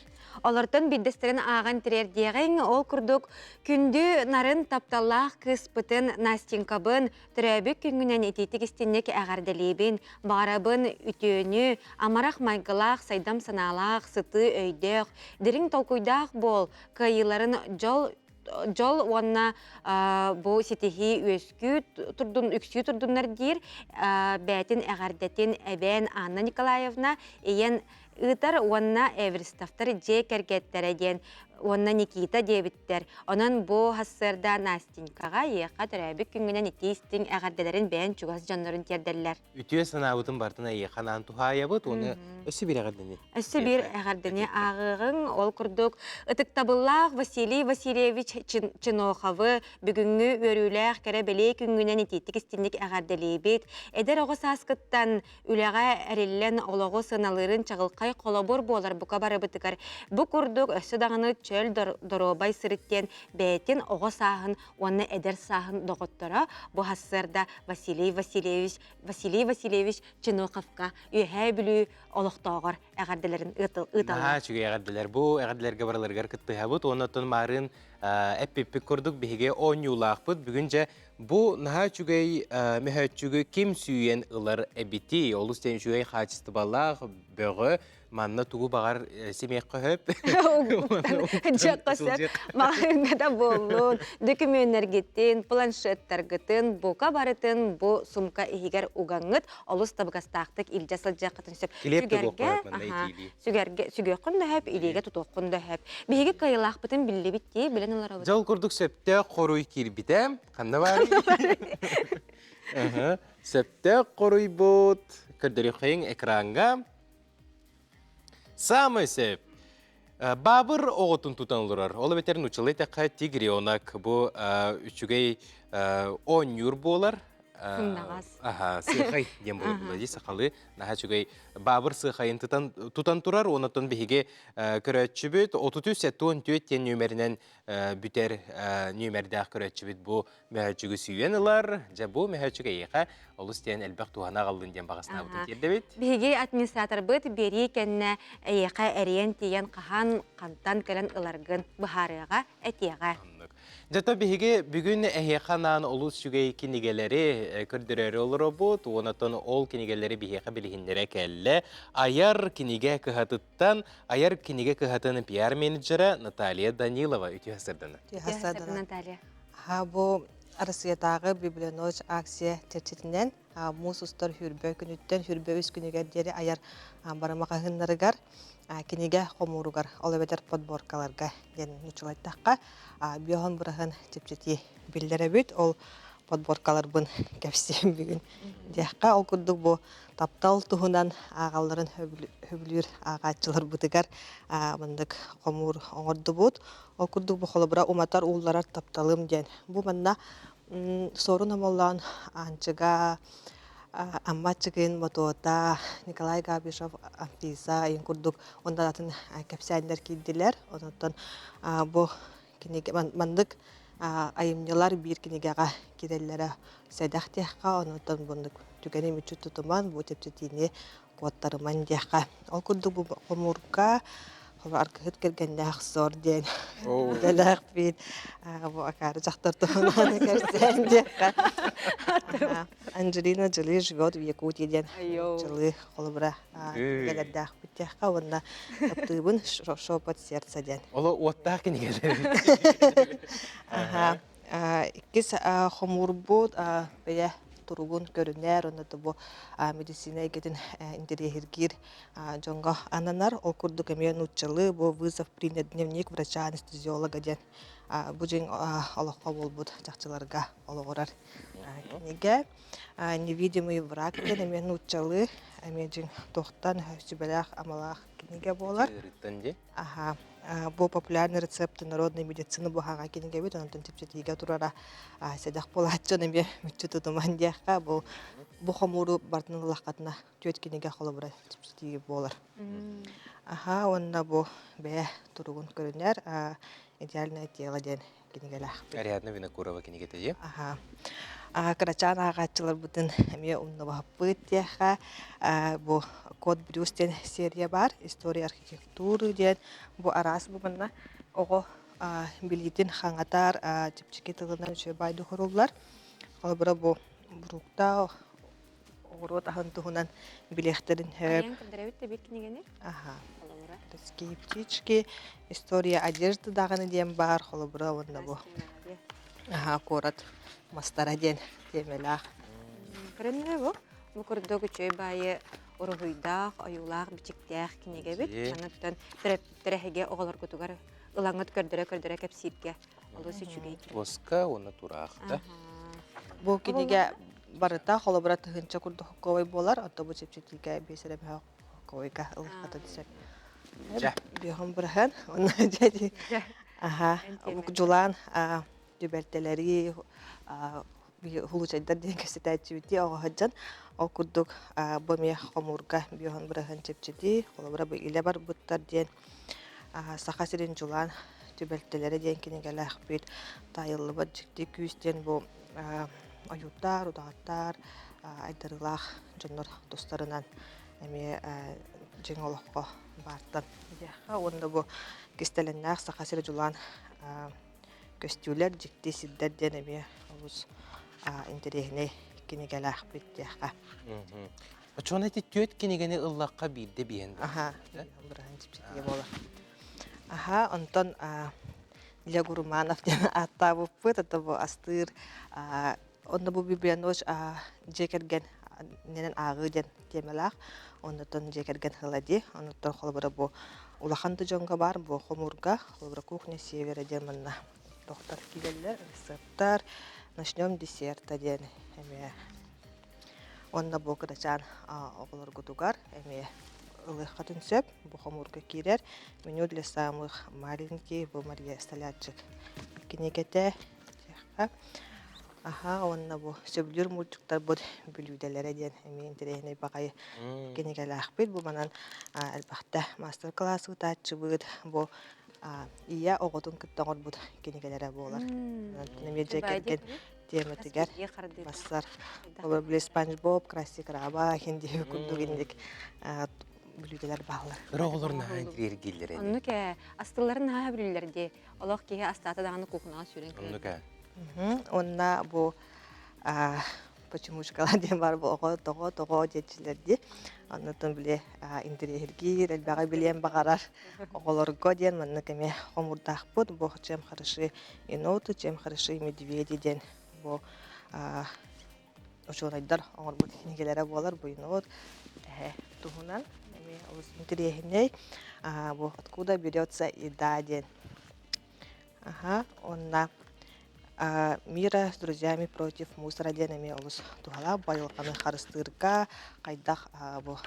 Олортон биирдэстэрин ааҕан тириэрдиэҕиҥ. Ол курдук күндү нарын тапталлаах кыыспытын Настенькабын Төрөөбүт күҥҥүнэн итиитик истинник эҕэрдэлиибин, баҕарабын үтүөнү, амарах майгылаах, сайдам санаалаах, сытыы өйдөөх, дириҥ толкуйдаах буол, кыайыыларын дьол дьол уонна бу ситиһии үөскүү турдун үксүү турдуннар диир бээтин эҕэрдэтин эбээн Анна Николаевна ийэн ыытар уонна Эверстовтар дьиэ кэргэттэрэ диэн уонна Никита диэбиттэр. Онон бу сарсыарда Настенькаҕа эйиэхэ төрөөбүт күҥҥүнэн итии-истиҥ эҕэрдэлэрин бэйэн чугас дьоннорун тиэрдэллэр. Үтүө санаабытын барытын эйиэхэ анаан туһаайабыт уонна өссө биир эҕэрдэни. Өссө биир эҕэрдэни ааҕыаҕыҥ. Ол курдук ытыктабыллаах Василий Васильевич Чиноховы бүгүҥҥү үөрүүлээх кэрэ бэлиэ күҥҥүнэн итиитик истинник эҕэрдэлиибит. Эдэр оҕо сааскыттан үлэҕэ эриллэн олоҕу сыаналыырын чаҕылхай холобур буолар бука барыбытыгар бу курдук өссө даҕаны чөл доруобай сырыт диэн бэйэтин оҕо сааһын уонна эдэр сааһын доҕотторо бу сарсыарда Василий Васильевич Василий Васильевич Чиноховка Үөһээ Бүлүү олохтооҕор эҕэрдэлэрин ыыталлар. Наһаа үчүгэй эҕэрдэлэр. Бу эҕэрдэлэргэ барыларыгар кыттыһабыт уонна оттон маарыын эппиппит курдук биһиги оонньуулаахпыт. Бүгүн дьэ Бу наһаа үчүгэй мөһөөччүгү ким сүүйэн ылар эбитий? Олус диэн үчүгэй хаачыстыбалаах, бөҕө, манна тугу баҕар симиэххэ сөп. Дьиэххэ сөп. Маҕаһыыҥҥа да буоллун, дөкүмүөннэргитин, планшеттаргытын, бука барытын бу сумка иһигэр угаҥҥыт олус табыгастаахтык илдьэ сылдьыаххытын сөп. Килиэп да буохха сөп манна итиилии. Сүгэргэ, сүгүөххүн да сөп, илиигэ тутуоххун да сөп. Биһиги кыайыылаахпытын биллибит дии, билэн олоробут. Дьол курдук сөптөөх хоруй киирбитэ. Ханна баарый? Сөптөөх хоруйбут. Көрдөрүөххэйиҥ экраҥҥа. Самый сөп. Баабыр оҕотун тутан олорор. Ол эбэтэр нууччалыы эттэххэ тигренок. Бу үчүгэй оонньуур буолар. Сымнаҕас. Аха, сыахай диэн буолар дии сахалыы. Наһаа үчүгэй баабыр сыахайын тутан турар. Онон биһиги көрөөччүбүт 33 74 диэн нүөмэринэн бүтэр нүөмэрдээх көрөөччүбүт бу мөһөөччүгү сүүйэн ылар. Дьэ бу мөһөөччүк эйиэхэ олус диэн элбэх туһаны аҕаллын диэн баҕаснаабытын тиэрдэбит. Биһиги администраторбыт биэрии кэннэ эйиэхэ эрийэн тиийэн хаһан хантан кэлэн ыларгын быһаарыаҕа, этиэҕэ. Дьэ биһиги бүгүн эһиэхэ анаан олус үчүгэй кинигэлэри көрдөрөөрү олоробут. Уонна ол кинигэлэри биһиэхэ билиһиннэрэ кэллэ. Айар кинигэ кыһатыттан Айар кинигэ кыһатын пиар-менеджерэ Наталья Данилова үтүө сырдана. Үтүө сырдана, Наталья. Аха, бу Арассыыйатааҕы Библионочь акция чэрчитинэн муус устар хүрбэ күнүттэн хүрбэ үс күнүгэр диэри айар бары маҕаһыыннарыгар кинигэ хомууругар, ол эбэтэр подборкаларга диэн нууччалайтахха биоһон быраһын чэпчэтии биллэрэбит. Ол подборкаларбын кэпсиэм бүгүн диэххэ. Ол курдук бу таптал туһунан ааҕалларын сөбүлүүр ааҕааччыларбытыгар маннык хомуур оҥордубут. Ол курдук бу холобура уматар уулларар тапталым диэн. Бу манна Суорун Омоллоон Аанчыга, Амма Аччыгыйын Мотуота, Николай Габишев Анфиса айын курдук уонна атын кэпсээннэр киирдилэр. Онтон бу кинигэ маннык айымньылар биир кинигэҕэ киирэллэрэ сэдэх диэххэ, онтон bunнук түгэни мүччү тутуман, бу чэпчэтиини куоттарыман диэххэ. Ол курдук бу хомуурга Холобур аргыһыт кэргэннээх сор диэн идэлээхпит. Бу акаары дьахтар туһунан кэпсээн диэххэ. Анджелина Джоли живет в Якутии диэн Дьылы холобура кинигэлэрдээхпит диэххэ уонна таптыыбын Шепот сердца диэн. Оло уоттаах кинигэлэр. Аха. Иккис хомуурбут бэйэ туругун көрүнэр, онно бу медицина эйгэтин интэриэһиргиир дьоҥҥо ананар. Ол курдук эмиэ нууччалыы бу вызов принят дневник врача-анестезиолога диэн бу дьиҥ олоххо буолбут чахчыларга олоҕурар кинигэ. Невидимый враг диэн эмиэ нууччалыы эмиэ дьиҥ туохтан сүбэлээх-амалаах кинигэ буолар. Аха. Бу популярный рецепты народной медицины буһаҕа кинигэбит, онтон чэпчэтиигэ турара сэдэх буолааччы эмиэ мүччү тутуман диэххэ бу бу хомууру бартын ыллаххытына түөрт кинигэ холобура чэпчэтии буолар. Аха, уонна бу бэйэ туругун көрүнэр идеальное тело диэн кинигэлээхпит. Ариадна Винокурова кинигэтэ дии. Аха. Кырачаан ааҕааччыларбытын эмиэ умнубаппыт диэххэ бу Код Брюс диэн серия баар история архитектуры диэн бу араас бу манна оҕо билиитин хаҥатар чэпчэки тылынан үчүгэй баайды хоруллар. Холобура бу буруктаах оҕуруот аһын туһунан билиэхтэрин сөп. Айан көрдөрөбүт да биир кинигэни. Аха. Городские птички, история одежды даҕаны диэн баар, холобура уонна бу аха куорат мастара диэн тиэмэлээх. Көрөннө бу. Бу курдук үчүгэй баайы уруһуйдаах, ойуулаах, бичиктээх кинигэбит. Аныттан төрөппүттэр оҕолоргутугар ылаҥыт көрдөрө-көрдөрө кэпсииргэ олус үчүгэй. Туоска уонна тураах да. Бу кинигэ барыта холобура тыһыынча курдук хокковай буолар, оттон бу чэпчэтиигэ биэс эрэ мөһөх хокковайга ылыаххытын сөп. Биэһон быраһан, онно дьэ аха дьулаан түбэлтэлэри хулучайдар диэн кэпсэтээччибитии оҕоһодьон ол курдук бу эмиэ хомуурга биэһон быраһан чэпчэтии холобура бу илэ барбыттар диэн Саха сирин дьулаан түбэлтэлэрэ диэн кинигэлээхпит таайыллыбат дьикти күүс диэн бу ойууттар, удаҕаттар, айдарыылаах дьоннор тустарынан эмиэ дьиҥ олоххо баартан диэххэ уонна бу кистэлэҥнээх Саха сирэ дьулаан көстүүлэр, дьикти сирдэр диэн эмиэ олус интэриэһинэй кинигэлээхпит диэххэ. Оччоҕуна ити түөрт кинигэни ыллахха биирдэ биһэн Аха, быраһан чэпчэтигэ буолар. Аха, онтон Илья Гурманов диэн ааттаабыппыт, это бу астыыр онно бу Библия ночь дьиэ кэргэн нэнэн ааҕыы диэн тиэмэлээх. Оннотон дьиэ кэргэн ыла дии. Оннуттан холобура бу улахан да дьоҥго баар бу хомуурга, холобура кухня севера диэн манна тохтор киирэллэр, рецептар, начнем десерта диэн эмиэ Уонна бу кырачаан оҕолоргутугар эмиэ ылыаххытын сөп. Бу хомуурга киирэр меню для самых маленьких бу Мария Столярчик кинигэтэ. Аха уонна бу сөбүлүүр мультиктарбыт бүлүүдэлэрэ диэн эмиэ интэриэһинэй баҕайы кинигэлээхпит. Бу манан элбэхтэ мастер-класс ыытааччыбыт. Бу ийэ оҕотун кытта оҥорбут кинигэлэрэ буолар. Эмиэ дьиэ кэргэн тиэмэтигэр бассар. Олор били Спанч Боб, Красти Краба, хинди курдук инник бүлүүдэлэр бааллар. Кыра оҕолор наһаа интириэргииллэр эни. Оннук ээ. Астылларын наһаа билэллэр дии. Олох киһи астаата даҕаны кухняҕа сүүрэн кэлэр. Оннук ээ. Уонна бу почемучкалар диэн бар бу оҕо тоҕо тоҕо диэччилэр дии. Оннутун били интириэһиргиир, элбэҕи билиэн баҕарар оҕолорго диэн маннык эмиэ хомурдаахпыт. Бу чем хороши еноты, чем хороши медведи диэн бу учуонайдар оҥорбут кинигэлэрэ буолар бу енот эһэ туһунан эмиэ олус интэриэһинэй бу откуда берется еда диэн аха уонна Мира с друзьями против мусора диэн эмиэ олус туһалаах бу айылҕаны харыстыырга хайдах бу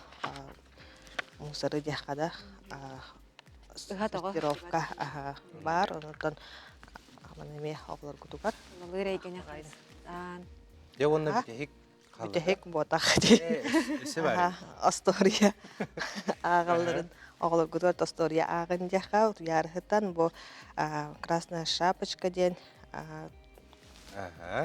мусоры диэххэ да сортировка баар онтон эмиэ оҕолоргутугар Малыыр эйгэни харыстаан Дьэ уонна бүтэһик бүтэһик буотах остуоруйа ааҕалларын оҕолоргутугар остуоруйа ааҕын диэххэ утуйаарыһытан бу Красная шапочка диэн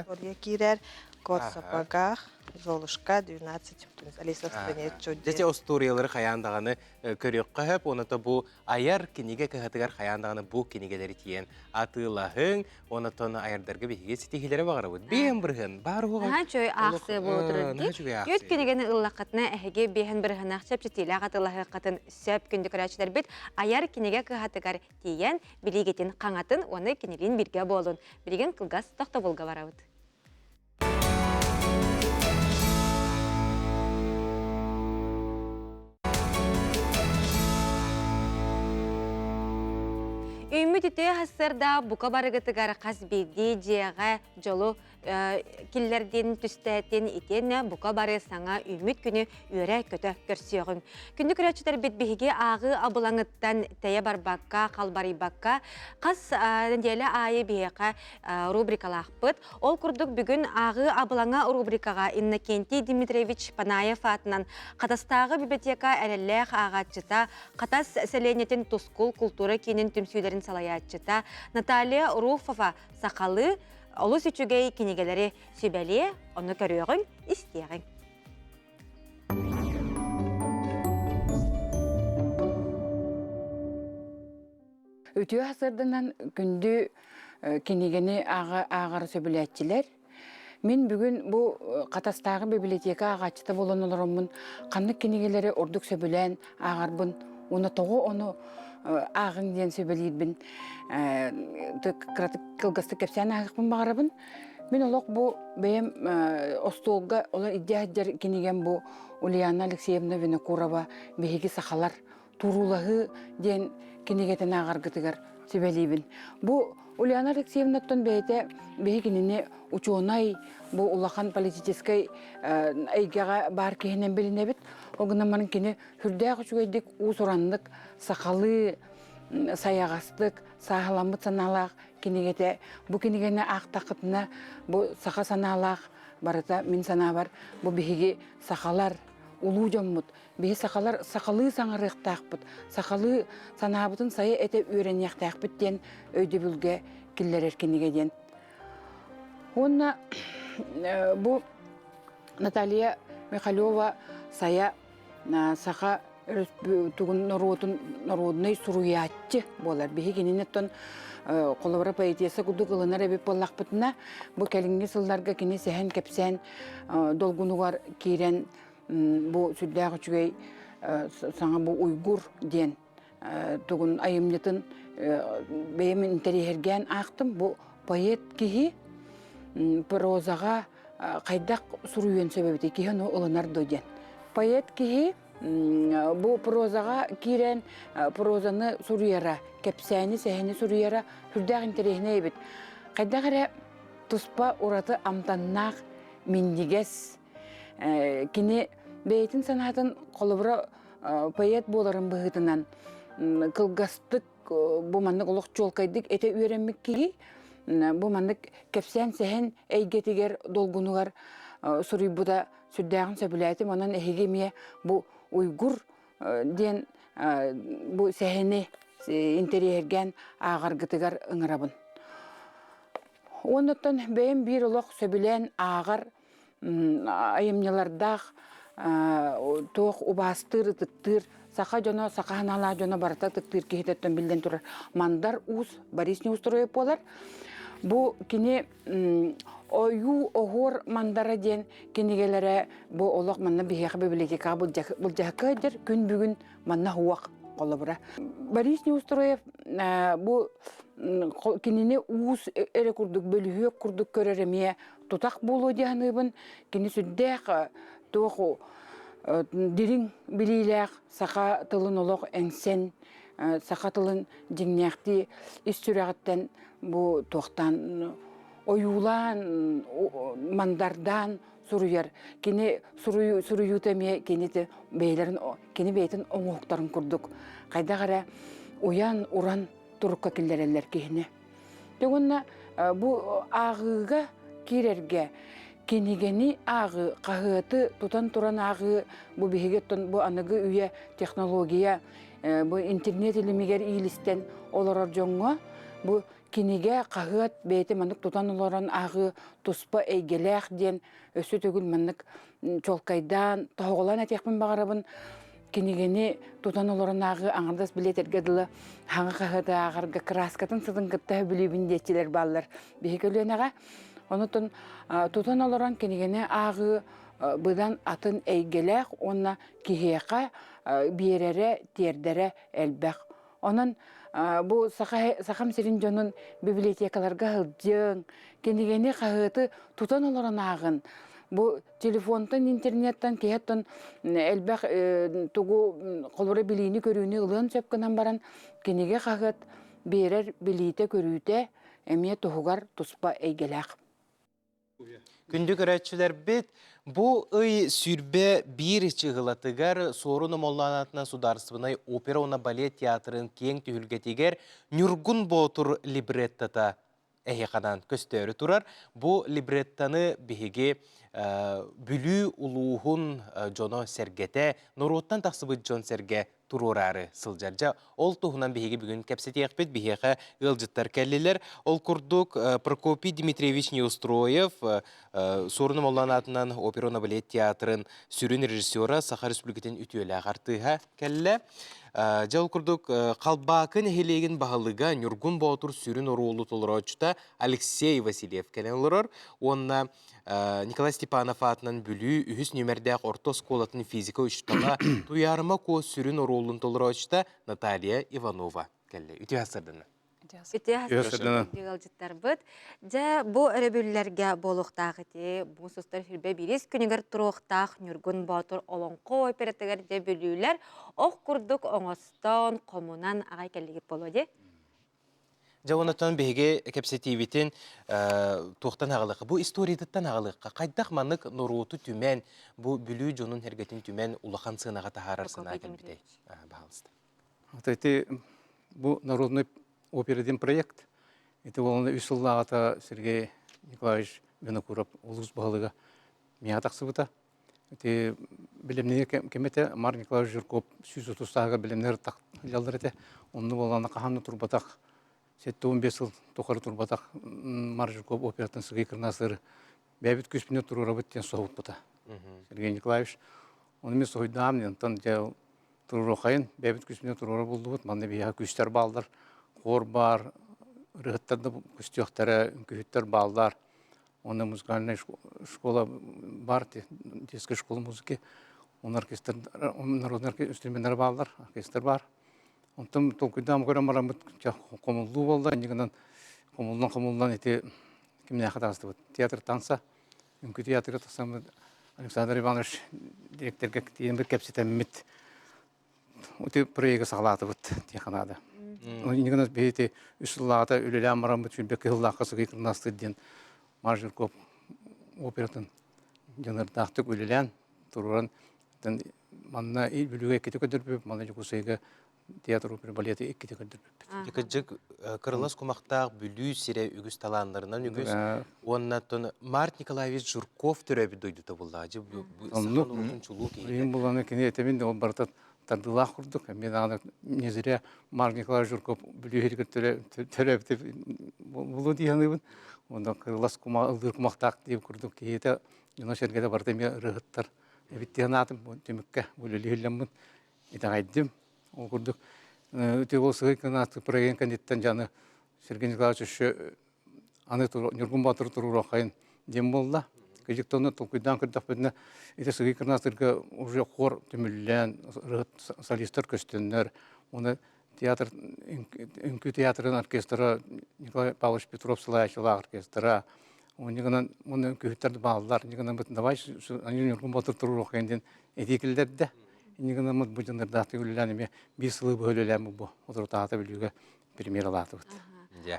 остуоруйа киирэр. Кот в сапогах, Золушка, 12, Алиса в стране чудес. Дьэ остуоруйалары хайаан даҕаны көрүөххэ сөп, уонна бу айар кинигэ кыһатыгар хайаан даҕаны бу кинигэлэри тиийэн атыылаһыҥ, онотон айардарга биһиги ситиһиилэри баҕарабыт. Биэһэн бырыһыан баар уһуга. Наһаа үчүгэй аахсыа буола турар дии. Үт кинигэни ыллаххытына эһиги биэһэн бырыһынаах чэпчэтиилээх атыылаһыаххытын сөп күндү көрөөччүлэрбит айар кинигэ кыһатыгар тиийэн билиигитин хаҥатын уонна кинилиин бииргэ буолун. Билигин кылгас тохтобулга барабыт. Үүммүт үтүө сарсыарда бука барыгытыгар хас биирдии дьиэҕэ дьолу киллэрдин, түстээтин итиэннэ бука бары саҥа үүммүт күнү үөрэ-көтө көрсүөҕүҥ. Күндү көрөөччүлэрбит биһиги ааҕыы абылаҥыттан тэйэ барбакка, халбарыйбакка хас нэдиэлэ аайы биһиэхэ рубрикалаахпыт. Ол курдук бүгүн ааҕыы абылаҥа рубрикаҕа Иннокентий Дмитриевич Панаев аатынан Хатастааҕы библиотека эрэллээх ааҕааччыта, Хатас сэлиэнньэтин Тускул култуура киинин түмсүүлэрин салайааччыта Наталья Руфова сахалыы олус үчүгэй кинигэлэри сүбэлиэ, ону көрүөҕүҥ, истиэҕиҥ. Үтүө сарсыарданан күндү кинигэни ааҕары сөбүлээччилэр. Мин бүгүн бу Хатастааҕы библиотека ааҕааччыта буолан олороммун ханнык кинигэлэри ордук сөбүлээн ааҕарбын уонна тоҕо ону ааҕыҥ диэн сүбэлиирбин кыратык кылгастык кэпсээн ааһыахпын баҕарабын. Мин олох бу бэйэм остуолга олор илдьэ сылдьар кинигэм бу Ульяна Алексеевна Винокурова «Биһиги сахалар туруулаһыы» диэн кинигэтин ааҕаргытыгар сүбэлиибин. Бу Ульяна Алексеевнаттан бэйэтэ биһи кинини учуонай, бу улахан политическай эйгэҕэ баар киһинэн билинэбит. Ол гынан баран кини сүрдээх үчүгэйдик уус-ураннык сахалыы сайаҕастык, сааһыламмыт санаалаах кинигэтэ. Бу кинигэни аахтаххытына бу саха санаалаах барыта мин санаабар бу биһиги сахалар улуу дьоммут биһи сахалар сахалыы саҥарыахтаахпыт, сахалыы санаабытын сайа этэ үөрэниэхтээхпит диэн өйдөбүлгэ киллэрэр кинигэ диэн. Уонна бу Наталья Михалева сайа саха тугун норуотун народнай суруйааччы буолар. Биһи кинини оттон холобура поэтесса курдук ылынар эбит буоллахпытына, бу кэлиҥҥи сылларга кини сэһэн кэпсээн долгунугар киирэн бу сүрдээх үчүгэй саҥа бу уйгур диэн тугун айымньытын бэйэм интэриэһиргээн аахтым. Бу поэт киһи прозаҕа хайдах суруйуон сөп эбитий киһи ону ылынар дуо диэн. Поэт киһи бу прозаҕа киирэн прозаны суруйара, кэпсээни, сэһэни суруйара сүрдээх интэриэһинэй эбит. Хайдах эрэ туспа ураты амтаннаах, минньигэс Кини бэйэтин санаатын холобура поэт буоларын быһыытынан кылгастык бу маннык олох чуолкайдык этэ үөрэммит киһи бу маннык кэпсээн-сэһэн эйгэтигэр долгунугар суруйбута сүрдээҕин сөбүлээтим. Онон эһиги эмиэ бу Уйгур диэн бу сэһэни интэриэһиргээн ааҕаргытыгар ыҥырабын. Уоннаттан бэйэм биир олох сөбүлээн ааҕар айымньылардаах туох убаастыыр, ытыктыыр саха дьоно, саха санаалаах дьоно барыта ытыктыыр киһитэттэн биллэн турар Мандар Уус Борис Неустроев буолар. Бу кини Ойуу оһуор мандара диэн кинигэлэрэ бу олох манна биһиэхэ библиотекаҕа былдьаһыкка сылдьар күн бүгүн манна уох холобура. Борис Неустроев бу кинини уус эрэ курдук бөлүһүөк курдук көрөр эмиэ тутах буолуо дии саныыбын. Кини сүрдээх туох дириҥ билиилээх саха тылын олох эҥсэн, саха тылын дьиҥнээхтии ис сүрэҕиттэн бу туохтаан ойуулаан, мандардаан суруйар. Кини суруйуута эмиэ кини бэйэлэрин кини бэйэтин оҥоһуктарын курдук хайдах эрэ уйан уран турукка киллэрэллэр киһини. Дьэ уонна бу ааҕыыга киирэргэ кинигэни ааҕыы, хаһыаты тутан туран ааҕыы бу биһиги оттон бу аныгы үйэ технология бу интернет илимигэр иилистэн олорор дьоҥҥо бу Кинигэ, хаһыат бэйэтэ маннык тутан олорон ааҕыы туспа эйгэлээх диэн өссө төгүл маннык чуолкайдаан, тоһоҕолоон этиэхпин баҕарабын. Кинигэни тутан олорон ааҕыы аҥардас билиэтэргэ дылы хаҥа хаһыаты ааҕарга кырааскатын сытын кытта сөбүлүүбүн диэччилэр бааллар биһи көлүөнэҕэ. Онутун тутан олорон кинигэни ааҕыы быдан атын эйгэлээх уонна киһиэхэ биэрэрэ, тиэрдэрэ элбэх. Онон бу Сахам сирин дьонун библиотекаларга сылдьыҥ, кинигэни, хаһыаты тутан олорон ааҕын. Бу телефонтан, интернеттэн киһи оттон элбэх тугу холобура билиини-көрүүнү ылыан сөп гынан баран, кинигэ, хаһыат биэрэр билиитэ-көрүүтэ эмиэ туһугар туспа эйгэлээх. Күндү көрөөччүлэрбит, бу ый 21 чыһылатыгар Суорун Омоллоон аатынан Судаарыстыбаннай опера уонна балет театрын киэҥ түһүлгэтигэр Ньургун Боотур либреттата эһиэханан көстөөрү турар. Бу либреттаны биһиги Бүлүү улууһун дьоно-сэргэтэ, норуоттан тахсыбыт дьон-сэргэ туруораары сылдьар. Дьэ, ол туһунан биһиги бүгүн кэпсэтиэхпит. Биһиэхэ ыалдьыттар кэллилэр. Ол курдук Прокопий Дмитриевич Неустроев Суорун Омоллоон аатынан опера уонна балет театрын сүрүн режиссера, Саха Республикатын үтүөлээх артыыһа кэллэ. Дьэ, ол курдук Халбаакы нэһилиэгин баһылыга Ньургун Боотур сүрүн оруолу толорооччута Алексей Васильев кэлэн олорор. Уонна Николай Степанов аатынан Бүлүү үһүс нүөмэрдээх орто оскуолатын физика учуутала Туйаарыма Куо сүрүн оруолун толорооччута Наталья Иванова кэллэ. Үтүө сарсыардана. Үтүө сарсыардана. Ыалдьыттарбыт. Дьэ, бу өрөбүллэргэ буолуохтаах ити муус устар сүрбэ биирис күнүгэр туруохтаах Ньургун Боотур олоҥхо оператыгар дьэ бүлүүлэр ох курдук оҥостон, хомунан аҕай кэллигит буолуо дии. Дьэ онтон биһиги кэпсэтиибитин туохтан аҕалыахха, бу историятыттан аҕалыахха. Хайдах маннык норуоту түмэн, бу Бүлүү дьонун эргэтин түмэн улахан сыанаҕа таһаарар санаа кэлбитэй? Баһаалыста. Вот эти бу народный опера диэн проект. Это волна үс сыллааҕыта Сергей Николаевич Винокуров улуус баһылыга миэхэ тахсыбыта. Ити билимнии кэмэтэ Марк Николаевич Жирков 130 сааһыгар билимнэр тахлаллар этэ. Онну буоллаҕына хаһан да турбатах 75 сыл тухары турбатах Марк Жирков оператын Сергей Кырнасыры бэйэбит күүспүнэн туруорабыт диэн соһуппута. Сергей Николаевич ону мен соһуйдаам онтон дьэ туруорухайын бэйэбит күүспүнэн туруора буллубут. Манна биһиэхэ күүстэр бааллар, хор баар, ырыһыттар да көстүөхтэрэ, үҥкүүһүттэр бааллар. Онно музыкальная школа бар, детская школа музыки. Он оркестр, народный инструменттар бааллар, оркестр бар. Онтон толкуйдаан көрөн бараммыт хомуллуу буолла. Иннигинэн хомуллан-хомуллан ити кимнээхэ таҕыстыбыт. Театр танца, үҥкүү театрга тахсаммыт Александр Иванович директорга тиийэн бір кэпсэтэммит Ити проегы саҕалаатыбыт диэххэ наада. Иннигинэ биһи үс сыллааҕыта үлэлээн бараммыт сүүрбэ кыһыллаахха сыгый кырнаастыыр диэн Марш Жирков оператын дьаныардаахтык үлэлээн туруоран манна Бүлүүгэ иккитэ көрдөрбүппүт, манна Дьокуускайга театр опера балеты иккитэ көрдөрбүппүт. Кырдьык кырылас кумахтаах Бүлүү сирэ үгүс талааннарынан үгүс. Уонна Март Николаевич Жирков төрөөбүт дойдута буллаҕа. Дьэ бу саха норуотун чулуу киһитэ. Ийэм буллаҕына кини этэмин ол барыта тардыылаах курдук. Эмиэ даҕаны не зря Марк Николаевич Жирков Бүлүү сиригэр төрөөбүтэ булуо дии саныыбын. Онно кырылас кума ыллыыр кумахтаах диэн курдук киһитэ дьоно-сэргэтэ барыта эмиэ ырыаһыттар эбит дии санаатым. Түмүккэ бу үлэлиһиллэммин итэҕэйдим. Ол курдук ити ол сыһый кынааты проект кэнниттэн дьаны Сергей Николаевич өссө аны Ньургун Боотуру туруоруоххайын диэн буолла. Кыдьыктаны толкуйдаан көрдөхпүтүнэ ити сыгый кырнаастырга уже хор түмүллэн солистар көстөннөр уонна театр үҥкүү театрын оркестра Николай Павлович Петров салайааччылаах оркестра уонна уонна үҥкүүһүттэр бааллар давай Ньургун Боотур туруоруоххайын диэн этии киллэрдэ. Инньэ гынан бу дьоннордаахтык үлэлээн эмиэ биир сылы быһа үлэлээн бу соторутааҕыта Бүлүүгэ премьералаатыбыт.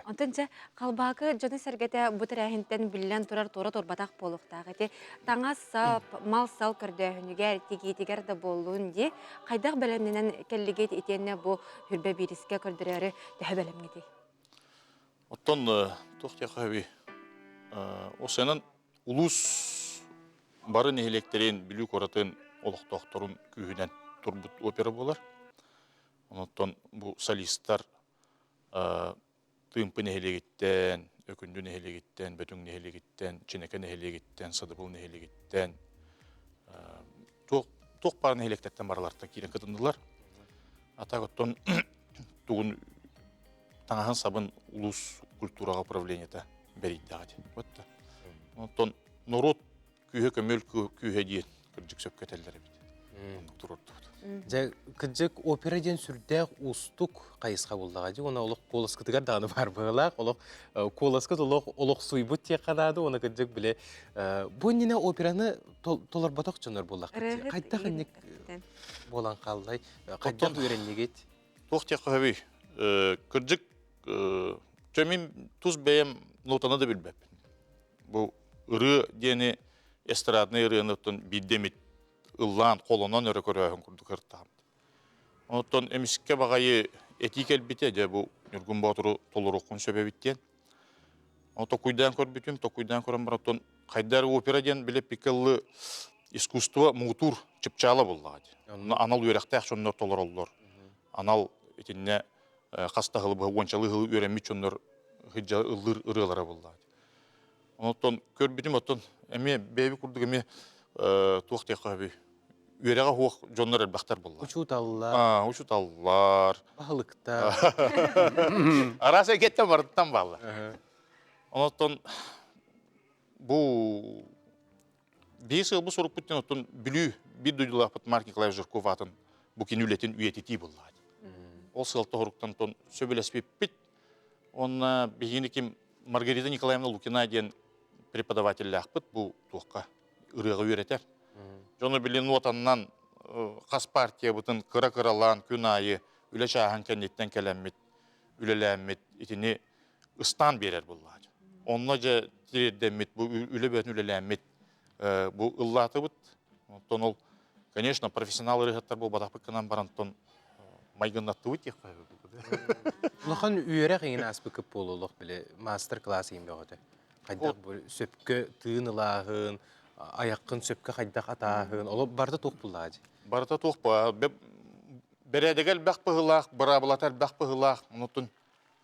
Онтон дьэ Халбаакы дьоно-сэргэтэ бу тэрээһинтэн биллэн турар туора турбатах буолуохтаах ити таҥас-сап, мал-сал көрдөөһүнүгэр, тигиитигэр да буоллун дии хайдах бэлэмнэнэн кэллигит итиэннэ бу Хүрбэ биирискэ көрдөрөөрү төһө бэлэмҥитий? Оттон туох диэххэ сөбүй? Осенан улуус бары нэһилиэктэрин, Бүлүү куоратын олохтоохторун күүһүнэн турбут опера буолар. Онтон бу солистар Тыымпы нэһилиэгиттэн, Өкүндү нэһилиэгиттэн, Бөтүҥ нэһилиэгиттэн, Чинэкэ нэһилиэгиттэн, Сыдыбыл нэһилиэгиттэн, туох туох баар нэһилиэктэртэн барылартан киирэн кытыннылар. А так оттон тугун таҥаһын сабын улуус культураҕа управлениета бэрийдэҕит. Вот Онтон норуот күүһэ көмөл күүһэ диэн кырдьык сөпкө этэллэр эбит. Оннук туруордубут. Дьэ, кырдьык опера диэн сүрдээх уустук хайысха буллаҕа дии. Уонна олох куоласкытыгар даҕаны баар быһыылаах. Олох куоласкыт олох олохсуйбут диэххэ наада. Уонна кырдьык бile бу иннинэ операны толорботох дьоннор буоллахпыт дии. Хайдах инник буолан хааллай? Хайдах үөрэннигит? Туох диэххэ сөбүй? Кырдьык, чэ мин тус бэйэм нотаны да билбэппин. Бу ырыа диэни эстраднай ырыаны оттон биирдэ эмит ыллаан, холонон өрө көрөөһүн курдук ыртаам. Оттон эмискэ баҕайы этии кэлбитэ, дьэ бу Ньургун Боотуру толоруоххун сөп эбит диэн. Ону токуйдаан көрбүтүм, токуйдаан көрөн баран оттон хайдар опера диэн бile пикаллы искусство муҥутуур чыпчаала буоллаҕа дии. Анал үөрэхтээх дьоннор толороллор. Анал итиннэ хас да сылы уончалыы сылы үөрэммит дьоннор сылдьа ыллыыр ырыалара буоллаҕа дии. Онтон көрбүтүм оттон эмиэ бэйэбит курдук эмиэ туох диэххэ сөбүй үөрэҕэ суох дьоннор элбэхтэр буолла. Учууталлар. Учууталлар. Баһылыктар. Араас эйгэттэн барыттан бааллар. Онтон бу биир сыл бу сурукпуттан оттон Бүлүү биир дойдулаахпыт Марк Николаевич Жирков аатын бу кини үлэтин үйэтитии буолла. Ол сыалта хоруктан тон сөбүлэспиппит. Онна биһигини ким Маргарита Николаевна Лукина диэн преподавателлээхпит бу туохха ырыаҕа үөрэтэр. Дьону билин уотаннан хас партиябытын кыра-кыралаан күн аайы үлэ чааһын кэнниттэн кэлэммит, үлэлээммит итини ыстаан биэрэр буоллаҕа. Онно дьэ тириэрдэммит, бу үлэ бөтүн үлэлээммит бу ыллаатыбыт. Оттон ол, конечно, профессионал ырыаһыттар буолбатахпыт гынан баран, оттон майгыннаттыбыт диэххэ Улахан үөрэх иҥин ааспыккыт буолуолуох били мастер-класс иҥин бөҕөтө. Хайдах бу сөпкө тыын ылааһын, айаххын сөпкө хайдах атааһын, оло барыта туох буллаҕа дии. Барыта туох ба бэрээдэгэ элбэх быһыылаах, быраабылата элбэх быһыылаах, онутун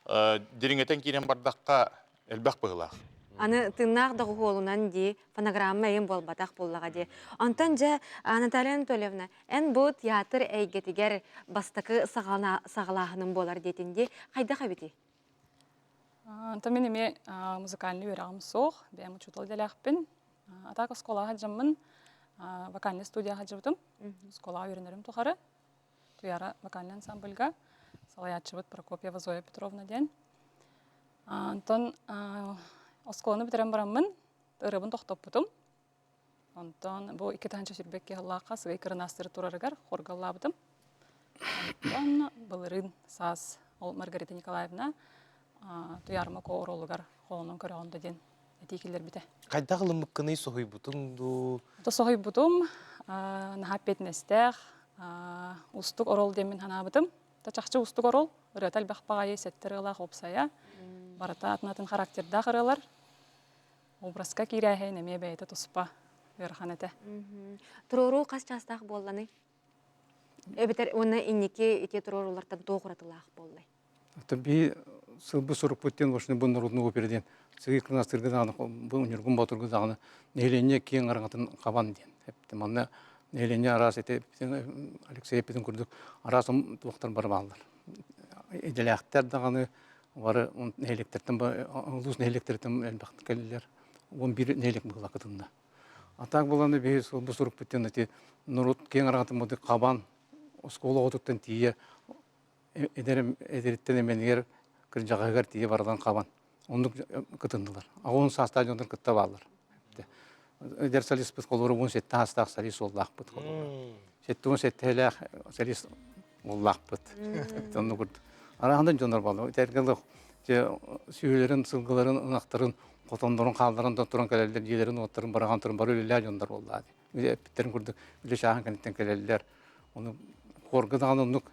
дириҥэтэн киирэн бардахха элбэх быһыылаах. Аны тыыннаах доҕуһуолунан дии, фонограмма эйин буолбатах буоллаҕа дии. Онтон дьэ, Наталья Анатольевна, эн бу театр эйгэтигэр бастакы саҕалааһыным буолар диэтин дии, хайдах эбитий? Онтон мин эмиэ музыкальный үөрэҕим суох, бэйэм учуутал идэлээхпин. А так оскуолаҕа сылдьаммын вокальнай студияҕа сылдьыбытым. Оскуолаҕа үөрэнэрим тухары Туяра вокальнай ансамбльга салайааччыбыт Прокопьева Зоя Петровна диэн. Онтон оскуоланы бүтэрэн бараммын ырыабын тохтоппутум. Онтон бу 2022 сыллаахха сыгый кырынаастыры турарыгар хоргаллаабытым. Онтон былырыын саас ол Маргарита Николаевна Туйаарыма Ко оруолугар холонон көрөҕүн да диэн этии киллэрбитэ. Хайдах ылыммыккыный соһуйбутуҥ дуу? Соһуйбутум, наһаа эппиэтинэстээх, устук орол диэммин санаабытым. Та чахчы устук орол, ырыата элбэх баҕайы, сэттэ ырыалаах уопсайа. Барыта атын-атын характердаах ырыалар. Образка киирээһин эмиэ бэйэтэ туспа ыарахан этэ. Туруоруу хас чаастаах буолланый? Эбэтэр уонна инники ити туруоруулартан туох уратылаах буоллай? Би сылбы сурукпут диэн ошны бу народный опера диэн сыгый кынастыргы даҕаны бу Ньургун Боотурга даҕаны нэһилиэнньэ киэҥ араҥатын хабан диэн эптэ манна нэһилиэнньэ араас эти Алексей эппитин курдук араас туохтар бары бааллар идэлээхтэр даҕаны бары нэһилиэктэртэн улуус нэһилиэктэриттэн элбэхтик кэллилэр 11 нэһилиэк быһыла кытынна а так буланы биһи сылбы сурукпут диэн ити норуот киэҥ араҥатын бу хабан оскуола оҕотуттан тиийэ эдэр эдэриттэн эмэнигэр кырдьаҕаһыгар тиийэ барылан хабан оннук кытыннылар. Аҕыс саастаах дьоннор кытта бааллар. Эдэр солиспыт холобура 17 саастаах солист уоллаахпыт холобура. 77-лээх солист уоллаахпыт. Оннук курдук. Араандан дьоннор бааллар. Этэргэ сүөлэрин, сылгыларын, ынахтарын, хотоннорун хаалларан да туран кэлэллэр, дьиэлэрин уоттарын барахан туран бары үлэлээх дьоннор буоллаа. Эппиттэрин курдук үлэ чааһын кэнниттэн кэлэллэр. Ону хорга даҕаны оннук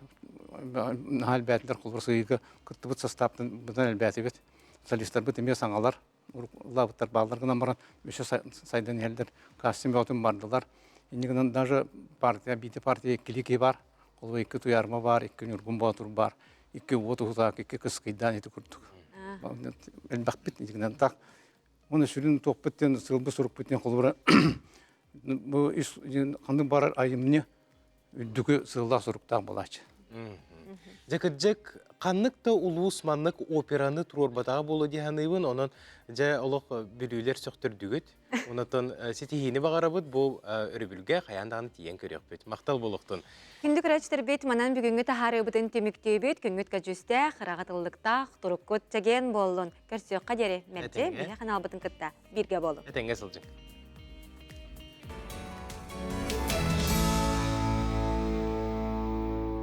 наһаа элбээтилэр холобур сыыйыга кыттыбыт састааптан быдан элбээтибит. Солистарбыт эмиэ саҥалар, ыллаабыттар бааллар гынан баран өссө сайдан иһэллэр. Кастинг бөҕөтүн бардылар. Инньэ гынан даже партия, биирдэ партия иккилии киһи баар. Холобур икки Туйаарма баар, икки Ньургун Боотур баар, икки Уот Уһутаак, икки Кыскыйдаан ити курдук. Элбэхпит итинэн так. Оны сүрүн туохпут диэн сылбы сурукпут диэн холобура бу ис ханнык барар айымньы үрдүкү сыаллаах соруктаах буолааччы. Дьэ кырдьык, ханнык да улуус маннык операны туруорбатаҕа буолуо дии саныыбын, онон дьэ олох бүлүүлэр сөхтөрдүгүт. Онотон ситиһиини баҕарабыт бу өрөбүлгэ хайаан даҕаны тиийэн көрүөхпүт. Махтал буолуохтун. Күндү көрөөччүлэрбит, манан бүгүҥҥү таһаарыыбытын түмүктүүбүт. Күҥҥүт көдьүүстээх, ыраҕатыллыктаах, туруккут чэгиэн буоллун. Көрсүөххэ диэри мэлдьи биһи ханаалбытын кытта бииргэ буолуҥ. Этэҥҥэ сылдьыҥ.